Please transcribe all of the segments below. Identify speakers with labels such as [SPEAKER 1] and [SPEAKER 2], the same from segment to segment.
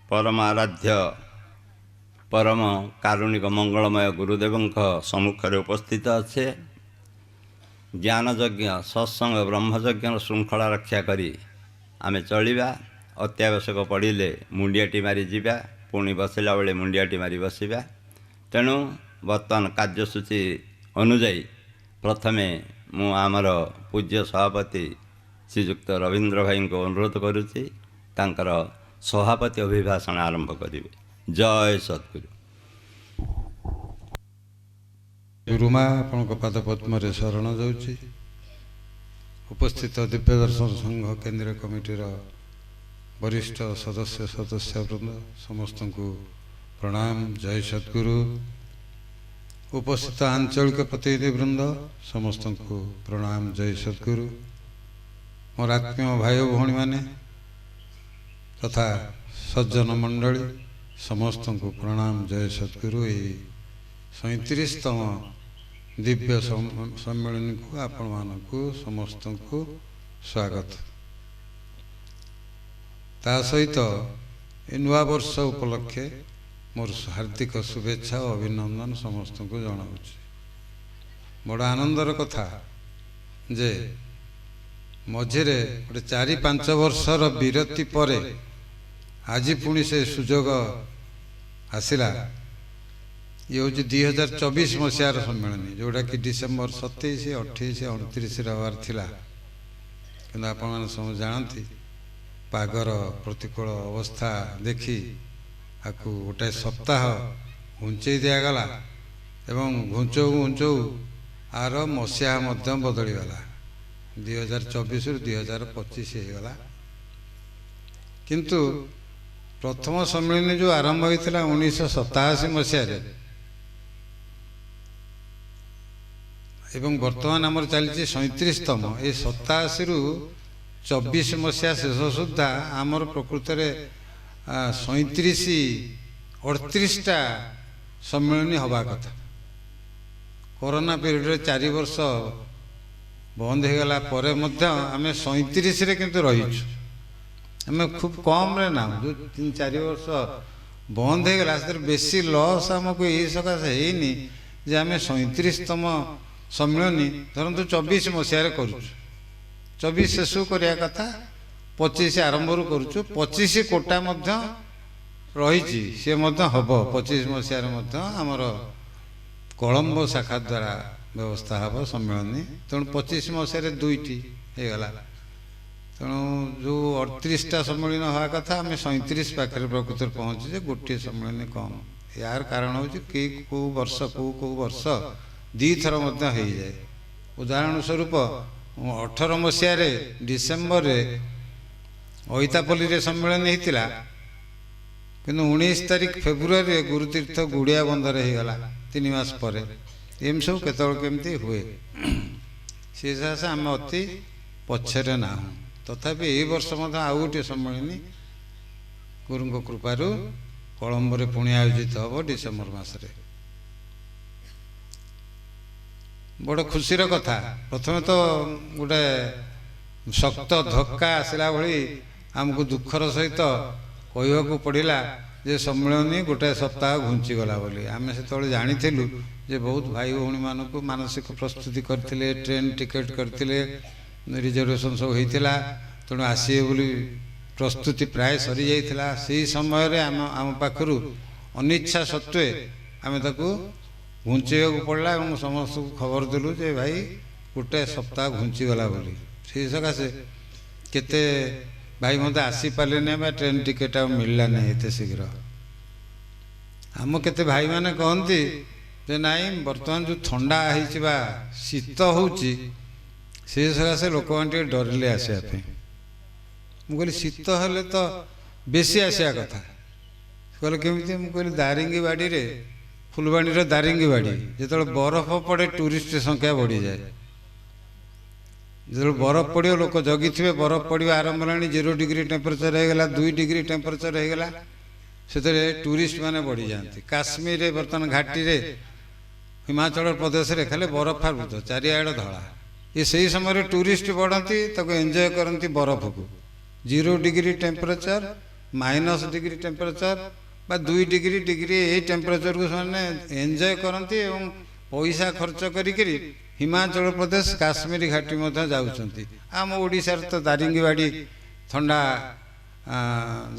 [SPEAKER 1] ପରମ ଆରାଧ୍ୟ, ପରମ କାରୁଣିକ, ମଙ୍ଗଳମୟ ଗୁରୁଦେବଙ୍କ ସମ୍ମୁଖରେ ଉପସ୍ଥିତ ଅଛେ। ଜ୍ଞାନଯଜ୍ଞ, ସତ୍ସଙ୍ଗ, ବ୍ରହ୍ମଯଜ୍ଞର ଶୃଙ୍ଖଳା ରକ୍ଷା କରି ଆମେ ଚଳିବା। ଅତ୍ୟାବଶ୍ୟକ ପଡ଼ିଲେ ମୁଣ୍ଡିଆଟି ମାରି ଯିବା, ପୁଣି ବସିଲା ବେଳେ ମୁଣ୍ଡିଆଟି ମାରି ବସିବା। ତେଣୁ ବର୍ତ୍ତମାନ କାର୍ଯ୍ୟସୂଚୀ ଅନୁଯାୟୀ ପ୍ରଥମେ ମୁଁ ଆମର ପୂଜ୍ୟ ସଭାପତି ଶ୍ରୀଯୁକ୍ତ ରବୀନ୍ଦ୍ର ଭାଇଙ୍କୁ ଅନୁରୋଧ କରୁଛି, ତାଙ୍କର ସଭାପତି ଅଭିଭାଷଣ ଆରମ୍ଭ କରିବେ। ଜୟ ସଦ୍ଗୁରୁ।
[SPEAKER 2] ଗୁରୁମା, ଆପଣଙ୍କ ପାଦ ପଦ୍ମରେ ଶରଣ ଯାଉଛି। ଉପସ୍ଥିତ ଦିବ୍ୟ ଦର୍ଶନ ସଂଘ କେନ୍ଦ୍ରୀୟ କମିଟିର ବରିଷ୍ଠ ସଦସ୍ୟ ସଦସ୍ୟବୃନ୍ଦ, ସମସ୍ତଙ୍କୁ ପ୍ରଣାମ, ଜୟ ସଦ୍ଗୁରୁ। ଉପସ୍ଥିତ ଆଞ୍ଚଳିକ ପ୍ରତିନିଧି ବୃନ୍ଦ, ସମସ୍ତଙ୍କୁ ପ୍ରଣାମ, ଜୟ ସଦ୍ଗୁରୁ। ମୋର ଆତ୍ମୀୟ ଭାଇ ଭଉଣୀମାନେ ତଥା ସଜ୍ଜନ ମଣ୍ଡଳୀ, ସମସ୍ତଙ୍କୁ ପ୍ରଣାମ, ଜୟ ସଦ୍ଗୁରୁ। ଏହି 37ତମ ଦିବ୍ୟ ସମ୍ମିଳନୀକୁ ଆପଣମାନଙ୍କୁ ସମସ୍ତଙ୍କୁ ସ୍ୱାଗତ। ତା ସହିତ ଏ ନୂଆବର୍ଷ ଉପଲକ୍ଷେ ମୋର ହାର୍ଦ୍ଦିକ ଶୁଭେଚ୍ଛା ଓ ଅଭିନନ୍ଦନ ସମସ୍ତଙ୍କୁ ଜଣାଉଛି। ବଡ଼ ଆନନ୍ଦର କଥା ଯେ ମଝିରେ ଗୋଟେ 4-5 ବର୍ଷର ବିରତି ପରେ ଆଜି ପୁଣି ସେ ସୁଯୋଗ ଆସିଲା। ଇଏ ହେଉଛି 2024 ମସିହାର ସମ୍ମିଳନୀ, ଯେଉଁଟାକି ଡିସେମ୍ବର 27, 28, 29ରେ ହେବାର ଥିଲା। କିନ୍ତୁ ଆପଣମାନେ ସମସ୍ତେ ଜାଣନ୍ତି, ପାଗର ପ୍ରତିକୂଳ ଅବସ୍ଥା ଦେଖି ଆକୁ ଗୋଟାଏ ସପ୍ତାହ ଘୁଞ୍ଚେଇ ଦିଆଗଲା ଏବଂ ଘୁଞ୍ଚଉ ଘୁଞ୍ଚଉ ଆର ମସିହା ମଧ୍ୟ ବଦଳିଗଲା, 2024ରୁ 2025 ହେଇଗଲା। କିନ୍ତୁ ପ୍ରଥମ ସମ୍ମିଳନୀ ଯେଉଁ ଆରମ୍ଭ ହୋଇଥିଲା 1987 ମସିହାରେ ଏବଂ ବର୍ତ୍ତମାନ ଆମର ଚାଲିଛି 37ତମ, ଏ 87ରୁ 24 ମସିହା ଶେଷ ସୁଦ୍ଧା ଆମର ପ୍ରକୃତରେ 37, 38ଟା ସମ୍ମିଳନୀ ହେବା କଥା। କରୋନା ପିରିୟଡ଼ରେ 4 ବର୍ଷ ବନ୍ଦ ହେଇଗଲା ପରେ ମଧ୍ୟ ଆମେ 37ରେ କିନ୍ତୁ ରହିଛୁ। ଆମେ ଖୁବ୍ କମ୍ରେ ନାହୁଁ। ଯେଉଁ 3-4 ବର୍ଷ ବନ୍ଦ ହେଇଗଲା, ସେଥିରେ ବେଶୀ ଲସ୍ ଆମକୁ ଏଇ ସକାଶେ ହେଇନି ଯେ ଆମେ 37ତମ ସମ୍ମିଳନୀ ଧରନ୍ତୁ 24 ମସିହାରେ କରୁଛୁ। 24 ଶେଷକୁ କରିବା କଥା, 25 ଆରମ୍ଭରୁ କରୁଛୁ। 25 କୋଟା ମଧ୍ୟ ରହିଛି, ସିଏ ମଧ୍ୟ ହେବ। 25 ମସିହାରେ ମଧ୍ୟ ଆମର କଳମ୍ବ ଶାଖା ଦ୍ୱାରା ବ୍ୟବସ୍ଥା ହେବ ସମ୍ମିଳନୀ। ତେଣୁ 25 ମସିହାରେ 2ଟି ହେଇଗଲା। ତେଣୁ ଯେଉଁ 38ଟା ସମ୍ମିଳନୀ ହେବା କଥା, ଆମେ 37 ପାଖରେ ପ୍ରକୃତରେ ପହଞ୍ଚିଛେ, ଗୋଟିଏ ସମ୍ମିଳନୀ କମ୍। ଏହାର କାରଣ ହେଉଛି କି କେଉଁ ବର୍ଷ କେଉଁ କେଉଁ ବର୍ଷ 2ଥର ମଧ୍ୟ ହେଇଯାଏ। ଉଦାହରଣ ସ୍ୱରୂପ 18 ମସିହାରେ ଡିସେମ୍ବରରେ ଐତାପଲ୍ଲୀରେ ସମ୍ମିଳନୀ ହେଇଥିଲା, କିନ୍ତୁ 19 ତାରିଖ ଫେବୃଆରୀରେ ଗୁରୁତୀର୍ଥ ଗୁଡ଼ିଆ ବନ୍ଧରେ ହେଇଗଲା 3 ମାସ ପରେ। ଏମିତି ସବୁ କେତେବେଳେ କେମିତି ହୁଏ। ସେ ସକାଶେ ଆମେ ଅତି ପଛରେ ନାହୁଁ। ତଥାପି ଏଇ ବର୍ଷ ମଧ୍ୟ ଆଉ ଗୋଟିଏ ସମ୍ମିଳନୀ ଗୁରୁଙ୍କ କୃପାରୁ କଳମ୍ବରେ ପୁଣି ଆୟୋଜିତ ହେବ ଡିସେମ୍ବର ମାସରେ। ବଡ଼ ଖୁସିର କଥା, ପ୍ରଥମେ ତ ଗୋଟେ ଶକ୍ତ ଧକ୍କା ଆସିଲା ଭଳି ଆମକୁ ଦୁଃଖର ସହିତ କହିବାକୁ ପଡ଼ିଲା ଯେ ସମ୍ମିଳନୀ ଗୋଟାଏ ସପ୍ତାହ ଘୁଞ୍ଚିଗଲା ବୋଲି। ଆମେ ସେତେବେଳେ ଜାଣିଥିଲୁ ଯେ ବହୁତ ଭାଇ ଭଉଣୀମାନଙ୍କୁ ମାନସିକ ପ୍ରସ୍ତୁତି କରିଥିଲେ, ଟ୍ରେନ୍ ଟିକେଟ୍ କରିଥିଲେ, ରିଜର୍ଭେସନ୍ ସବୁ ହେଇଥିଲା, ତେଣୁ ଆସିବେ ବୋଲି ପ୍ରସ୍ତୁତି ପ୍ରାୟ ସରିଯାଇଥିଲା। ସେହି ସମୟରେ ଆମ ପାଖରୁ ଅନିଚ୍ଛା ସତ୍ତ୍ୱେ ଆମେ ତାକୁ ଘୁଞ୍ଚେଇବାକୁ ପଡ଼ିଲା ଏବଂ ସମସ୍ତଙ୍କୁ ଖବର ଦେଲୁ ଯେ ଭାଇ ଗୋଟାଏ ସପ୍ତାହ ଘୁଞ୍ଚିଗଲା ବୋଲି। ସେଇ ସକାଶେ କେତେ ଭାଇ ମୋତେ ଆସିପାରିଲେନି ବା ଟ୍ରେନ୍ ଟିକେଟ୍ ଆଉ ମିଳିଲା ନାହିଁ ଏତେ ଶୀଘ୍ର। ଆମ କେତେ ଭାଇମାନେ କହନ୍ତି ଯେ ନାଇଁ, ବର୍ତ୍ତମାନ ଯେଉଁ ଥଣ୍ଡା ହେଇଛି ବା ଶୀତ ହେଉଛି, ସେ ସକାଶେ ଲୋକମାନେ ଟିକେ ଡରିଲେ ଆସିବା ପାଇଁ। ମୁଁ କହିଲି ଶୀତ ହେଲେ ତ ବେଶୀ ଆସିବା କଥା। ସେ କହିଲେ କେମିତି? ମୁଁ କହିଲି ଦାରିଙ୍ଗିବାଡ଼ିରେ, ଫୁଲବାଣୀର ଦାରିଙ୍ଗିବାଡ଼ି ଯେତେବେଳେ ବରଫ ପଡ଼େ ଟୁରିଷ୍ଟ ସଂଖ୍ୟା ବଢ଼ିଯାଏ। ଯେତେବେଳେ ବରଫ ପଡ଼ିବ ଲୋକ ଜଗିଥିବେ, ବରଫ ପଡ଼ିବା ଆରମ୍ଭ ହେଲାଣି, 0 ଡିଗ୍ରୀ ଟେମ୍ପରେଚର ହେଇଗଲା, 2 ଡିଗ୍ରୀ ଟେମ୍ପରେଚର ହେଇଗଲା, ସେଥିରେ ଟୁରିଷ୍ଟ ମାନେ ବଢ଼ିଯାଆନ୍ତି। କାଶ୍ମୀରରେ ବର୍ତ୍ତମାନ ଘାଟିରେ, ହିମାଚଳ ପ୍ରଦେଶରେ ଖାଲି ବରଫାବୃତ, ଚାରିଆଡ଼େ ଧଳା। ଏ ସେଇ ସମୟରେ ଟୁରିଷ୍ଟ ବଢ଼ନ୍ତି, ତାକୁ ଏନ୍ଜୟ କରନ୍ତି ବରଫକୁ। 0 degree temperature minus degree temperature ବା 2 ଡିଗ୍ରୀ ଡିଗ୍ରୀ ଏଇ ଟେମ୍ପରେଚର୍କୁ ସେମାନେ ଏନ୍ଜୟ କରନ୍ତି ଏବଂ ପଇସା ଖର୍ଚ୍ଚ କରିକିରି ହିମାଚଳ ପ୍ରଦେଶ, କାଶ୍ମୀର ଘାଟି ମଧ୍ୟ ଯାଉଛନ୍ତି। ଆମ ଓଡ଼ିଶାରେ ତ ଦାରିଙ୍ଗବାଡ଼ି ଥଣ୍ଡା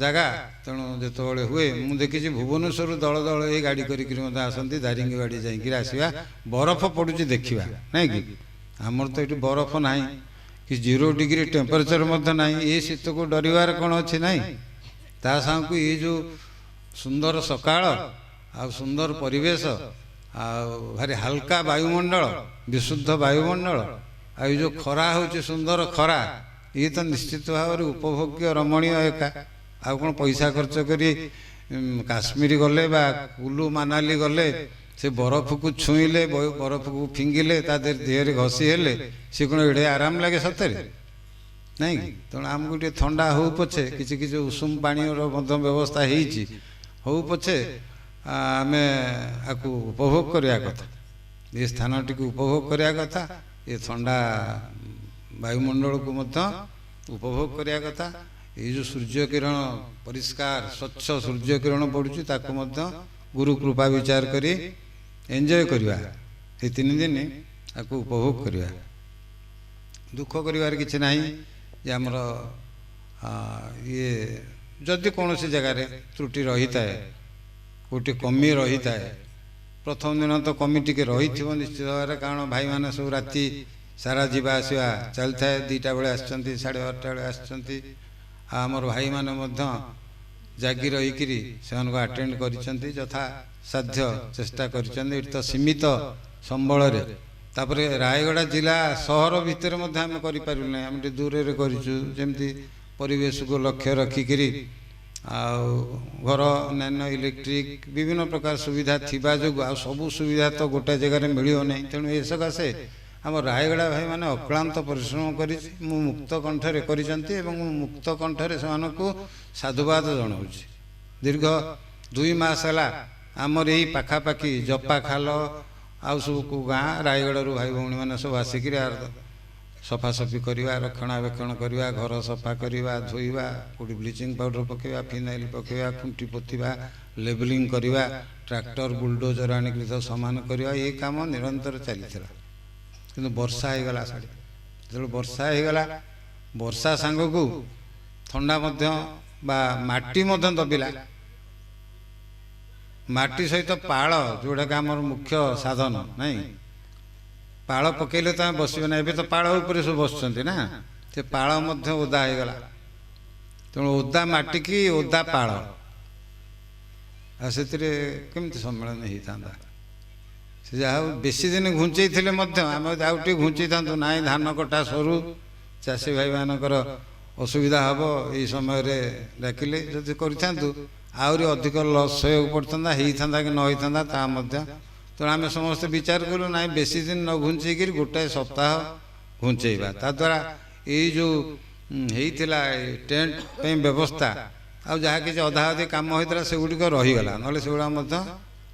[SPEAKER 2] ଜାଗା, ତେଣୁ ଯେତେବେଳେ ହୁଏ ମୁଁ ଦେଖିଛି ଭୁବନେଶ୍ୱରରୁ ଦଳ ଦଳ ଏଇ ଗାଡ଼ି କରିକିରି ମଧ୍ୟ ଆସନ୍ତି ଦାରିଙ୍ଗବାଡ଼ି ଯାଇକିରି ଆସିବା, ବରଫ ପଡ଼ୁଛି ଦେଖିବା, ନାଇଁ କି? ଆମର ତ ଏଠି ବରଫ ନାହିଁ କି 0 ଡିଗ୍ରୀ ଟେମ୍ପରେଚର୍ ମଧ୍ୟ ନାହିଁ। ଏ ଶୀତକୁ ଡରିବାର କ'ଣ ଅଛି? ନାହିଁ। ତା ସାଙ୍ଗକୁ ଏଇ ଯେଉଁ ସୁନ୍ଦର ସକାଳ ଆଉ ସୁନ୍ଦର ପରିବେଶ ଆଉ ଭାରି ହାଲକା ବାୟୁମଣ୍ଡଳ, ବିଶୁଦ୍ଧ ବାୟୁମଣ୍ଡଳ, ଆଉ ଏଇ ଯେଉଁ ଖରା ହେଉଛି ସୁନ୍ଦର ଖରା, ଇଏ ତ ନିଶ୍ଚିତ ଭାବରେ ଉପଭୋଗ୍ୟ ରମଣୀୟ ଏକା। ଆଉ କ'ଣ ପଇସା ଖର୍ଚ୍ଚ କରି କାଶ୍ମୀର ଗଲେ ବା କୁଲୁ ମାନାଲି ଗଲେ, ସେ ବରଫକୁ ଛୁଇଁଲେ, ବରଫକୁ ଫିଙ୍ଗିଲେ, ତା ଦେହରେ ଘଷି ହେଲେ, ସେ କ'ଣ ଏଡ଼େ ଆରାମ ଲାଗେ ସତରେ? ନାଇଁ କି? ତେଣୁ ଆମକୁ ଟିକେ ଥଣ୍ଡା ହଉ ପଛେ, କିଛି କିଛି ଉଷୁମ ପାଣିର ମଧ୍ୟ ବ୍ୟବସ୍ଥା ହେଇଛି, ହଉ ପଛେ ଆମେ ଆକୁ ଉପଭୋଗ କରିବା କଥା, ଏ ସ୍ଥାନଟିକୁ ଉପଭୋଗ କରିବା କଥା, ଏ ଥଣ୍ଡା ବାୟୁମଣ୍ଡଳକୁ ମଧ୍ୟ ଉପଭୋଗ କରିବା କଥା। ଏଇ ଯେଉଁ ସୂର୍ଯ୍ୟ କିରଣ, ପରିଷ୍କାର ସ୍ୱଚ୍ଛ ସୂର୍ଯ୍ୟ କିରଣ ପଡ଼ୁଛି, ତାକୁ ମଧ୍ୟ ଗୁରୁ କୃପା ବିଚାର କରି ଏନ୍ଜୟ କରିବା। ଏ 3 ଦିନ ତାକୁ ଉପଭୋଗ କରିବା। ଦୁଃଖ କରିବାର କିଛି ନାହିଁ ଯେ ଆମର ଇଏ ଯଦି କୌଣସି ଜାଗାରେ ତ୍ରୁଟି ରହିଥାଏ, କେଉଁଠି କମି ରହିଥାଏ, ପ୍ରଥମ ଦିନ ତ କମି ଟିକେ ରହିଥିବ ନିଶ୍ଚିତ ଭାବରେ, କାରଣ ଭାଇମାନେ ସବୁ ରାତି ସାରା ଯିବା ଆସିବା ଚାଲିଥାଏ। 2ଟା ବେଳେ ଆସିଛନ୍ତି, 12:30 ବେଳେ ଆସିଛନ୍ତି। ଆଉ ଆମର ଭାଇମାନେ ମଧ୍ୟ ଜାଗି ରହିକିରି ସେମାନଙ୍କୁ ଆଟେଣ୍ଡ କରିଛନ୍ତି, ଯଥା ସାଧ୍ୟ ଚେଷ୍ଟା କରିଛନ୍ତି। ଏଠି ତ ସୀମିତ ସମ୍ବଳରେ, ତାପରେ ରାୟଗଡ଼ା ଜିଲ୍ଲା ସହର ଭିତରେ ମଧ୍ୟ ଆମେ କରିପାରିଲୁ ନାହିଁ, ଆମେ ଟିକେ ଦୂରରେ କରିଛୁ, ଯେମିତି ପରିବେଶକୁ ଲକ୍ଷ୍ୟ ରଖିକିରି। ଆଉ ଘର, ଅନ୍ୟାନ୍ୟ ଇଲେକ୍ଟ୍ରିକ୍ ବିଭିନ୍ନ ପ୍ରକାର ସୁବିଧା ଥିବା ଯୋଗୁଁ, ଆଉ ସବୁ ସୁବିଧା ତ ଗୋଟାଏ ଜାଗାରେ ମିଳିବ ନାହିଁ। ତେଣୁ ଏ ସକାଶେ ଆମ ରାୟଗଡ଼ା ଭାଇମାନେ ଅକ୍ଳାନ୍ତ ପରିଶ୍ରମ କରି ମୁଁ ମୁକ୍ତ କଣ୍ଠରେ କରିଛନ୍ତି ଏବଂ ମୁଁ ମୁକ୍ତ କଣ୍ଠରେ ସେମାନଙ୍କୁ ସାଧୁବାଦ ଜଣାଉଛି। ଦୀର୍ଘ 2 ମାସ ହେଲା ଆମର ଏଇ ପାଖାପାଖି ଜପାଖାଲ ଆଉ ସବୁ କେଉଁ ଗାଁ ରାୟଗଡ଼ାରୁ ଭାଇ ଭଉଣୀମାନେ ସବୁ ଆସିକିରି ସଫାସଫି କରିବା, ରକ୍ଷଣାବେକ୍ଷଣ କରିବା, ଘର ସଫା କରିବା, ଧୋଇବା, କେଉଁଠି ବ୍ଲିଚିଂ ପାଉଡ଼ର ପକାଇବା, ଫିନାଇଲ୍ ପକାଇବା, ଖୁଣ୍ଟି ପୋତିବା, ଲେବଲିଂ କରିବା, ଟ୍ରାକ୍ଟର ବୁଲଡୋଜର ଆଣିକିରି ତ ସମାନ କରିବା, ଏ କାମ ନିରନ୍ତର ଚାଲିଥିଲା। କିନ୍ତୁ ବର୍ଷା ହେଇଗଲା ଶାଢ଼ୀ, ଯେତେବେଳେ ବର୍ଷା ହେଇଗଲା, ବର୍ଷା ସାଙ୍ଗକୁ ଥଣ୍ଡା ମଧ୍ୟ ବା ମାଟି ମଧ୍ୟ ଦବିଲା। ମାଟି ସହିତ ପାଳ, ଯେଉଁଟାକି ଆମର ମୁଖ୍ୟ ସାଧନ, ନାଇଁ? ପାଳ ପକେଇଲେ ତ ଆମେ ବସିବେ ନା, ଏବେ ତ ପାଳ ଉପରେ ସବୁ ବସୁଛନ୍ତି ନା, ସେ ପାଳ ମଧ୍ୟ ଓଦା ହେଇଗଲା। ତେଣୁ ଓଦା ମାଟିକି ଓଦା ପାଳ, ଆଉ ସେଥିରେ କେମିତି ସମ୍ମିଳନୀ ହେଇଥାନ୍ତା? ସେ ଯାହା ହଉ ବେଶୀ ଦିନ ଘୁଞ୍ଚେଇଥିଲେ ମଧ୍ୟ ଆମେ ଆଉ ଟିକେ ଘୁଞ୍ଚେଇଥାନ୍ତୁ, ନାଇଁ ଧାନ କଟା ସରୁ, ଚାଷୀ ଭାଇମାନଙ୍କର ଅସୁବିଧା ହେବ, ଏଇ ସମୟରେ ଡାକିଲେ ଯଦି କରିଥାନ୍ତୁ ଆହୁରି ଅଧିକ ଲସ୍ ସହିବାକୁ ପଡ଼ିଥାନ୍ତା, ହେଇଥାନ୍ତା କି ନ ହେଇଥାନ୍ତା ତାହା ମଧ୍ୟ। ତେଣୁ ଆମେ ସମସ୍ତେ ବିଚାର କଲୁ, ନାଇଁ ବେଶୀ ଦିନ ନ ଘୁଞ୍ଚେଇକିରି ଗୋଟାଏ ସପ୍ତାହ ଘୁଞ୍ଚେଇବା। ତାଦ୍ୱାରା ଏଇ ଯେଉଁ ହେଇଥିଲା ଟେଣ୍ଟ ପାଇଁ ବ୍ୟବସ୍ଥା ଆଉ ଯାହା କିଛି ଅଧା ଅଧି କାମ ହେଇଥିଲା ସେଗୁଡ଼ିକ ରହିଗଲା, ନହେଲେ ସେଗୁଡ଼ା ମଧ୍ୟ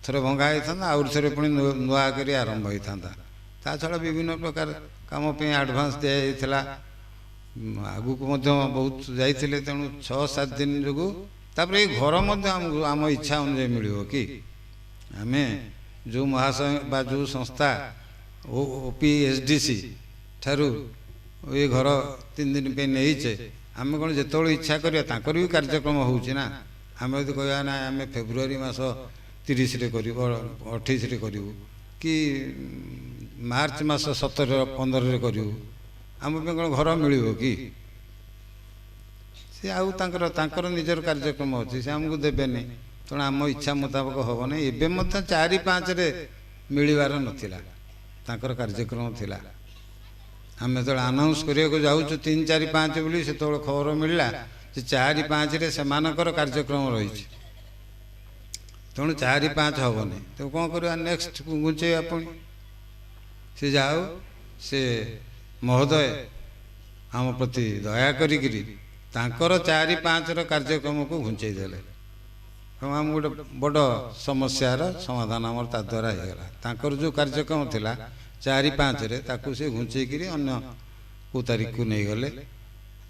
[SPEAKER 2] ଥରେ ଭଙ୍ଗା ହେଇଥାନ୍ତା, ଆହୁରି ଥରେ ପୁଣି ନୂଆ କରି ଆରମ୍ଭ ହେଇଥାନ୍ତା। ତା ଛଡ଼ା ବିଭିନ୍ନ ପ୍ରକାର କାମ ପାଇଁ ଆଡ଼ଭାନ୍ସ ଦିଆଯାଇଥିଲା, ଆଗକୁ ମଧ୍ୟ ବହୁତ ଯାଇଥିଲେ। ତେଣୁ 6-7 ଦିନ ଯୋଗୁଁ ତାପରେ ଏଇ ଘର ମଧ୍ୟ ଆମକୁ ଆମ ଇଚ୍ଛା ଅନୁଯାୟୀ ମିଳିବ କି? ଆମେ ଯେଉଁ ମହାଶୟ ବା ଯେଉଁ ସଂସ୍ଥା O P S D C ଠାରୁ ଏ ଘର 3 ଦିନ ପାଇଁ ନେଇଛେ, ଆମେ କ'ଣ ଯେତେବେଳେ ଇଚ୍ଛା କରିବା? ତାଙ୍କର ବି କାର୍ଯ୍ୟକ୍ରମ ହେଉଛି ନା। ଆମେ ଯଦି କହିବା ନା ଆମେ ଫେବୃଆରୀ ମାସ 30ରେ କରିବୁ, 28ରେ କରିବୁ କି ମାର୍ଚ୍ଚ ମାସ 17 15ରେ କରିବୁ, ଆମ ପାଇଁ କ'ଣ ଘର ମିଳିବ କି? ସେ ଆଉ ତାଙ୍କର ନିଜର କାର୍ଯ୍ୟକ୍ରମ ଅଛି, ସେ ଆମକୁ ଦେବେନି। ତେଣୁ ଆମ ଇଚ୍ଛା ମୁତାବକ ହେବ ନାହିଁ। ଏବେ ମଧ୍ୟ 4-5ରେ ମିଳିବାର ନଥିଲା, ତାଙ୍କର କାର୍ଯ୍ୟକ୍ରମ ଥିଲା। ଆମେ ଯେତେବେଳେ ଆନାଉନ୍ସ କରିବାକୁ ଯାଉଛୁ 3, 4, 5 ବୋଲି, ସେତେବେଳେ ଖବର ମିଳିଲା ଯେ 4, 5ରେ ସେମାନଙ୍କର କାର୍ଯ୍ୟକ୍ରମ ରହିଛି, ତେଣୁ 4, 5 ହେବନି। ତେଣୁ କ'ଣ କରିବା, ନେକ୍ସଟ ଘୁଞ୍ଚେଇବା ପୁଣି। ସେ ଯାହା ହଉ ସେ ମହୋଦୟ ଆମ ପ୍ରତି ଦୟା କରିକିରି ତାଙ୍କର 4, 5ର କାର୍ଯ୍ୟକ୍ରମକୁ ଘୁଞ୍ଚେଇ ଦେଲେ ଏବଂ ଆମ ଗୋଟେ ବଡ଼ ସମସ୍ୟାର ସମାଧାନ ଆମର ତା ଦ୍ୱାରା ହେଇଗଲା। ତାଙ୍କର ଯେଉଁ କାର୍ଯ୍ୟକ୍ରମ ଥିଲା 4, 5ରେ, ତାକୁ ସେ ଘୁଞ୍ଚେଇକିରି ଅନ୍ୟ କେଉଁ ତାରିଖକୁ ନେଇଗଲେ।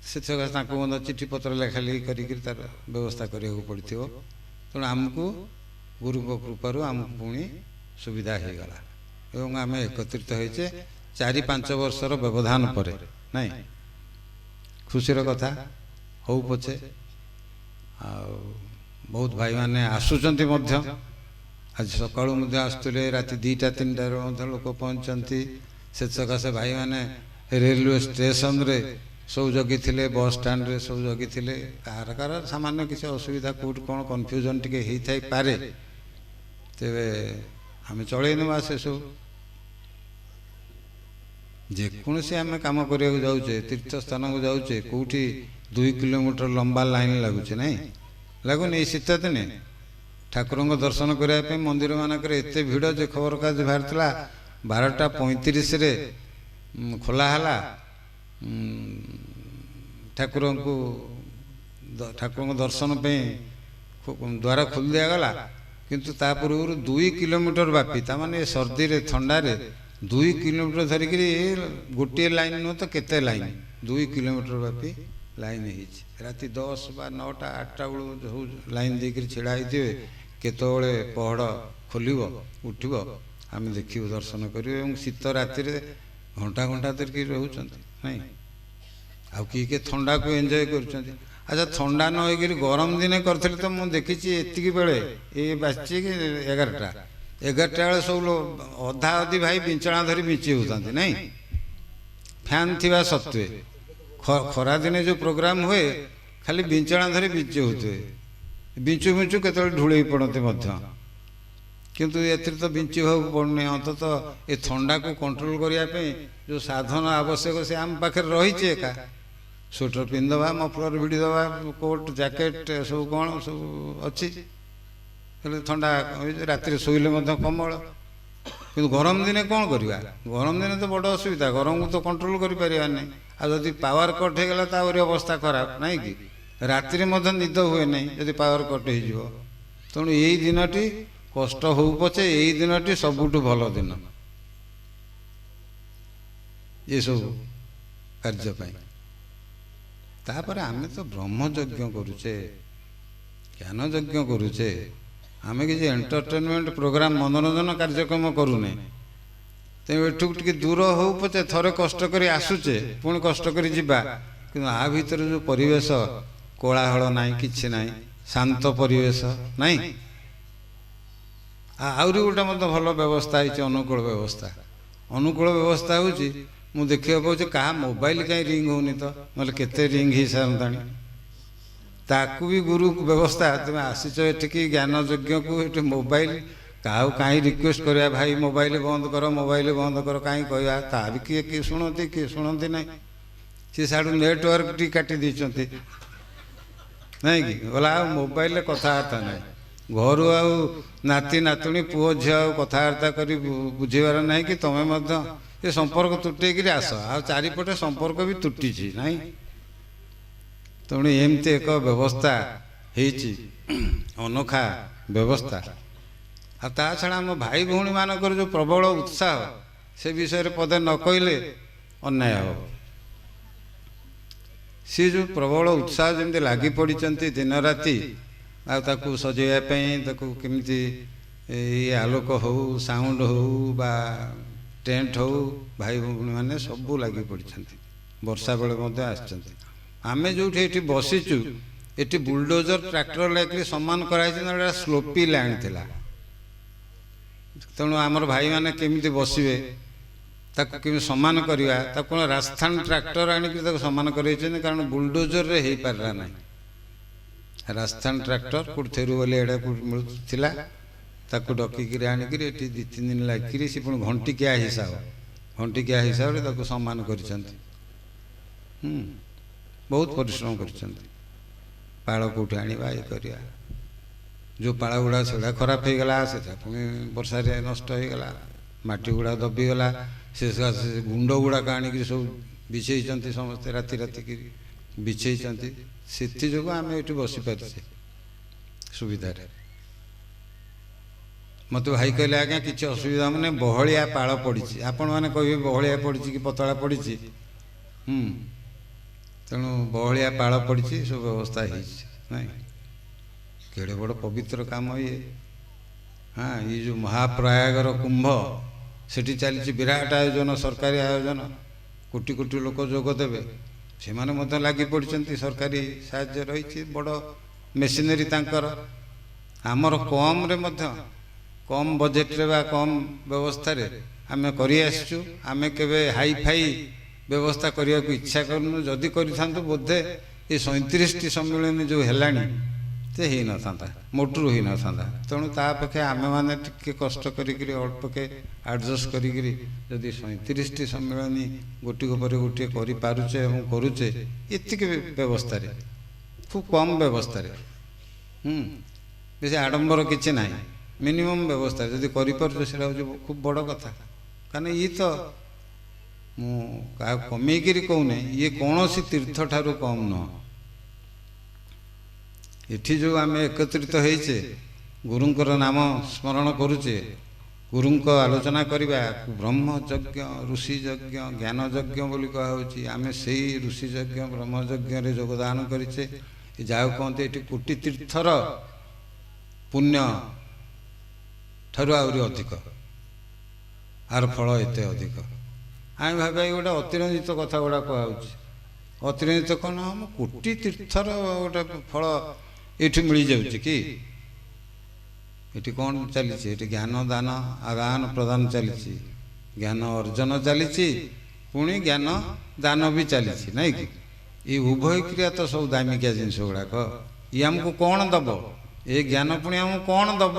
[SPEAKER 2] ସେ ସକାଶେ ତାଙ୍କୁ ମଧ୍ୟ ଚିଠିପତ୍ର ଲେଖାଲେଖି କରିକିରି ତା'ର ବ୍ୟବସ୍ଥା କରିବାକୁ ପଡ଼ିଥିବ। ତେଣୁ ଆମକୁ ଗୁରୁଙ୍କ କୃପାରୁ ଆମକୁ ପୁଣି ସୁବିଧା ହେଇଗଲା ଏବଂ ଆମେ ଏକତ୍ରିତ ହେଇଛେ 4-5 ବର୍ଷର ବ୍ୟବଧାନ ପରେ। ନାଇଁ, ଖୁସିର କଥା ହଉ ପଛେ। ଆଉ ବହୁତ ଭାଇମାନେ ଆସୁଛନ୍ତି ମଧ୍ୟ, ଆଜି ସକାଳୁ ମଧ୍ୟ ଆସୁଥିଲେ, ରାତି 2ଟା 3ଟାରେ ମଧ୍ୟ ଲୋକ ପହଞ୍ଚନ୍ତି। ସେ ସକାଶେ ଭାଇମାନେ ରେଲୱେ ଷ୍ଟେସନରେ ସବୁ ଜଗିଥିଲେ, ବସ୍ ଷ୍ଟାଣ୍ଡରେ ସବୁ ଜଗିଥିଲେ। କାହାର କାହାର ସାମାନ୍ୟ କିଛି ଅସୁବିଧା କେଉଁଠି କ'ଣ କନଫ୍ୟୁଜନ୍ ଟିକେ ହେଇଥାଇପାରେ, ତେବେ ଆମେ ଚଳେଇ ନେବା ସେସବୁ। ଯେକୌଣସି ଆମେ କାମ କରିବାକୁ ଯାଉଛେ, ତୀର୍ଥସ୍ଥାନକୁ ଯାଉଛେ, କେଉଁଠି 2 କିଲୋମିଟର ଲମ୍ବା ଲାଇନ୍ ଲାଗୁଛି, ନାଇଁ ଲାଗୁନି? ଏଇ ଶୀତ ଦିନେ ଠାକୁରଙ୍କ ଦର୍ଶନ କରିବା ପାଇଁ ମନ୍ଦିରମାନଙ୍କରେ ଏତେ ଭିଡ଼ ଯେ ଖବରକାଗଜ ବାହାରିଥିଲା 12:35ରେ ଖୋଲା ହେଲା ଠାକୁରଙ୍କୁ ଠାକୁରଙ୍କ ଦର୍ଶନ ପାଇଁ ଦ୍ୱାର ଖୋଲି ଦିଆଗଲା, କିନ୍ତୁ ତା ପୂର୍ବରୁ 2 କିଲୋମିଟର ବ୍ୟାପୀ, ତାମାନେ ସର୍ଦ୍ଦିରେ ଥଣ୍ଡାରେ 2 କିଲୋମିଟର ଧରିକିରି ଗୋଟିଏ ଲାଇନ୍ ନୁହଁ ତ କେତେ ଲାଇନ୍, 2 କିଲୋମିଟର ବ୍ୟାପୀ ଲାଇନ୍ ହେଇଛି। ରାତି 10 ବା 9ଟା 8ଟା ବେଳକୁ ସବୁ ଲାଇନ୍ ଦେଇକରି ଛିଡ଼ା ହେଇଥିବେ, କେତେବେଳେ ପହଡ଼ ଖୋଲିବ ଉଠିବ ଆମେ ଦେଖିବୁ ଦର୍ଶନ କରିବୁ। ଏବଂ ଶୀତ ରାତିରେ ଘଣ୍ଟା ଘଣ୍ଟା ଧରିକି ରହୁଛନ୍ତି, ନାଇଁ? ଆଉ କିଏ କିଏ ଥଣ୍ଡାକୁ ଏନ୍ଜୟ କରୁଛନ୍ତି। ଆଚ୍ଛା, ଥଣ୍ଡା ନ ହେଇକିରି ଗରମ ଦିନେ କରିଥିଲେ ତ ମୁଁ ଦେଖିଛି ଏତିକି ବେଳେ ଏ ବାଜିଛି କି 11ଟା ବେଳେ ସବୁ ଅଧା ଅଧି ଭାଇ ବିଞ୍ଚଣା ଧରି ବିଞ୍ଚି ହେଉଥାନ୍ତି, ନାଇଁ? ଫ୍ୟାନ୍ ଥିବା ସତ୍ତ୍ୱେ ଖରାଦିନେ ଯେଉଁ ପ୍ରୋଗ୍ରାମ୍ ହୁଏ ଖାଲି ବିଞ୍ଚଣା ଧରି ବିଞ୍ଚି ହେଉଥିବେ, ବିଞ୍ଚୁ ବିଞ୍ଚୁ କେତେବେଳେ ଢୁଳେଇ ପଡ଼ନ୍ତି ମଧ୍ୟ। କିନ୍ତୁ ଏଥିରେ ତ ବିଞ୍ଚି ହେବାକୁ ପଡ଼ୁନି। ଅନ୍ତତଃ ଏ ଥଣ୍ଡାକୁ କଣ୍ଟ୍ରୋଲ କରିବା ପାଇଁ ଯେଉଁ ସାଧନ ଆବଶ୍ୟକ ସେ ଆମ ପାଖରେ ରହିଛି ଏକା। ସ୍ୱେଟର ପିନ୍ଧିଦେବା, ମଫଲର ଭିଡ଼ିଦେବା, କୋଟ୍ ଜ୍ୟାକେଟ୍ ସବୁ କ'ଣ ସବୁ ଅଛି, ହେଲେ ଥଣ୍ଡା ରାତିରେ ଶୋଇଲେ ମଧ୍ୟ କମଳ। କିନ୍ତୁ ଗରମ ଦିନେ କ'ଣ କରିବା? ଗରମ ଦିନେ ତ ବଡ଼ ଅସୁବିଧା, ଗରମକୁ ତ କଣ୍ଟ୍ରୋଲ କରିପାରିବାନି। ଆଉ ଯଦି ପାୱାର କଟ୍ ହେଇଗଲା ତା ଆହୁରି ଅବସ୍ଥା ଖରାପ, ନାଇଁ କି? ରାତିରେ ମଧ୍ୟ ନିଦ ହୁଏ ନାହିଁ ଯଦି ପାୱାର କଟ୍ ହେଇଯିବ। ତେଣୁ ଏଇ ଦିନଟି କଷ୍ଟ ହଉ ପଛେ ଏଇ ଦିନଟି ସବୁଠୁ ଭଲ ଦିନ ଏସବୁ କାର୍ଯ୍ୟ ପାଇଁ। ତାପରେ ଆମେ ତ ବ୍ରହ୍ମଯଜ୍ଞ କରୁଛେ, ଜ୍ଞାନ ଯଜ୍ଞ କରୁଛେ, ଆମେ କିଛି ଏଣ୍ଟରଟେନମେଣ୍ଟ ପ୍ରୋଗ୍ରାମ ମନୋରଞ୍ଜନ କାର୍ଯ୍ୟକ୍ରମ କରୁନେ। ତେଣୁ ଏଠୁ ଟିକେ ଦୂର ହଉ ପଛେ ଥରେ କଷ୍ଟ କରି ଆସୁଛେ, ପୁଣି କଷ୍ଟ କରି ଯିବା, କିନ୍ତୁ ଆ ଭିତରେ ଯେଉଁ ପରିବେଶ, କୋଳାହଳ ନାହିଁ, କିଛି ନାହିଁ, ଶାନ୍ତ ପରିବେଶ, ନାହିଁ? ଆହୁରି ଗୋଟେ ମଧ୍ୟ ଭଲ ବ୍ୟବସ୍ଥା ହେଇଛି, ଅନୁକୂଳ ବ୍ୟବସ୍ଥା। ଅନୁକୂଳ ବ୍ୟବସ୍ଥା ହେଉଛି, ମୁଁ ଦେଖିବାକୁ ପାଉଛି କାହା ମୋବାଇଲ କାହିଁ ରିଙ୍ଗ ହେଉନି ତ, ନହେଲେ କେତେ ରିଙ୍ଗ ହେଇସାରନ୍ତାଣି। ତାକୁ ବି ଗୁରୁ ବ୍ୟବସ୍ଥା, ତୁମେ ଆସିଛ ଏଠିକି ଜ୍ଞାନ ଯଜ୍ଞକୁ, ଏଠି ମୋବାଇଲ କାହାକୁ କାହିଁ ରିକ୍ୱେଷ୍ଟ କରିବା, ଭାଇ ମୋବାଇଲ ବନ୍ଦ କର, ମୋବାଇଲ ବନ୍ଦ କର କାହିଁ କହିବା? ତା ବି କିଏ କିଏ ଶୁଣନ୍ତି, କିଏ ଶୁଣନ୍ତି ନାହିଁ। ସିଏ ସିଆଡ଼ୁ ନେଟୱାର୍କ ଟିକେ କାଟି ଦେଇଛନ୍ତି, ନାଇଁ କି? ଗଲା ଆଉ ମୋବାଇଲରେ କଥାବାର୍ତ୍ତା ନାହିଁ, ଘରୁ ଆଉ ନାତି ନାତୁଣୀ ପୁଅ ଝିଅ ଆଉ କଥାବାର୍ତ୍ତା କରି ବୁଝିବାର ନାହିଁ କି ତୁମେ ମଧ୍ୟ ଏ ସମ୍ପର୍କ ତୁଟେଇକିରି ଆସ। ଆଉ ଚାରିପଟେ ସମ୍ପର୍କ ବି ତୁଟିଛି, ନାଇଁ? ତେଣୁ ଏମିତି ଏକ ବ୍ୟବସ୍ଥା ହେଇଛି, ଅନୋଖା ବ୍ୟବସ୍ଥା। ଆଉ ତା ଛଡ଼ା ଆମ ଭାଇ ଭଉଣୀମାନଙ୍କର ଯେଉଁ ପ୍ରବଳ ଉତ୍ସାହ, ସେ ବିଷୟରେ ପଦେ ନ କହିଲେ ଅନ୍ୟାୟ ହେବ। ସିଏ ଯେଉଁ ପ୍ରବଳ ଉତ୍ସାହ ଯେମିତି ଲାଗି ପଡ଼ିଛନ୍ତି ଦିନ ରାତି, ଆଉ ତାକୁ ସଜେଇବା ପାଇଁ, ତାକୁ କେମିତି ଏଇ ଆଲୋକ ହଉ, ସାଉଣ୍ଡ ହଉ ବା ଟେଣ୍ଟ ହଉ, ଭାଇ ଭଉଣୀମାନେ ସବୁ ଲାଗି ପଡ଼ିଛନ୍ତି। ବର୍ଷା ବେଳେ ମଧ୍ୟ ଆସିଛନ୍ତି। ଆମେ ଯେଉଁଠି ଏଠି ବସିଛୁ, ଏଠି ବୁଲଡୋଜର ଟ୍ରାକ୍ଟର ଲାଗିକି ସମାନ କରାହେଇଛି, ନହେଲେ ଏଇଟା ସ୍ଲୋପି ଲ୍ୟାଣ୍ଡ ଥିଲା। ତେଣୁ ଆମର ଭାଇମାନେ କେମିତି ବସିବେ, ତାକୁ କେମିତି ସମାନ କରିବା, ତାକୁ କ'ଣ ରାଜସ୍ଥାନ ଟ୍ରାକ୍ଟର ଆଣିକି ତାକୁ ସମାନ କରାଇଛନ୍ତି, କାରଣ ବୁଲଡୋଜରରେ ହେଇପାରିଲା ନାହିଁ। ରାଜସ୍ଥାନ ଟ୍ରାକ୍ଟର କେଉଁଠି ଥେରୁବଲି ଏଇଟା କେଉଁଠି ମିଳୁଥିଲା, ତାକୁ ଡକିକିରି ଆଣିକିରି ଏଠି 2-3 ଦିନ ଲାଗିକିରି ସେ ପୁଣି ଘଣ୍ଟିକିଆ ହିସାବ, ଘଣ୍ଟିକିଆ ହିସାବରେ ତାକୁ ସମାନ କରିଛନ୍ତି। ବହୁତ ପରିଶ୍ରମ କରିଛନ୍ତି। ପାଳ କେଉଁଠି ଆଣିବା, ଇଏ କରିବା, ଯେଉଁ ପାଳ ଗୁଡ଼ା ସେଗୁଡ଼ା ଖରାପ ହେଇଗଲା, ସେଟା ପୁଣି ବର୍ଷାରେ ନଷ୍ଟ ହେଇଗଲା, ମାଟି ଗୁଡ଼ା ଦବିଗଲା, ସେ ଗୁଣ୍ଡ ଗୁଡ଼ାକ ଆଣିକିରି ସବୁ ବିଛେଇଛନ୍ତି, ସମସ୍ତେ ରାତି ରାତିକିରି ବିଛେଇଛନ୍ତି। ସେଥିଯୋଗୁଁ ଆମେ ଏଠି ବସିପାରିଛେ ସୁବିଧାରେ। ମୋତେ ଭାଇ କହିଲେ, ଆଜ୍ଞା କିଛି ଅସୁବିଧା ମାନେ ବହଳିଆ ପାଳ ପଡ଼ିଛି। ଆପଣମାନେ କହିବେ ବହଳିଆ ପଡ଼ିଛି କି ପତଳା ପଡ଼ିଛି? ତେଣୁ ବହଳିଆ ପାଳ ପଡ଼ିଛି, ସବୁ ବ୍ୟବସ୍ଥା ହେଇଛି। ନାଇଁ, କେଡ଼େ ବଡ଼ ପବିତ୍ର କାମ ଇଏ। ହଁ, ଇଏ ଯେଉଁ ମହାପ୍ରୟାଗର କୁମ୍ଭ, ସେଠି ଚାଲିଛି ବିରାଟ ଆୟୋଜନ, ସରକାରୀ ଆୟୋଜନ, କୋଟି କୋଟି ଲୋକ ଯୋଗ ଦେବେ। ସେମାନେ ମଧ୍ୟ ଲାଗି ପଡ଼ିଛନ୍ତି, ସରକାରୀ ସାହାଯ୍ୟ ରହିଛି, ବଡ଼ ମେସିନେରୀ ତାଙ୍କର। ଆମର କମ୍ରେ ମଧ୍ୟ, କମ୍ ବଜେଟରେ ବା କମ୍ ବ୍ୟବସ୍ଥାରେ ଆମେ କରିଆସିଛୁ। ଆମେ କେବେ ହାଇଫାଇ ବ୍ୟବସ୍ଥା କରିବାକୁ ଇଚ୍ଛା କରୁନୁ। ଯଦି କରିଥାନ୍ତୁ, ବୋଧେ ଏ 37ଟି ସମ୍ମିଳନୀ ଯେଉଁ ହେଲାଣି ସେ ହେଇନଥାନ୍ତା, ମୋଟରୁ ହେଇନଥାନ୍ତା। ତେଣୁ ତା ଅପେକ୍ଷା ଆମେମାନେ ଟିକେ କଷ୍ଟ କରିକିରି, ଅଳ୍ପକେ ଆଡ଼ଜଷ୍ଟ କରିକିରି ଯଦି 37ଟି ସମ୍ମିଳନୀ ଗୋଟିକ ପରେ ଗୋଟିଏ କରିପାରୁଛେ ଏବଂ କରୁଛେ ଏତିକି ବ୍ୟବସ୍ଥାରେ, ଖୁବ୍ କମ୍ ବ୍ୟବସ୍ଥାରେ, ବେଶୀ ଆଡ଼ମ୍ବର କିଛି ନାହିଁ, ମିନିମମ୍ ବ୍ୟବସ୍ଥାରେ ଯଦି କରିପାରୁଛେ, ସେଇଟା ହେଉଛି ଖୁବ୍ ବଡ଼ କଥା। କାରଣ ଇଏ ତ ମୁଁ କାହାକୁ କମେଇକିରି କହୁନି, ଇଏ କୌଣସି ତୀର୍ଥ ଠାରୁ କମ୍ ନୁହଁ। ଏଠି ଯେଉଁ ଆମେ ଏକତ୍ରିତ ହେଇଛେ, ଗୁରୁଙ୍କର ନାମ ସ୍ମରଣ କରୁଛେ, ଗୁରୁଙ୍କ ଆଲୋଚନା କରିବା, ବ୍ରହ୍ମ ଯଜ୍ଞ, ଋଷି ଯଜ୍ଞ, ଜ୍ଞାନ ଯଜ୍ଞ ବୋଲି କୁହାହେଉଛି। ଆମେ ସେଇ ଋଷି ଯଜ୍ଞ, ବ୍ରହ୍ମ ଯଜ୍ଞରେ ଯୋଗଦାନ କରିଛେ। ଯାହାକୁ କହନ୍ତି ଏଠି କୋଟି ତୀର୍ଥର ପୁଣ୍ୟ ଠାରୁ ଆହୁରି ଅଧିକ, ଆର ଫଳ ଏତେ ଅଧିକ। ଆମେ ଭାବିବା ଗୋଟେ ଅତିରଞ୍ଜିତ କଥା ଗୁଡ଼ା କୁହାହେଉଛି। ଅତିରଞ୍ଜିତ କ'ଣ? ଆମ କୋଟି ତୀର୍ଥର ଗୋଟେ ଫଳ ଏଇଠି ମିଳିଯାଉଛି କି? ଏଠି କ'ଣ ଚାଲିଛି? ଏଠି ଜ୍ଞାନ ଦାନ ଆଦାନ ପ୍ରଦାନ ଚାଲିଛି, ଜ୍ଞାନ ଅର୍ଜନ ଚାଲିଛି, ପୁଣି ଜ୍ଞାନ ଦାନ ବି ଚାଲିଛି, ନାଇଁ କି? ଏଇ ଉଭୟ କ୍ରିୟା ତ ସବୁ ଦାମିକିଆ ଜିନିଷ ଗୁଡ଼ାକ। ଇଏ ଆମକୁ କ'ଣ ଦେବ? ଏ ଜ୍ଞାନ ପୁଣି ଆମକୁ କ'ଣ ଦେବ?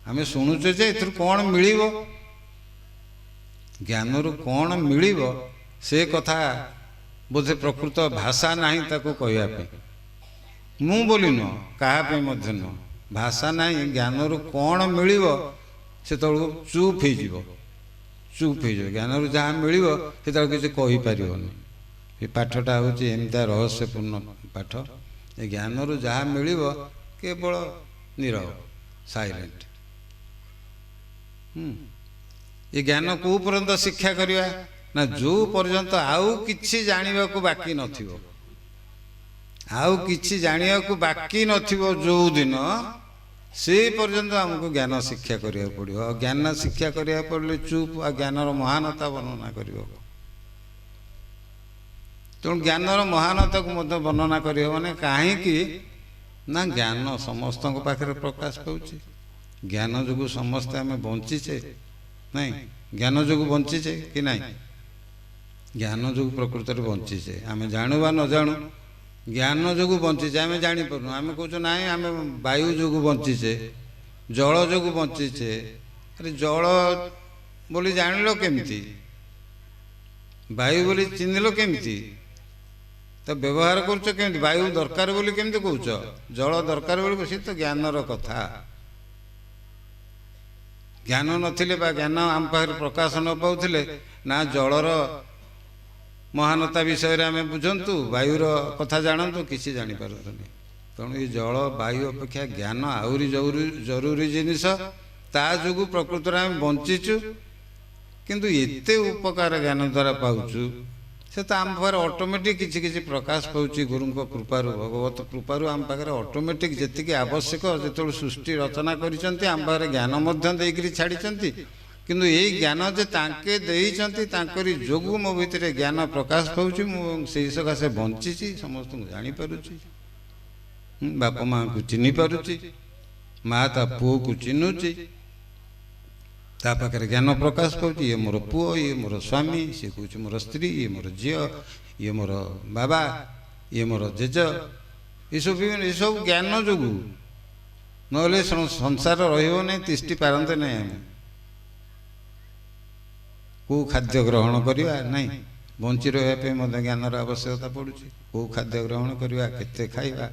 [SPEAKER 2] ଆମେ ଶୁଣୁଛେ ଯେ ଏଥିରୁ କ'ଣ ମିଳିବ, ଜ୍ଞାନରୁ କ'ଣ ମିଳିବ, ସେ କଥା ବୋଧେ ପ୍ରକୃତ ଭାଷା ନାହିଁ ତାକୁ କହିବା ପାଇଁ। ମୁଁ ବୋଲି ନୁହଁ, କାହା ପାଇଁ ମଧ୍ୟ ନୁହଁ, ଭାଷା ନାହିଁ। ଜ୍ଞାନରୁ କ'ଣ ମିଳିବ ସେତେବେଳକୁ ଚୁପ୍ ହେଇଯିବ, ଚୁପ୍ ହେଇଯିବ। ଜ୍ଞାନରୁ ଯାହା ମିଳିବ ସେତେବେଳେ କିଛି କହିପାରିବନି। ଏ ପାଠଟା ହେଉଛି ଏମିତିଆ ରହସ୍ୟପୂର୍ଣ୍ଣ ପାଠ। ଏ ଜ୍ଞାନରୁ ଯାହା ମିଳିବ କେବଳ ନୀରବ, ସାଇଲେଣ୍ଟ। ଏ ଜ୍ଞାନ କେଉଁ ପର୍ଯ୍ୟନ୍ତ ଶିକ୍ଷା କରିବା ନା, ଯେଉଁ ପର୍ଯ୍ୟନ୍ତ ଆଉ କିଛି ଜାଣିବାକୁ ବାକି ନଥିବ। ଆଉ କିଛି ଜାଣିବାକୁ ବାକି ନଥିବ ଯେଉଁଦିନ, ସେଇ ପର୍ଯ୍ୟନ୍ତ ଆମକୁ ଜ୍ଞାନ ଶିକ୍ଷା କରିବାକୁ ପଡ଼ିବ। ଆଉ ଜ୍ଞାନ ଶିକ୍ଷା କରିବାକୁ ପଡ଼ିଲେ ଚୁପ୍, ଆଉ ଜ୍ଞାନର ମହାନତା ବର୍ଣ୍ଣନା କରିବ। ତେଣୁ ଜ୍ଞାନର ମହାନତାକୁ ମଧ୍ୟ ବର୍ଣ୍ଣନା କରିହେବନି। କାହିଁକି ନା ଜ୍ଞାନ ସମସ୍ତଙ୍କ ପାଖରେ ପ୍ରକାଶ ପାଉଛି। ଜ୍ଞାନ ଯୋଗୁଁ ସମସ୍ତେ ଆମେ ବଞ୍ଚିଛେ, ନାଇଁ? ଜ୍ଞାନ ଯୋଗୁଁ ବଞ୍ଚିଛେ କି ନାଇଁ? ଜ୍ଞାନ ଯୋଗୁଁ ପ୍ରକୃତରେ ବଞ୍ଚିଛେ। ଆମେ ଜାଣୁ ବା ନ ଜାଣୁ, ଜ୍ଞାନ ଯୋଗୁଁ ବଞ୍ଚିଛେ। ଆମେ ଜାଣିପାରୁନୁ, ଆମେ କହୁଛୁ ନାଇଁ ଆମେ ବାୟୁ ଯୋଗୁଁ ବଞ୍ଚିଛେ, ଜଳ ଯୋଗୁଁ ବଞ୍ଚିଛେ। ଆରେ ଜଳ ବୋଲି ଜାଣିଲ କେମିତି? ବାୟୁ ବୋଲି ଚିହ୍ନିଲ କେମିତି? ତ ବ୍ୟବହାର କରୁଛ କେମିତି? ବାୟୁ ଦରକାର ବୋଲି କେମିତି କହୁଛ? ଜଳ ଦରକାର ବୋଲି? ସେ ତ ଜ୍ଞାନର କଥା। ଜ୍ଞାନ ନଥିଲେ ବା ଜ୍ଞାନ ଆମ ପାଖରେ ପ୍ରକାଶ ନ ପାଉଥିଲେ ନା ଜଳର ମହାନତା ବିଷୟରେ ଆମେ ବୁଝନ୍ତୁ, ବାୟୁର କଥା ଜାଣନ୍ତୁ, କିଛି ଜାଣିପାରନ୍ତୁନି। ତେଣୁ ଏ ଜଳ ବାୟୁ ଅପେକ୍ଷା ଜ୍ଞାନ ଆହୁରି ଜରୁରୀ ଜିନିଷ। ତା ଯୋଗୁଁ ପ୍ରକୃତରେ ଆମେ ବଞ୍ଚିଛୁ। କିନ୍ତୁ ଏତେ ଉପକାର ଜ୍ଞାନ ଦ୍ୱାରା ପାଉଛୁ, ସେ ତ ଆମ ପାଖରେ ଅଟୋମେଟିକ୍ କିଛି କିଛି ପ୍ରକାଶ ପାଉଛି ଗୁରୁଙ୍କ କୃପାରୁ, ଭଗବତ କୃପାରୁ। ଆମ ପାଖରେ ଅଟୋମେଟିକ୍ ଯେତିକି ଆବଶ୍ୟକ, ଯେତେବେଳେ ସୃଷ୍ଟି ରଚନା କରିଛନ୍ତି, ଆମ ପାଖରେ ଜ୍ଞାନ ମଧ୍ୟ ଦେଇକରି ଛାଡ଼ିଛନ୍ତି। କିନ୍ତୁ ଏଇ ଜ୍ଞାନ ଯେ ତାଙ୍କେ ଦେଇଛନ୍ତି, ତାଙ୍କରି ଯୋଗୁଁ ମୋ ଭିତରେ ଜ୍ଞାନ ପ୍ରକାଶ ପାଉଛି, ମୁଁ ସେଇ ସକାଶେ ବଞ୍ଚିଛି, ସମସ୍ତଙ୍କୁ ଜାଣିପାରୁଛି, ବାପା ମାଆଙ୍କୁ ଚିହ୍ନି ପାରୁଛି, ମା ତା ପୁଅକୁ ଚିହ୍ନୁଛି, ତା ପାଖରେ ଜ୍ଞାନ ପ୍ରକାଶ ପାଉଛି। ଇଏ ମୋର ପୁଅ, ଇଏ ମୋର ସ୍ୱାମୀ, ସିଏ କହୁଛି ମୋର ସ୍ତ୍ରୀ, ଇଏ ମୋର ଝିଅ, ଇଏ ମୋର ବାବା, ଇଏ ମୋର ଜେଜ। ଏସବୁ ବିଭିନ୍ନ ଏସବୁ ଜ୍ଞାନ ଯୋଗୁଁ, ନହେଲେ ସଂସାର ରହିବ ନାହିଁ, ତିଷ୍ଠି ପାରନ୍ତେ ନାହିଁ ଆମେ। କେଉଁ ଖାଦ୍ୟ ଗ୍ରହଣ କରିବା ନାହିଁ, ବଞ୍ଚି ରହିବା ପାଇଁ ମଧ୍ୟ ଜ୍ଞାନର ଆବଶ୍ୟକତା ପଡ଼ୁଛି। କେଉଁ ଖାଦ୍ୟ ଗ୍ରହଣ କରିବା, କେତେ ଖାଇବା,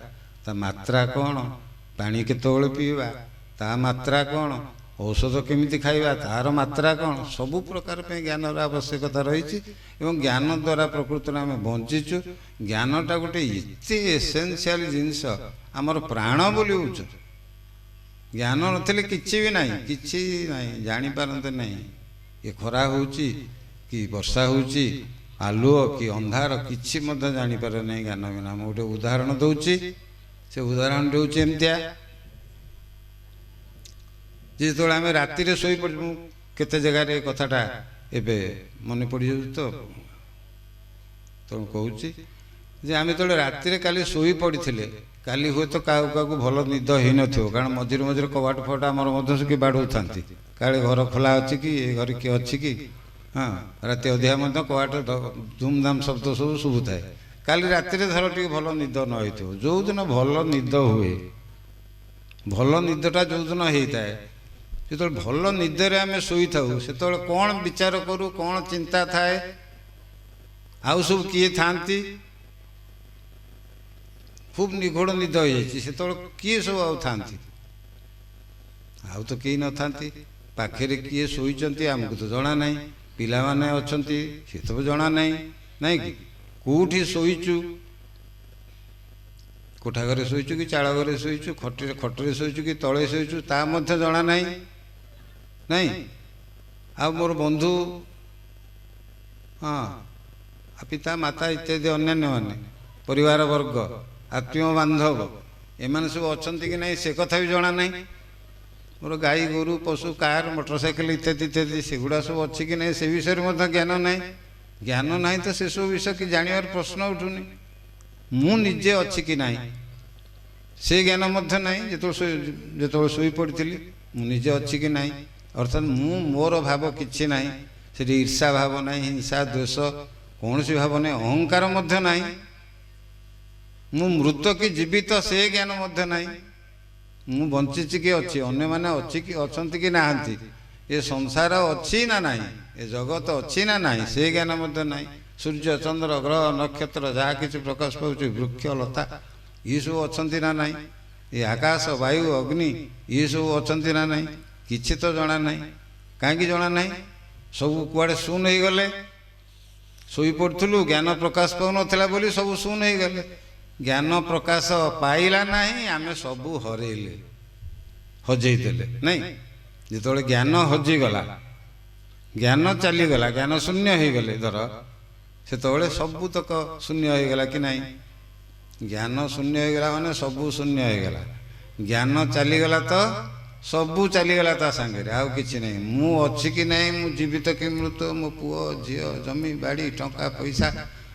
[SPEAKER 2] ତା ମାତ୍ରା କ'ଣ, ପାଣି କେତେବେଳେ ପିଇବା, ତା ମାତ୍ରା କ'ଣ, ଔଷଧ କେମିତି ଖାଇବା, ତାର ମାତ୍ରା କ'ଣ, ସବୁ ପ୍ରକାର ପାଇଁ ଜ୍ଞାନର ଆବଶ୍ୟକତା ରହିଛି। ଏବଂ ଜ୍ଞାନ ଦ୍ୱାରା ପ୍ରକୃତରେ ଆମେ ବଞ୍ଚିଛୁ। ଜ୍ଞାନଟା ଗୋଟେ ଏତେ ଏସେନ୍ସିଆଲ ଜିନିଷ, ଆମର ପ୍ରାଣ ବୋଲି ବୁଝ। ଜ୍ଞାନ ନଥିଲେ କିଛି ବି ନାହିଁ, କିଛି ନାହିଁ, ଜାଣିପାରନ୍ତେ ନାହିଁ। ଏ ଖରା ହେଉଛି କି ବର୍ଷା ହେଉଛି, ଆଲୁଅ କି ଅନ୍ଧାର କିଛି ମଧ୍ୟ ଜାଣିପାରେ ନାହିଁ ଜ୍ଞାନ ବିନା। ମୁଁ ଗୋଟେ ଉଦାହରଣ ଦେଉଛି, ସେ ଉଦାହରଣଟି ହେଉଛି ଏମିତିଆ ଯେ ଯେତେବେଳେ ଆମେ ରାତିରେ ଶୋଇପଡ଼ି, ମୁଁ କେତେ ଜାଗାରେ ଏ କଥାଟା ଏବେ ମନେ ପଡ଼ିଯାଉଛି ତ ତେଣୁ କହୁଛି ଯେ ଆମେ ଯେତେବେଳେ ରାତିରେ କାଲି ଶୋଇ ପଡ଼ିଥିଲେ, କାଲି ହୁଏତ କାହାକୁ କାହାକୁ ଭଲ ନିଦ ହେଇନଥିବ, କାରଣ ମଝିରେ ମଝିରେ କବାଟ ଫବାଟ ଆମର ମଧ୍ୟ ସେ କିଏ ବାଡ଼ଉଥାନ୍ତି, କାଳେ ଘର ଖୋଲା ଅଛି କି, ଏ ଘରେ କିଏ ଅଛି କି। ହଁ, ରାତି ଅଧିକା ମଧ୍ୟ କବାଟ ଧୁମଧାମ ଶବ୍ଦ ସବୁ ଶୁଭୁଥାଏ। କାଲି ରାତିରେ ଧର ଟିକେ ଭଲ ନିଦ ନ ହେଇଥିବ, ଯେଉଁଦିନ ଭଲ ନିଦ ହୁଏ, ଭଲ ନିଦଟା ଯେଉଁଦିନ ହେଇଥାଏ, ଯେତେବେଳେ ଭଲ ନିଦରେ ଆମେ ଶୋଇଥାଉ, ସେତେବେଳେ କ'ଣ ବିଚାର କରୁ, କ'ଣ ଚିନ୍ତା ଥାଏ, ଆଉ ସବୁ କିଏ ଥାନ୍ତି? ଖୁବ୍ ନିଘୋଡ଼ ନିଦ ହେଇଯାଇଛି, ସେତେବେଳେ କିଏ ସବୁ ଆଉ ଥାନ୍ତି? ଆଉ ତ କେହି ନଥାନ୍ତି। ପାଖରେ କିଏ ଶୋଇଛନ୍ତି ଆମକୁ ତ ଜଣା ନାହିଁ, ପିଲାମାନେ ଅଛନ୍ତି ସେ ତ ଜଣା ନାହିଁ, ନାଇଁ କି? କେଉଁଠି ଶୋଇଛୁ, କୋଠା ଘରେ ଶୋଇଛୁ କି ଚାଳ ଘରେ ଶୋଇଛୁ, ଖଟରେ ଶୋଇଛୁ କି ତଳେ ଶୋଇଛୁ, ତା ମଧ୍ୟ ଜଣା ନାହିଁ, ନାଇଁ? ଆଉ ମୋର ବନ୍ଧୁ, ହଁ, ପିତା ମାତା ଇତ୍ୟାଦି ଅନ୍ୟାନ୍ୟ ମାନେ ପରିବାର ବର୍ଗ, ଆତ୍ମୀୟ ବାନ୍ଧବ, ଏମାନେ ସବୁ ଅଛନ୍ତି କି ନାହିଁ ସେ କଥା ବି ଜଣା ନାହିଁ। ମୋର ଗାଈ ଗୋରୁ ପଶୁ କାର ମୋଟରସାଇକେଲ ଇତ୍ୟାଦି ଇତ୍ୟାଦି ସେଗୁଡ଼ା ସବୁ ଅଛି କି ନାହିଁ ସେ ବିଷୟରେ ମଧ୍ୟ ଜ୍ଞାନ ନାହିଁ। ଜ୍ଞାନ ନାହିଁ ତ ସେସବୁ ବିଷୟ କି ଜାଣିବାର ପ୍ରଶ୍ନ ଉଠୁନି। ମୁଁ ନିଜେ ଅଛି କି ନାହିଁ ସେ ଜ୍ଞାନ ମଧ୍ୟ ନାହିଁ। ଯେତେବେଳେ ଶୋଇପଡ଼ିଥିଲି ମୁଁ ନିଜେ ଅଛି କି ନାହିଁ, ଅର୍ଥାତ୍ ମୁଁ ମୋର ଭାବ କିଛି ନାହିଁ, ସେଠି ଈର୍ଷା ଭାବ ନାହିଁ, ହିଂସା ଦ୍ୱେଷ କୌଣସି ଭାବ ନାହିଁ, ଅହଙ୍କାର ମଧ୍ୟ ନାହିଁ, ମୁଁ ମୃତ କି ଜୀବିତ ସେ ଜ୍ଞାନ ମଧ୍ୟ ନାହିଁ, ମୁଁ ବଞ୍ଚିଛି କି ଅଛି, ଅନ୍ୟମାନେ ଅଛି କି ଅଛନ୍ତି କି ନାହାନ୍ତି, ଏ ସଂସାର ଅଛି ନା ନାହିଁ, ଏ ଜଗତ ଅଛି ନା ନାହିଁ ସେ ଜ୍ଞାନ ମଧ୍ୟ ନାହିଁ। ସୂର୍ଯ୍ୟ ଚନ୍ଦ୍ର ଗ୍ରହ ନକ୍ଷତ୍ର ଯାହା କିଛି ପ୍ରକାଶ ପାଉଛି, ବୃକ୍ଷ ଲତା ଏସବୁ ଅଛନ୍ତି ନା ନାହିଁ, ଏ ଆକାଶ ବାୟୁ ଅଗ୍ନି ଏସବୁ ଅଛନ୍ତି ନା ନାହିଁ, କିଛି ତ ଜଣା ନାହିଁ। କାହିଁକି ଜଣା ନାହିଁ? ସବୁ କୁଆଡ଼େ ଶୂନ ହେଇଗଲେ। ଶୋଇପଡ଼ୁଥିଲୁ, ଜ୍ଞାନ ପ୍ରକାଶ ପାଉନଥିଲା ବୋଲି ସବୁ ଶୂନ ହେଇଗଲେ। ଜ୍ଞାନ ପ୍ରକାଶ ପାଇଲା ନାହିଁ, ଆମେ ସବୁ ହରେଇଲେ, ହଜେଇ ଦେଲେ, ନାଇଁ? ଯେତେବେଳେ ଜ୍ଞାନ ହଜିଗଲା, ଜ୍ଞାନ ଚାଲିଗଲା, ଜ୍ଞାନ ଶୂନ୍ୟ ହେଇଗଲେ ଧର, ସେତେବେଳେ ସବୁତକ ଶୂନ୍ୟ ହେଇଗଲା କି ନାହିଁ? ଜ୍ଞାନ ଶୂନ୍ୟ ହେଇଗଲା ମାନେ ସବୁ ଶୂନ୍ୟ ହେଇଗଲା। ଜ୍ଞାନ ଚାଲିଗଲା ତ ସବୁ ଚାଲିଗଲା ତା ସାଙ୍ଗରେ, ଆଉ କିଛି ନାହିଁ। ମୁଁ ଅଛି କି ନାହିଁ, ମୁଁ ଜୀବିତ କି ମୃତ, ମୋ ପୁଅ ଝିଅ ଜମି ବାଡ଼ି ଟଙ୍କା ପଇସା,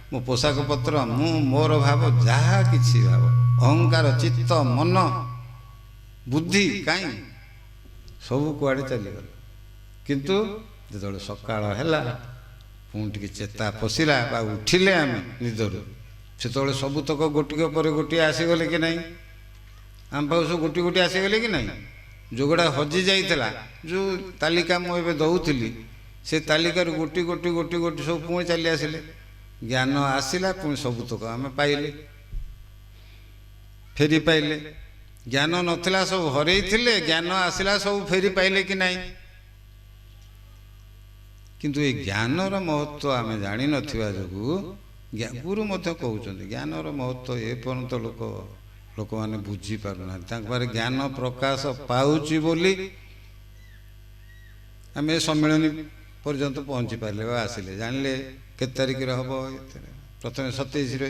[SPEAKER 2] ମୋ ପୋଷାକ ପତ୍ର, ମୁଁ ମୋର ଭାବ, ଯାହା କିଛି ଭାବ, ଅହଙ୍କାର ଚିତ୍ତ ମନ ବୁଦ୍ଧି କାହିଁ ସବୁ କୁଆଡ଼େ ଚାଲିଗଲା। କିନ୍ତୁ ଯେତେବେଳେ ସକାଳ ହେଲା, ପୁଣି ଟିକେ ଚେତା ପଶିଲା ବା ଉଠିଲେ ଆମେ ନିଦରୁ, ସେତେବେଳେ ସବୁତକ ଗୋଟିକ ପରେ ଗୋଟିଏ ଆସିଗଲେ କି ନାହିଁ? ଆମ ପାଖକୁ ସବୁ ଗୋଟି ଗୋଟି ଆସିଗଲେ କି ନାହିଁ? ଯେଉଁଗୁଡ଼ା ହଜି ଯାଇଥିଲା, ଯେଉଁ ତାଲିକା ମୁଁ ଏବେ ଦେଉଥିଲି, ସେ ତାଲିକାରୁ ଗୋଟି ଗୋଟି ଗୋଟି ଗୋଟି ସବୁ ପୁଣି ଚାଲି ଆସିଲେ। ଜ୍ଞାନ ଆସିଲା, ପୁଣି ସବୁତକ ଆମେ ପାଇଲେ, ଫେରି ପାଇଲେ। ଜ୍ଞାନ ନଥିଲା ସବୁ ହରେଇଥିଲେ, ଜ୍ଞାନ ଆସିଲା ସବୁ ଫେରି ପାଇଲେ କି ନାହିଁ? କିନ୍ତୁ ଏ ଜ୍ଞାନର ମହତ୍ଵ ଆମେ ଜାଣିନଥିବା ଯୋଗୁଁ ଗୁରୁ ମଧ୍ୟ କହୁଛନ୍ତି ଜ୍ଞାନର ମହତ୍ଵ ଏପର୍ଯ୍ୟନ୍ତ ଲୋକମାନେ ବୁଝିପାରୁନାହାନ୍ତି। ତାଙ୍କ ପାଖରେ ଜ୍ଞାନ ପ୍ରକାଶ ପାଉଛି ବୋଲି ଆମେ ସମ୍ମିଳନୀ ପର୍ଯ୍ୟନ୍ତ ପହଞ୍ଚି ପାରିଲେ ବା ଆସିଲେ, ଜାଣିଲେ କେତେ ତାରିଖରେ ହେବ। ପ୍ରଥମେ 27ରେ,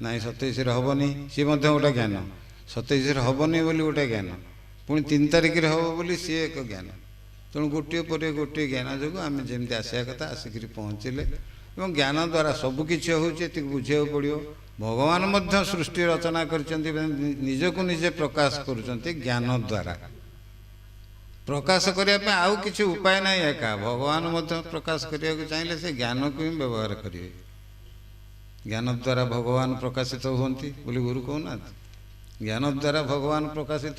[SPEAKER 2] ନାଇଁ 27ରେ ହେବନି, ସିଏ ମଧ୍ୟ ଗୋଟେ ଜ୍ଞାନ। 27ରେ ହେବନି ବୋଲି ଗୋଟେ ଜ୍ଞାନ, ପୁଣି 3 ତାରିଖରେ ହେବ ବୋଲି ସିଏ ଏକ ଜ୍ଞାନ। ତେଣୁ ଗୋଟିଏ ପରେ ଗୋଟିଏ ଜ୍ଞାନ ଯୋଗୁଁ ଆମେ ଯେମିତି ଆସିବା କଥା ଆସିକରି ପହଞ୍ଚିଲେ। ଏବଂ ଜ୍ଞାନ ଦ୍ୱାରା ସବୁକିଛି ହେଉଛି, ଏତିକି ବୁଝିବାକୁ ପଡ଼ିବ। ଭଗବାନ ମଧ୍ୟ ସୃଷ୍ଟି ରଚନା କରିଛନ୍ତି, ନିଜକୁ ନିଜେ ପ୍ରକାଶ କରୁଛନ୍ତି ଜ୍ଞାନ ଦ୍ୱାରା। ପ୍ରକାଶ କରିବା ପାଇଁ ଆଉ କିଛି ଉପାୟ ନାହିଁ ଏକା। ଭଗବାନ ମଧ୍ୟ ପ୍ରକାଶ କରିବାକୁ ଚାହିଁଲେ ସେ ଜ୍ଞାନକୁ ହିଁ ବ୍ୟବହାର କରିବେ। ଜ୍ଞାନ ଦ୍ୱାରା ଭଗବାନ ପ୍ରକାଶିତ ହୁଅନ୍ତି ବୋଲି ଗୁରୁ କହୁନାହାନ୍ତି? ଜ୍ଞାନ ଦ୍ୱାରା ଭଗବାନ ପ୍ରକାଶିତ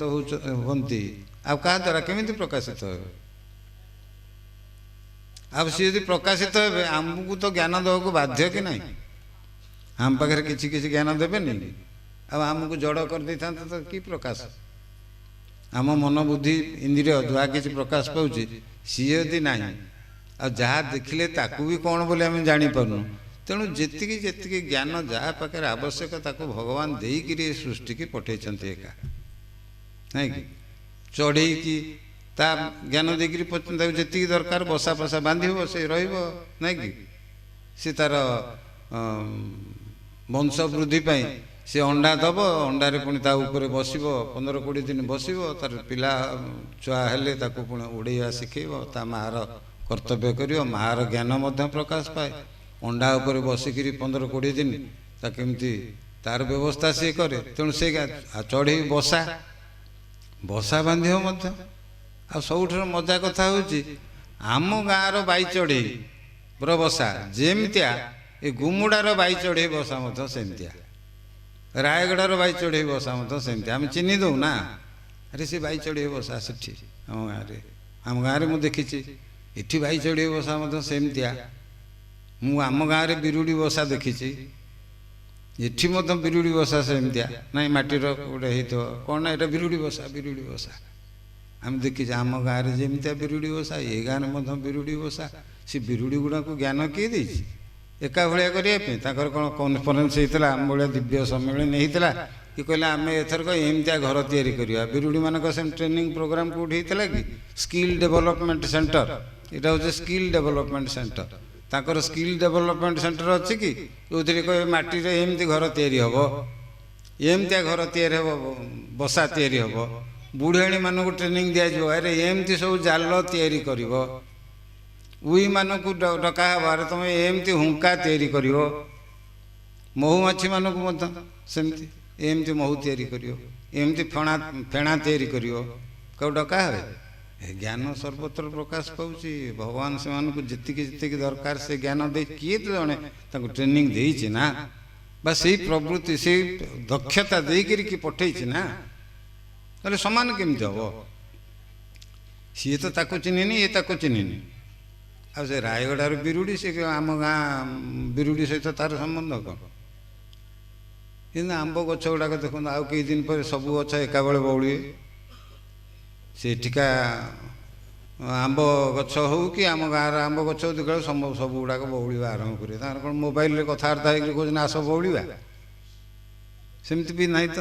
[SPEAKER 2] ହୁଅନ୍ତି, ଆଉ କାହା ଦ୍ୱାରା କେମିତି ପ୍ରକାଶିତ ହେବେ? ଆଉ ସିଏ ଯଦି ପ୍ରକାଶିତ ହେବେ, ଆମକୁ ତ ଜ୍ଞାନ ଦେବାକୁ ବାଧ୍ୟ କି ନାହିଁ? ଆମ ପାଖରେ କିଛି କିଛି ଜ୍ଞାନ ଦେବେନି? ଆଉ ଆମକୁ ଜଡ଼ କରିଦେଇଥାନ୍ତେ ତ କି ପ୍ରକାଶ? ଆମ ମନ ବୁଦ୍ଧି ଇନ୍ଦ୍ରିୟ ଯାହା କିଛି ପ୍ରକାଶ ପାଉଛି, ସିଏ ଯଦି ନାହିଁ, ଆଉ ଯାହା ଦେଖିଲେ ତାକୁ ବି କ'ଣ ବୋଲି ଆମେ ଜାଣିପାରୁନୁ। ତେଣୁ ଯେତିକି ଯେତିକି ଜ୍ଞାନ ଯାହା ପାଖରେ ଆବଶ୍ୟକ ତାକୁ ଭଗବାନ ଦେଇକିରି ଏ ସୃଷ୍ଟିକି ପଠେଇଛନ୍ତି ଏକା, ନାଇଁ କି? ଚଢ଼େଇକି ତା ଜ୍ଞାନ ଦେଇକିରି ତାକୁ ଯେତିକି ଦରକାର ବସା ଫସା ବାନ୍ଧିବ, ସେ ରହିବ, ନାଇଁ କି? ସେ ତା'ର ବଂଶ ବୃଦ୍ଧି ପାଇଁ ସେ ଅଣ୍ଡା ଦେବ, ଅଣ୍ଡାରେ ପୁଣି ତା ଉପରେ ବସିବ, 15-20 ଦିନ ବସିବ, ତାର ପିଲା ଛୁଆ ହେଲେ ତାକୁ ପୁଣି ଉଡ଼େଇବା ଶିଖେଇବ, ତା ମାଆର କର୍ତ୍ତବ୍ୟ କରିବ, ମାଆର ଜ୍ଞାନ ମଧ୍ୟ ପ୍ରକାଶ ପାଏ। ଅଣ୍ଡା ଉପରେ ବସିକିରି 15-20 ଦିନ ତା କେମିତି ତାର ବ୍ୟବସ୍ଥା ସିଏ କରେ। ତେଣୁ ସେ ଚଢ଼େଇ ବସା ବସା ବାନ୍ଧିବ ମଧ୍ୟ। ଆଉ ସବୁଠାରୁ ମଜା କଥା ହେଉଛି ଆମ ଗାଁର ବାଇ ଚଢ଼େଇର ବସା ଯେମିତିଆ, ଏ ଗୁମୁଡ଼ାର ବାଇ ଚଢ଼େଇ ବସା ମଧ୍ୟ ସେମିତିଆ, ରାୟଗଡ଼ାର ବାଇ ଚଢ଼େଇ ବସା ମଧ୍ୟ ସେମିତି। ଆମେ ଚିହ୍ନି ଦେଉ ନା, ଆରେ ସେ ବାଇ ଚଢ଼େଇ ବସା ସେଠି ଆମ ଗାଁରେ, ଆମ ଗାଁରେ ମୁଁ ଦେଖିଛି। ଏଠି ବାଇ ଚଢ଼େଇ ବସା ମଧ୍ୟ ସେମିତିଆ। ମୁଁ ଆମ ଗାଁରେ ବିରୁଡ଼ି ବସା ଦେଖିଛି, ଏଠି ମଧ୍ୟ ବିରୁଡ଼ି ବସା ସେମିତିଆ। ନାଇଁ ମାଟିର ଗୋଟେ ହେଇଥିବ କ'ଣ ନା ଏଇଟା ବିରୁଡ଼ି ବସା, ବିରୁଡ଼ି ବସା ଆମେ ଦେଖିଛେ। ଆମ ଗାଁରେ ଯେମିତିଆ ବିରୁଡ଼ି ବସା, ଏ ଗାଁରେ ମଧ୍ୟ ବିରୁଡ଼ି ବସା। ସେ ବିରୁଡ଼ି ଗୁଡ଼ାକୁ ଜ୍ଞାନ କିଏ ଦେଇଛି ଏକା ଭଳିଆ କରିବା ପାଇଁ? ତାଙ୍କର କ'ଣ କନଫରେନ୍ସ ହେଇଥିଲା, ଆମ ଭଳିଆ ଦିବ୍ୟ ସମ୍ମିଳନୀ ହେଇଥିଲା କି କହିଲେ ଆମେ ଏଥରକ ଏମିତିଆ ଘର ତିଆରି କରିବା? ବିରୁଡ଼ିମାନଙ୍କ ସେମିତି ଟ୍ରେନିଂ ପ୍ରୋଗ୍ରାମ୍ କେଉଁଠି ହେଇଥିଲା କି? ସ୍କିଲ୍ ଡେଭଲପମେଣ୍ଟ ସେଣ୍ଟର, ଏଇଟା ହେଉଛି ସ୍କିଲ୍ ଡେଭଲପମେଣ୍ଟ ସେଣ୍ଟର। ତାଙ୍କର ସ୍କିଲ୍ ଡେଭଲପମେଣ୍ଟ ସେଣ୍ଟର ଅଛି କି ଯେଉଁଥିରେ କହିବେ ମାଟିରେ ଏମିତି ଘର ତିଆରି ହେବ, ଏମିତିଆ ଘର ତିଆରି ହେବ, ବସା ତିଆରି ହେବ, ବୁଢ଼ିଆଣୀମାନଙ୍କୁ ଟ୍ରେନିଂ ଦିଆଯିବ, ଆରେ ଏମିତି ସବୁ ଜାଲ ତିଆରି କରିବ, ଉଇମାନଙ୍କୁ ଡକା ହେବ, ଆରେ ତୁମେ ଏମିତି ହୁଙ୍କା ତିଆରି କରିବ, ମହୁମାଛିମାନଙ୍କୁ ମଧ୍ୟ ସେମିତି ଏମିତି ମହୁ ତିଆରି କରିବ, ଏମିତି ଫେଣା ଫେଣା ତିଆରି କରିବ, କେଉଁ ଡକା ହୁଏ? ଏ ଜ୍ଞାନ ସର୍ବତ୍ର ପ୍ରକାଶ ପାଉଛି। ଭଗବାନ ସେମାନଙ୍କୁ ଯେତିକି ଯେତିକି ଦରକାର ସେ ଜ୍ଞାନ ଦେଇ, କିଏ ତ ଜଣେ ତାଙ୍କୁ ଟ୍ରେନିଂ ଦେଇଛି ନା, ବା ସେଇ ପ୍ରବୃତ୍ତି ସେଇ ଦକ୍ଷତା ଦେଇକରି କି ପଠେଇଛି ନା, ତାହେଲେ ସମାନ କେମିତି ହେବ? ସିଏ ତ ତାକୁ ଚିହ୍ନିନି, ଇଏ ତାକୁ ଚିହ୍ନିନି। ଆଉ ସେ ରାୟଗଡ଼ାର ବିରୁଡ଼ି, ସେ ଆମ ଗାଁ ବିରୁଡ଼ି ସହିତ ତାର ସମ୍ବନ୍ଧ କ'ଣ? କିନ୍ତୁ ଆମ୍ବ ଗଛ ଗୁଡ଼ାକ ଦେଖନ୍ତୁ, ଆଉ କେଇ ଦିନ ପରେ ସବୁ ଗଛ ଏକାବେଳେ ବଉଳିବେ। ସେଠିକା ଆମ୍ବ ଗଛ ହଉ କି ଆମ ଗାଁର ଆମ୍ବ ଗଛ ହଉ, ଦେଖିଲା ସବୁ ଗୁଡ଼ାକ ବଉଳିବା ଆରମ୍ଭ କରିବେ। ତାଙ୍କର କ'ଣ ମୋବାଇଲରେ କଥାବାର୍ତ୍ତା ହେଇକି କହୁଛନ୍ତି ଆସ ବଉଳିବା? ସେମିତି ବି ନାହିଁ ତ।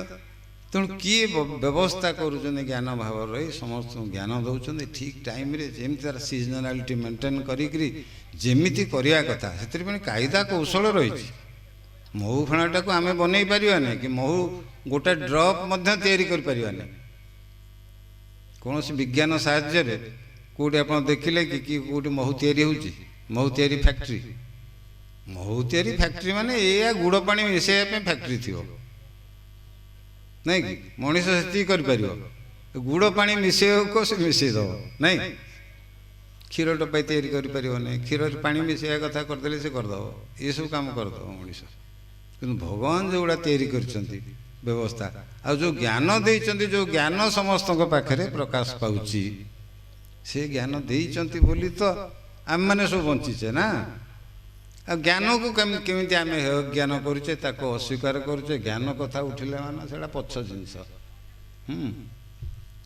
[SPEAKER 2] ତେଣୁ କିଏ ବ୍ୟବସ୍ଥା କରୁଛନ୍ତି? ଜ୍ଞାନ ଭାବରେ ରହି ସମସ୍ତଙ୍କୁ ଜ୍ଞାନ ଦେଉଛନ୍ତି ଠିକ୍ ଟାଇମ୍ରେ, ଯେମିତି ତାର ସିଜନାଲିଟି ମେଣ୍ଟେନ୍ କରିକିରି ଯେମିତି କରିବା କଥା। ସେଥିରେ ପୁଣି କାଇଦା କୌଶଳ ରହିଛି। ମହୁ ଫେଣାଟାକୁ ଆମେ ବନେଇ ପାରିବାନି କି ମହୁ ଗୋଟେ ଡ୍ରପ୍ ମଧ୍ୟ ତିଆରି କରିପାରିବାନି କୌଣସି ବିଜ୍ଞାନ ସାହାଯ୍ୟରେ। କେଉଁଠି ଆପଣ ଦେଖିଲେ କି କେଉଁଠି ମହୁ ତିଆରି ହେଉଛି? ମହୁ ତିଆରି ଫ୍ୟାକ୍ଟ୍ରି, ମହୁ ତିଆରି ଫ୍ୟାକ୍ଟ୍ରି ମାନେ ଏଇଆ ଗୁଡ଼ ପାଣି ମିଶାଇବା ପାଇଁ ଫ୍ୟାକ୍ଟ୍ରି ଥିବ ନାଇଁ କି? ମଣିଷ ସେତିକି କରିପାରିବ, ଗୁଡ଼ ପାଣି ମିଶାଇବାକୁ ସେ ମିଶାଇ ଦେବ ନାଇଁ, କ୍ଷୀର ଟୋପାଇ ତିଆରି କରିପାରିବ ନାହିଁ। କ୍ଷୀରରେ ପାଣି ମିଶାଇବା କଥା କରିଦେଲେ ସେ କରିଦେବ, ଏସବୁ କାମ କରିଦେବ ମଣିଷ। କିନ୍ତୁ ଭଗବାନ ଯେଉଁଗୁଡ଼ା ତିଆରି କରିଛନ୍ତି ବ୍ୟବସ୍ଥା, ଆଉ ଯେଉଁ ଜ୍ଞାନ ଦେଇଛନ୍ତି, ଯେଉଁ ଜ୍ଞାନ ସମସ୍ତଙ୍କ ପାଖରେ ପ୍ରକାଶ ପାଉଛି, ସେ ଜ୍ଞାନ ଦେଇଛନ୍ତି ବୋଲି ତ ଆମେମାନେ ସବୁ ବଞ୍ଚିଛେ ନା। ଆଉ ଜ୍ଞାନକୁ କେମିତି ଆମେ ହେୟ ଜ୍ଞାନ କରୁଛେ, ତାକୁ ଅସ୍ୱୀକାର କରୁଛେ? ଜ୍ଞାନ କଥା ଉଠିଲେ ମାନେ ସେଇଟା ପଛ ଜିନିଷ।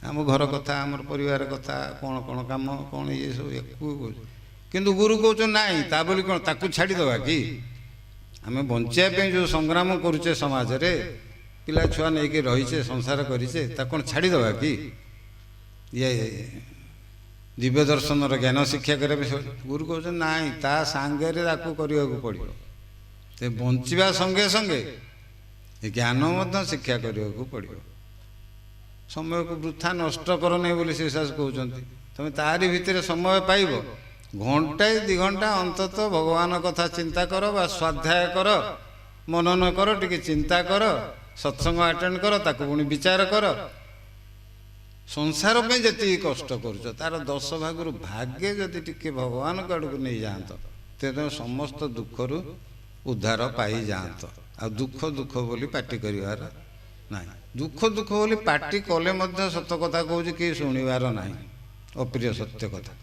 [SPEAKER 2] ଆମ ଘର କଥା, ଆମର ପରିବାର କଥା, କ'ଣ କ'ଣ କାମ କ'ଣ ଇଏ ସବୁ ୟାକୁ। କିନ୍ତୁ ଗୁରୁ କହୁଛନ୍ତି ନାଇଁ, ତା ବୋଲି କ'ଣ ତାକୁ ଛାଡ଼ିଦେବା କି? ଆମେ ବଞ୍ଚିବା ପାଇଁ ଯେଉଁ ସଂଗ୍ରାମ କରୁଛେ ସମାଜରେ, ପିଲା ଛୁଆ ନେଇକି ରହିଛେ, ସଂସାର କରିଛେ, ତାକୁ କ'ଣ ଛାଡ଼ିଦେବା କି? ଇଏ ଦିବ୍ୟ ଦର୍ଶନର ଜ୍ଞାନ ଶିକ୍ଷା କରିବା ପାଇଁ ଗୁରୁ କହୁଛନ୍ତି ନାଇଁ, ତା ସାଙ୍ଗରେ ତାକୁ କରିବାକୁ ପଡ଼ିବ। ସେ ବଞ୍ଚିବା ସଙ୍ଗେ ସଙ୍ଗେ ଜ୍ଞାନ ମଧ୍ୟ ଶିକ୍ଷା କରିବାକୁ ପଡ଼ିବ। ସମୟକୁ ବୃଥା ନଷ୍ଟ କର ନାହିଁ ବୋଲି ଶ୍ରୀ ଦାସ କହୁଛନ୍ତି। ତୁମେ ତାରି ଭିତରେ ସମୟ ପାଇବ, ଘଣ୍ଟାଏ 2 ଘଣ୍ଟା ଅନ୍ତତଃ ଭଗବାନ କଥା ଚିନ୍ତା କର ବା ସ୍ୱାଧ୍ୟାୟ କର, ମନନ କର, ଟିକେ ଚିନ୍ତା କର, ସତ୍ସଙ୍ଗ ଆଟେଣ୍ଡ କର, ତାକୁ ପୁଣି ବିଚାର କର। ସଂସାର ପାଇଁ ଯେତିକି କଷ୍ଟ କରୁଛ ତାର 10 ଭାଗରୁ ଭାଗେ ଯଦି ଟିକେ ଭଗବାନଙ୍କ ଆଡ଼କୁ ନେଇଯାଆନ୍ତ, ତେବେ ତମେ ସମସ୍ତ ଦୁଃଖରୁ ଉଦ୍ଧାର ପାଇଯାଆନ୍ତ। ଆଉ ଦୁଃଖ ଦୁଃଖ ବୋଲି ପାଟି କରିବାର ନାହିଁ। ଦୁଃଖ ଦୁଃଖ ବୋଲି ପାଟି କଲେ ମଧ୍ୟ ସତ କଥା କହୁଛି, କେହି ଶୁଣିବାର ନାହିଁ, ଅପ୍ରିୟ ସତ୍ୟ କଥା।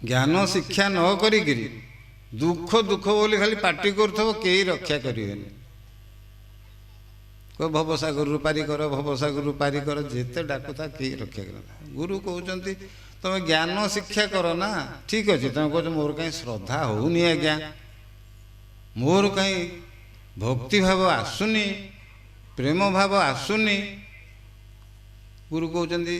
[SPEAKER 2] ଜ୍ଞାନ ଶିକ୍ଷା ନ କରିକିରି ଦୁଃଖ ଦୁଃଖ ବୋଲି ଖାଲି ପାଟି କରୁଥିବ, କେହି ରକ୍ଷା କରିବେନି। ଭବସାଗରରୁ ପାରି କର, ଭବସାଗରରୁ ପାରି କର, ଯେତେ ଡାକୁଥା କେହି ରକ୍ଷା କର। ଗୁରୁ କହୁଛନ୍ତି ତମେ ଜ୍ଞାନ ଶିକ୍ଷା କର ନା, ଠିକ୍ ଅଛି। ତମେ କହୁଛ ମୋର କାହିଁ ଶ୍ରଦ୍ଧା ହେଉନି ଆଜ୍ଞା, ମୋର କାହିଁ ଭକ୍ତିଭାବ ଆସୁନି, ପ୍ରେମ ଭାବ ଆସୁନି। ଗୁରୁ କହୁଛନ୍ତି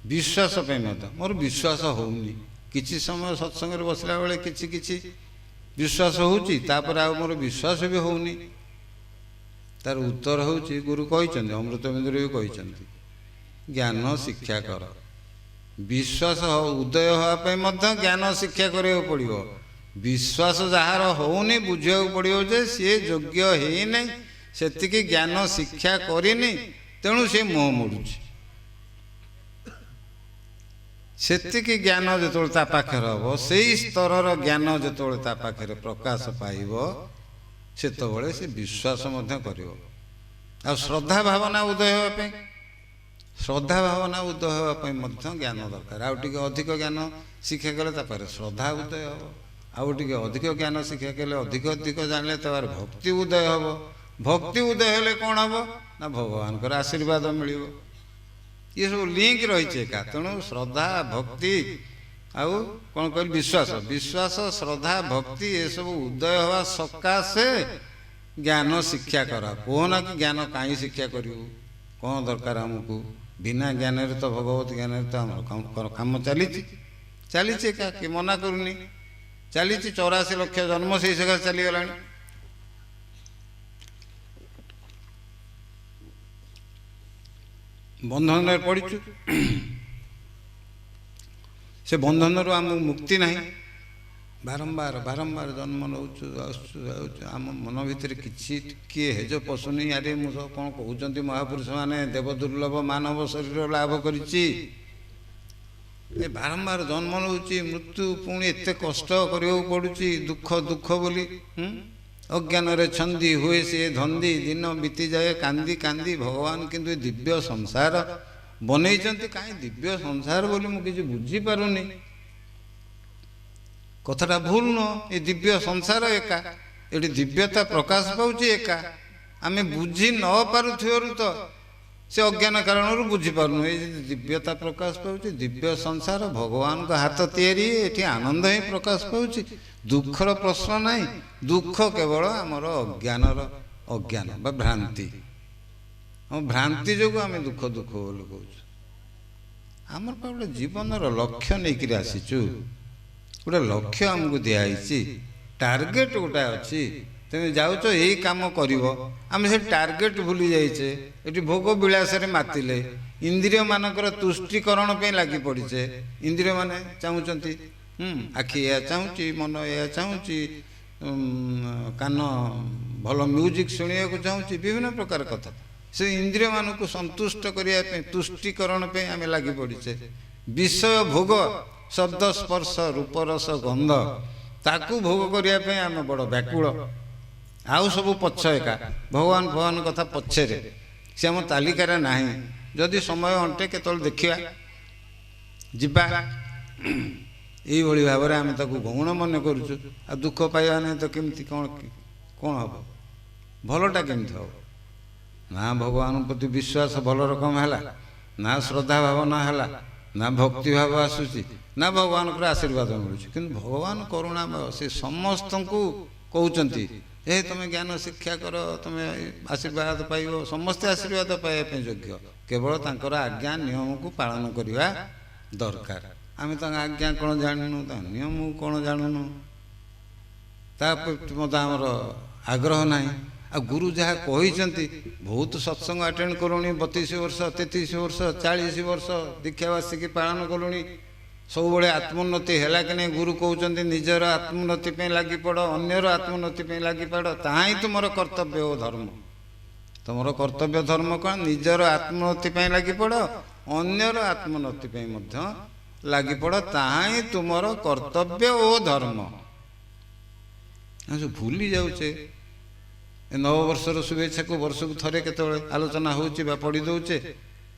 [SPEAKER 2] ବିଶ୍ୱାସ ପାଇଁ ମଧ୍ୟ ମୋର ବିଶ୍ୱାସ ହେଉନି, କିଛି ସମୟ ସତ୍ସଙ୍ଗରେ ବସିଲା ବେଳେ କିଛି କିଛି ବିଶ୍ୱାସ ହେଉଛି, ତାପରେ ଆଉ ମୋର ବିଶ୍ୱାସ ବି ହେଉନି। ତାର ଉତ୍ତର ହେଉଛି, ଗୁରୁ କହିଛନ୍ତି, ଅମୃତବିନ୍ଦୁରେ ବି କହିଛନ୍ତି, ଜ୍ଞାନ ଶିକ୍ଷା କର। ବିଶ୍ୱାସ ଉଦୟ ହେବା ପାଇଁ ମଧ୍ୟ ଜ୍ଞାନ ଶିକ୍ଷା କରିବାକୁ ପଡ଼ିବ। ବିଶ୍ୱାସ ଯାହାର ହେଉନି, ବୁଝିବାକୁ ପଡ଼ିବ ଯେ ସିଏ ଯୋଗ୍ୟ ହେଇନାହିଁ, ସେତିକି ଜ୍ଞାନ ଶିକ୍ଷା କରିନି, ତେଣୁ ସିଏ ମୁହଁ ମୋଡ଼ୁଛି। ସେତିକି ଜ୍ଞାନ ଯେତେବେଳେ ତା ପାଖରେ ହେବ, ସେଇ ସ୍ତରର ଜ୍ଞାନ ଯେତେବେଳେ ତା ପାଖରେ ପ୍ରକାଶ ପାଇବ, ସେତେବେଳେ ସେ ବିଶ୍ୱାସ ମଧ୍ୟ କରିବ। ଆଉ ଶ୍ରଦ୍ଧା ଭାବନା ଉଦୟ ହେବା ପାଇଁ, ଶ୍ରଦ୍ଧା ଭାବନା ଉଦୟ ହେବା ପାଇଁ ମଧ୍ୟ ଜ୍ଞାନ ଦରକାର। ଆଉ ଟିକେ ଅଧିକ ଜ୍ଞାନ ଶିକ୍ଷା କଲେ ତା ପାଖରେ ଶ୍ରଦ୍ଧା ଉଦୟ ହେବ। ଆଉ ଟିକେ ଅଧିକ ଜ୍ଞାନ ଶିକ୍ଷା କଲେ, ଅଧିକ ଅଧିକ ଜାଣିଲେ ତା ପାଖରେ ଭକ୍ତି ଉଦୟ ହେବ। ଭକ୍ତି ଉଦୟ ହେଲେ କ'ଣ ହେବ ନା ଭଗବାନଙ୍କର ଆଶୀର୍ବାଦ ମିଳିବ। ଇଏ ସବୁ ଲିଙ୍କ ରହିଛି ଏକା। ତେଣୁ ଶ୍ରଦ୍ଧା, ଭକ୍ତି ଆଉ କ'ଣ କହିଲି, ବିଶ୍ୱାସ, ବିଶ୍ୱାସ, ଶ୍ରଦ୍ଧା, ଭକ୍ତି ଏସବୁ ଉଦୟ ହେବା ସକାଶେ ଜ୍ଞାନ ଶିକ୍ଷା କର। କୁହ ନା କି ଜ୍ଞାନ କାହିଁ ଶିକ୍ଷା କରିବୁ, କ'ଣ ଦରକାର ଆମକୁ? ବିନା ଜ୍ଞାନରେ ତ, ଭଗବତ ଜ୍ଞାନରେ ତ ଆମର କାମ ଚାଲିଛି, ଚାଲିଛି ଏକା, କିଏ ମନା କରୁନି, ଚାଲିଛି। 84 ଲକ୍ଷ ଜନ୍ମ ସେଇ ସକାଶେ ଚାଲିଗଲାଣି। ବନ୍ଧନରେ ପଡ଼ିଛୁ, ସେ ବନ୍ଧନରୁ ଆମକୁ ମୁକ୍ତି ନାହିଁ। ବାରମ୍ବାର ବାରମ୍ବାର ଜନ୍ମ ନେଉଛୁ, ଆସୁଛୁ, ଯାଉଛୁ। ଆମ ମନ ଭିତରେ କିଛି ଟିକିଏ ହେଜ ପଶୁନି। ଆରେ ମୁଁ ସବୁ କ'ଣ କହୁଛନ୍ତି ମହାପୁରୁଷମାନେ, ଦେବ ଦୁର୍ଲଭ ମାନବ ଶରୀର ଲାଭ କରିଛି, ଏ ବାରମ୍ବାର ଜନ୍ମ ନେଉଛି, ମୃତ୍ୟୁ, ପୁଣି ଏତେ କଷ୍ଟ କରିବାକୁ ପଡ଼ୁଛି, ଦୁଃଖ ଦୁଃଖ ବୋଲି। ଅଜ୍ଞାନରେ ଛନ୍ଦି ହୁଏ ସିଏ ଧନ୍ଦି, ଦିନ ବିତିଯାଏ କାନ୍ଦି କାନ୍ଦି। ଭଗବାନ କିନ୍ତୁ ଏ ଦିବ୍ୟ ସଂସାର ବନେଇଛନ୍ତି, କାହିଁ ଦିବ୍ୟ ସଂସାର ବୋଲି ମୁଁ କିଛି ବୁଝିପାରୁନି। କଥାଟା ଭୁଲ ନୁହଁ, ଏ ଦିବ୍ୟ ସଂସାର ଏକା, ଏଠି ଦିବ୍ୟତା ପ୍ରକାଶ ପାଉଛି ଏକା। ଆମେ ବୁଝି ନ ପାରୁଥିବାରୁ ତ ସେ ଅଜ୍ଞାନ କାରଣରୁ ବୁଝିପାରୁନୁ। ଏଇ ଦିବ୍ୟତା ପ୍ରକାଶ ପାଉଛି, ଦିବ୍ୟ ସଂସାର ଭଗବାନଙ୍କ ହାତ ତିଆରି, ଏଠି ଆନନ୍ଦ ହିଁ ପ୍ରକାଶ ପାଉଛି, ଦୁଃଖର ପ୍ରଶ୍ନ ନାହିଁ। ଦୁଃଖ କେବଳ ଆମର ଅଜ୍ଞାନର, ଅଜ୍ଞାନ ବା ଭ୍ରାନ୍ତି। ଆମ ଭ୍ରାନ୍ତି ଯୋଗୁଁ ଆମେ ଦୁଃଖ ଦୁଃଖ ବୋଲି କହୁଛୁ। ଆମର ପା ଗୋଟେ ଜୀବନର ଲକ୍ଷ୍ୟ ନେଇକରି ଆସିଛୁ, ଗୋଟେ ଲକ୍ଷ୍ୟ ଆମକୁ ଦିଆହେଇଛି, ଟାର୍ଗେଟ୍ ଗୋଟାଏ ଅଛି। ତୁମେ ଯାଉଛ ଏଇ କାମ କରିବ, ଆମେ ସେ ଟାର୍ଗେଟ୍ ଭୁଲି ଯାଇଛେ। ଏଠି ଭୋଗ ବିଳାସରେ ମାତିଲେ, ଇନ୍ଦ୍ରିୟମାନଙ୍କର ତୁଷ୍ଟିକରଣ ପାଇଁ ଲାଗି ପଡ଼ିଛେ। ଇନ୍ଦ୍ରିୟମାନେ ଚାହୁଁଛନ୍ତି, ଆଖି ଏହା ଚାହୁଁଛି, ମନ ଏହା ଚାହୁଁଛି, କାନ ଭଲ ମ୍ୟୁଜିକ୍ ଶୁଣିବାକୁ ଚାହୁଁଛି, ବିଭିନ୍ନ ପ୍ରକାର କଥା। ସେ ଇନ୍ଦ୍ରିୟମାନଙ୍କୁ ସନ୍ତୁଷ୍ଟ କରିବା ପାଇଁ, ତୁଷ୍ଟିକରଣ ପାଇଁ ଆମେ ଲାଗି ପଡ଼ିଛେ। ବିଷୟ ଭୋଗ, ଶବ୍ଦ, ସ୍ପର୍ଶ, ରୂପରସ, ଗନ୍ଧ, ତାକୁ ଭୋଗ କରିବା ପାଇଁ ଆମେ ବଡ଼ ବ୍ୟାକୁଳ। ଆଉ ସବୁ ପଛ ଏକା, ଭଗବାନ ଭଗବାନ କଥା ପଛରେ, ସେ ଆମ ତାଲିକାରେ ନାହିଁ। ଯଦି ସମୟ ଅଣ୍ଟେ କେତେବେଳେ ଦେଖିବା, ଯିବା। ଏଇଭଳି ଭାବରେ ଆମେ ତାକୁ ଗୌଣ ମନେ କରୁଛୁ। ଆଉ ଦୁଃଖ ପାଇବା ନାହିଁ ତ କେମିତି କ'ଣ କ'ଣ ହେବ, ଭଲଟା କେମିତି ହେବ? ନା ଭଗବାନଙ୍କ ପ୍ରତି ବିଶ୍ୱାସ ଭଲ ରକମ ହେଲା, ନା ଶ୍ରଦ୍ଧା ଭାବନା ହେଲା, ନା ଭକ୍ତି ଭାବ ଆସୁଛି, ନା ଭଗବାନଙ୍କର ଆଶୀର୍ବାଦ ମିଳୁଛି। କିନ୍ତୁ ଭଗବାନ କରୁଣାମୟ, ସେ ସମସ୍ତଙ୍କୁ କହୁଛନ୍ତି, ଏ ତୁମେ ଜ୍ଞାନ ଶିକ୍ଷା କର, ତୁମେ ଆଶୀର୍ବାଦ ପାଇବ। ସମସ୍ତେ ଆଶୀର୍ବାଦ ପାଇବା ପାଇଁ ଯୋଗ୍ୟ, କେବଳ ତାଙ୍କର ଆଜ୍ଞା ନିୟମକୁ ପାଳନ କରିବା ଦରକାର। ଆମେ ତାଙ୍କ ଆଜ୍ଞା କ'ଣ ଜାଣିନୁ, ତାଙ୍କ ନିୟମକୁ କ'ଣ ଜାଣୁନୁ, ତା ପ୍ରତି ମଧ୍ୟ ଆମର ଆଗ୍ରହ ନାହିଁ। ଆଉ ଗୁରୁ ଯାହା କହିଛନ୍ତି, ବହୁତ ସତ୍ସଙ୍ଗ ଆଟେଣ୍ଡ କଲୁଣି, 32 ବର୍ଷ, 33 ବର୍ଷ, 40 ବର୍ଷ ଦୀକ୍ଷାବାର୍ଷିକୀ ପାଳନ କଲୁଣି, ସବୁବେଳେ ଆତ୍ମୋନ୍ନତି ହେଲା କି ନାହିଁ? ଗୁରୁ କହୁଛନ୍ତି ନିଜର ଆତ୍ମୋନ୍ନତି ପାଇଁ ଲାଗିପଡ଼, ଅନ୍ୟର ଆତ୍ମୋନ୍ନତି ପାଇଁ ଲାଗିପଡ଼, ତାହା ହିଁ ତୁମର କର୍ତ୍ତବ୍ୟ ଓ ଧର୍ମ। ତୁମର କର୍ତ୍ତବ୍ୟ ଧର୍ମ କ'ଣ? ନିଜର ଆତ୍ମୋନ୍ନତି ପାଇଁ ଲାଗିପଡ଼, ଅନ୍ୟର ଆତ୍ମୋନ୍ନତି ପାଇଁ ମଧ୍ୟ ଲାଗିପଡ଼, ତାହା ହିଁ ତୁମର କର୍ତ୍ତବ୍ୟ ଓ ଧର୍ମ। ଆମେ ସବୁ ଭୁଲି ଯାଉଛେ। ଏ ନବବର୍ଷର ଶୁଭେଚ୍ଛାକୁ ବର୍ଷକୁ ଥରେ କେତେବେଳେ ଆଲୋଚନା ହେଉଛି ବା ପଢ଼ି ଦେଉଛେ,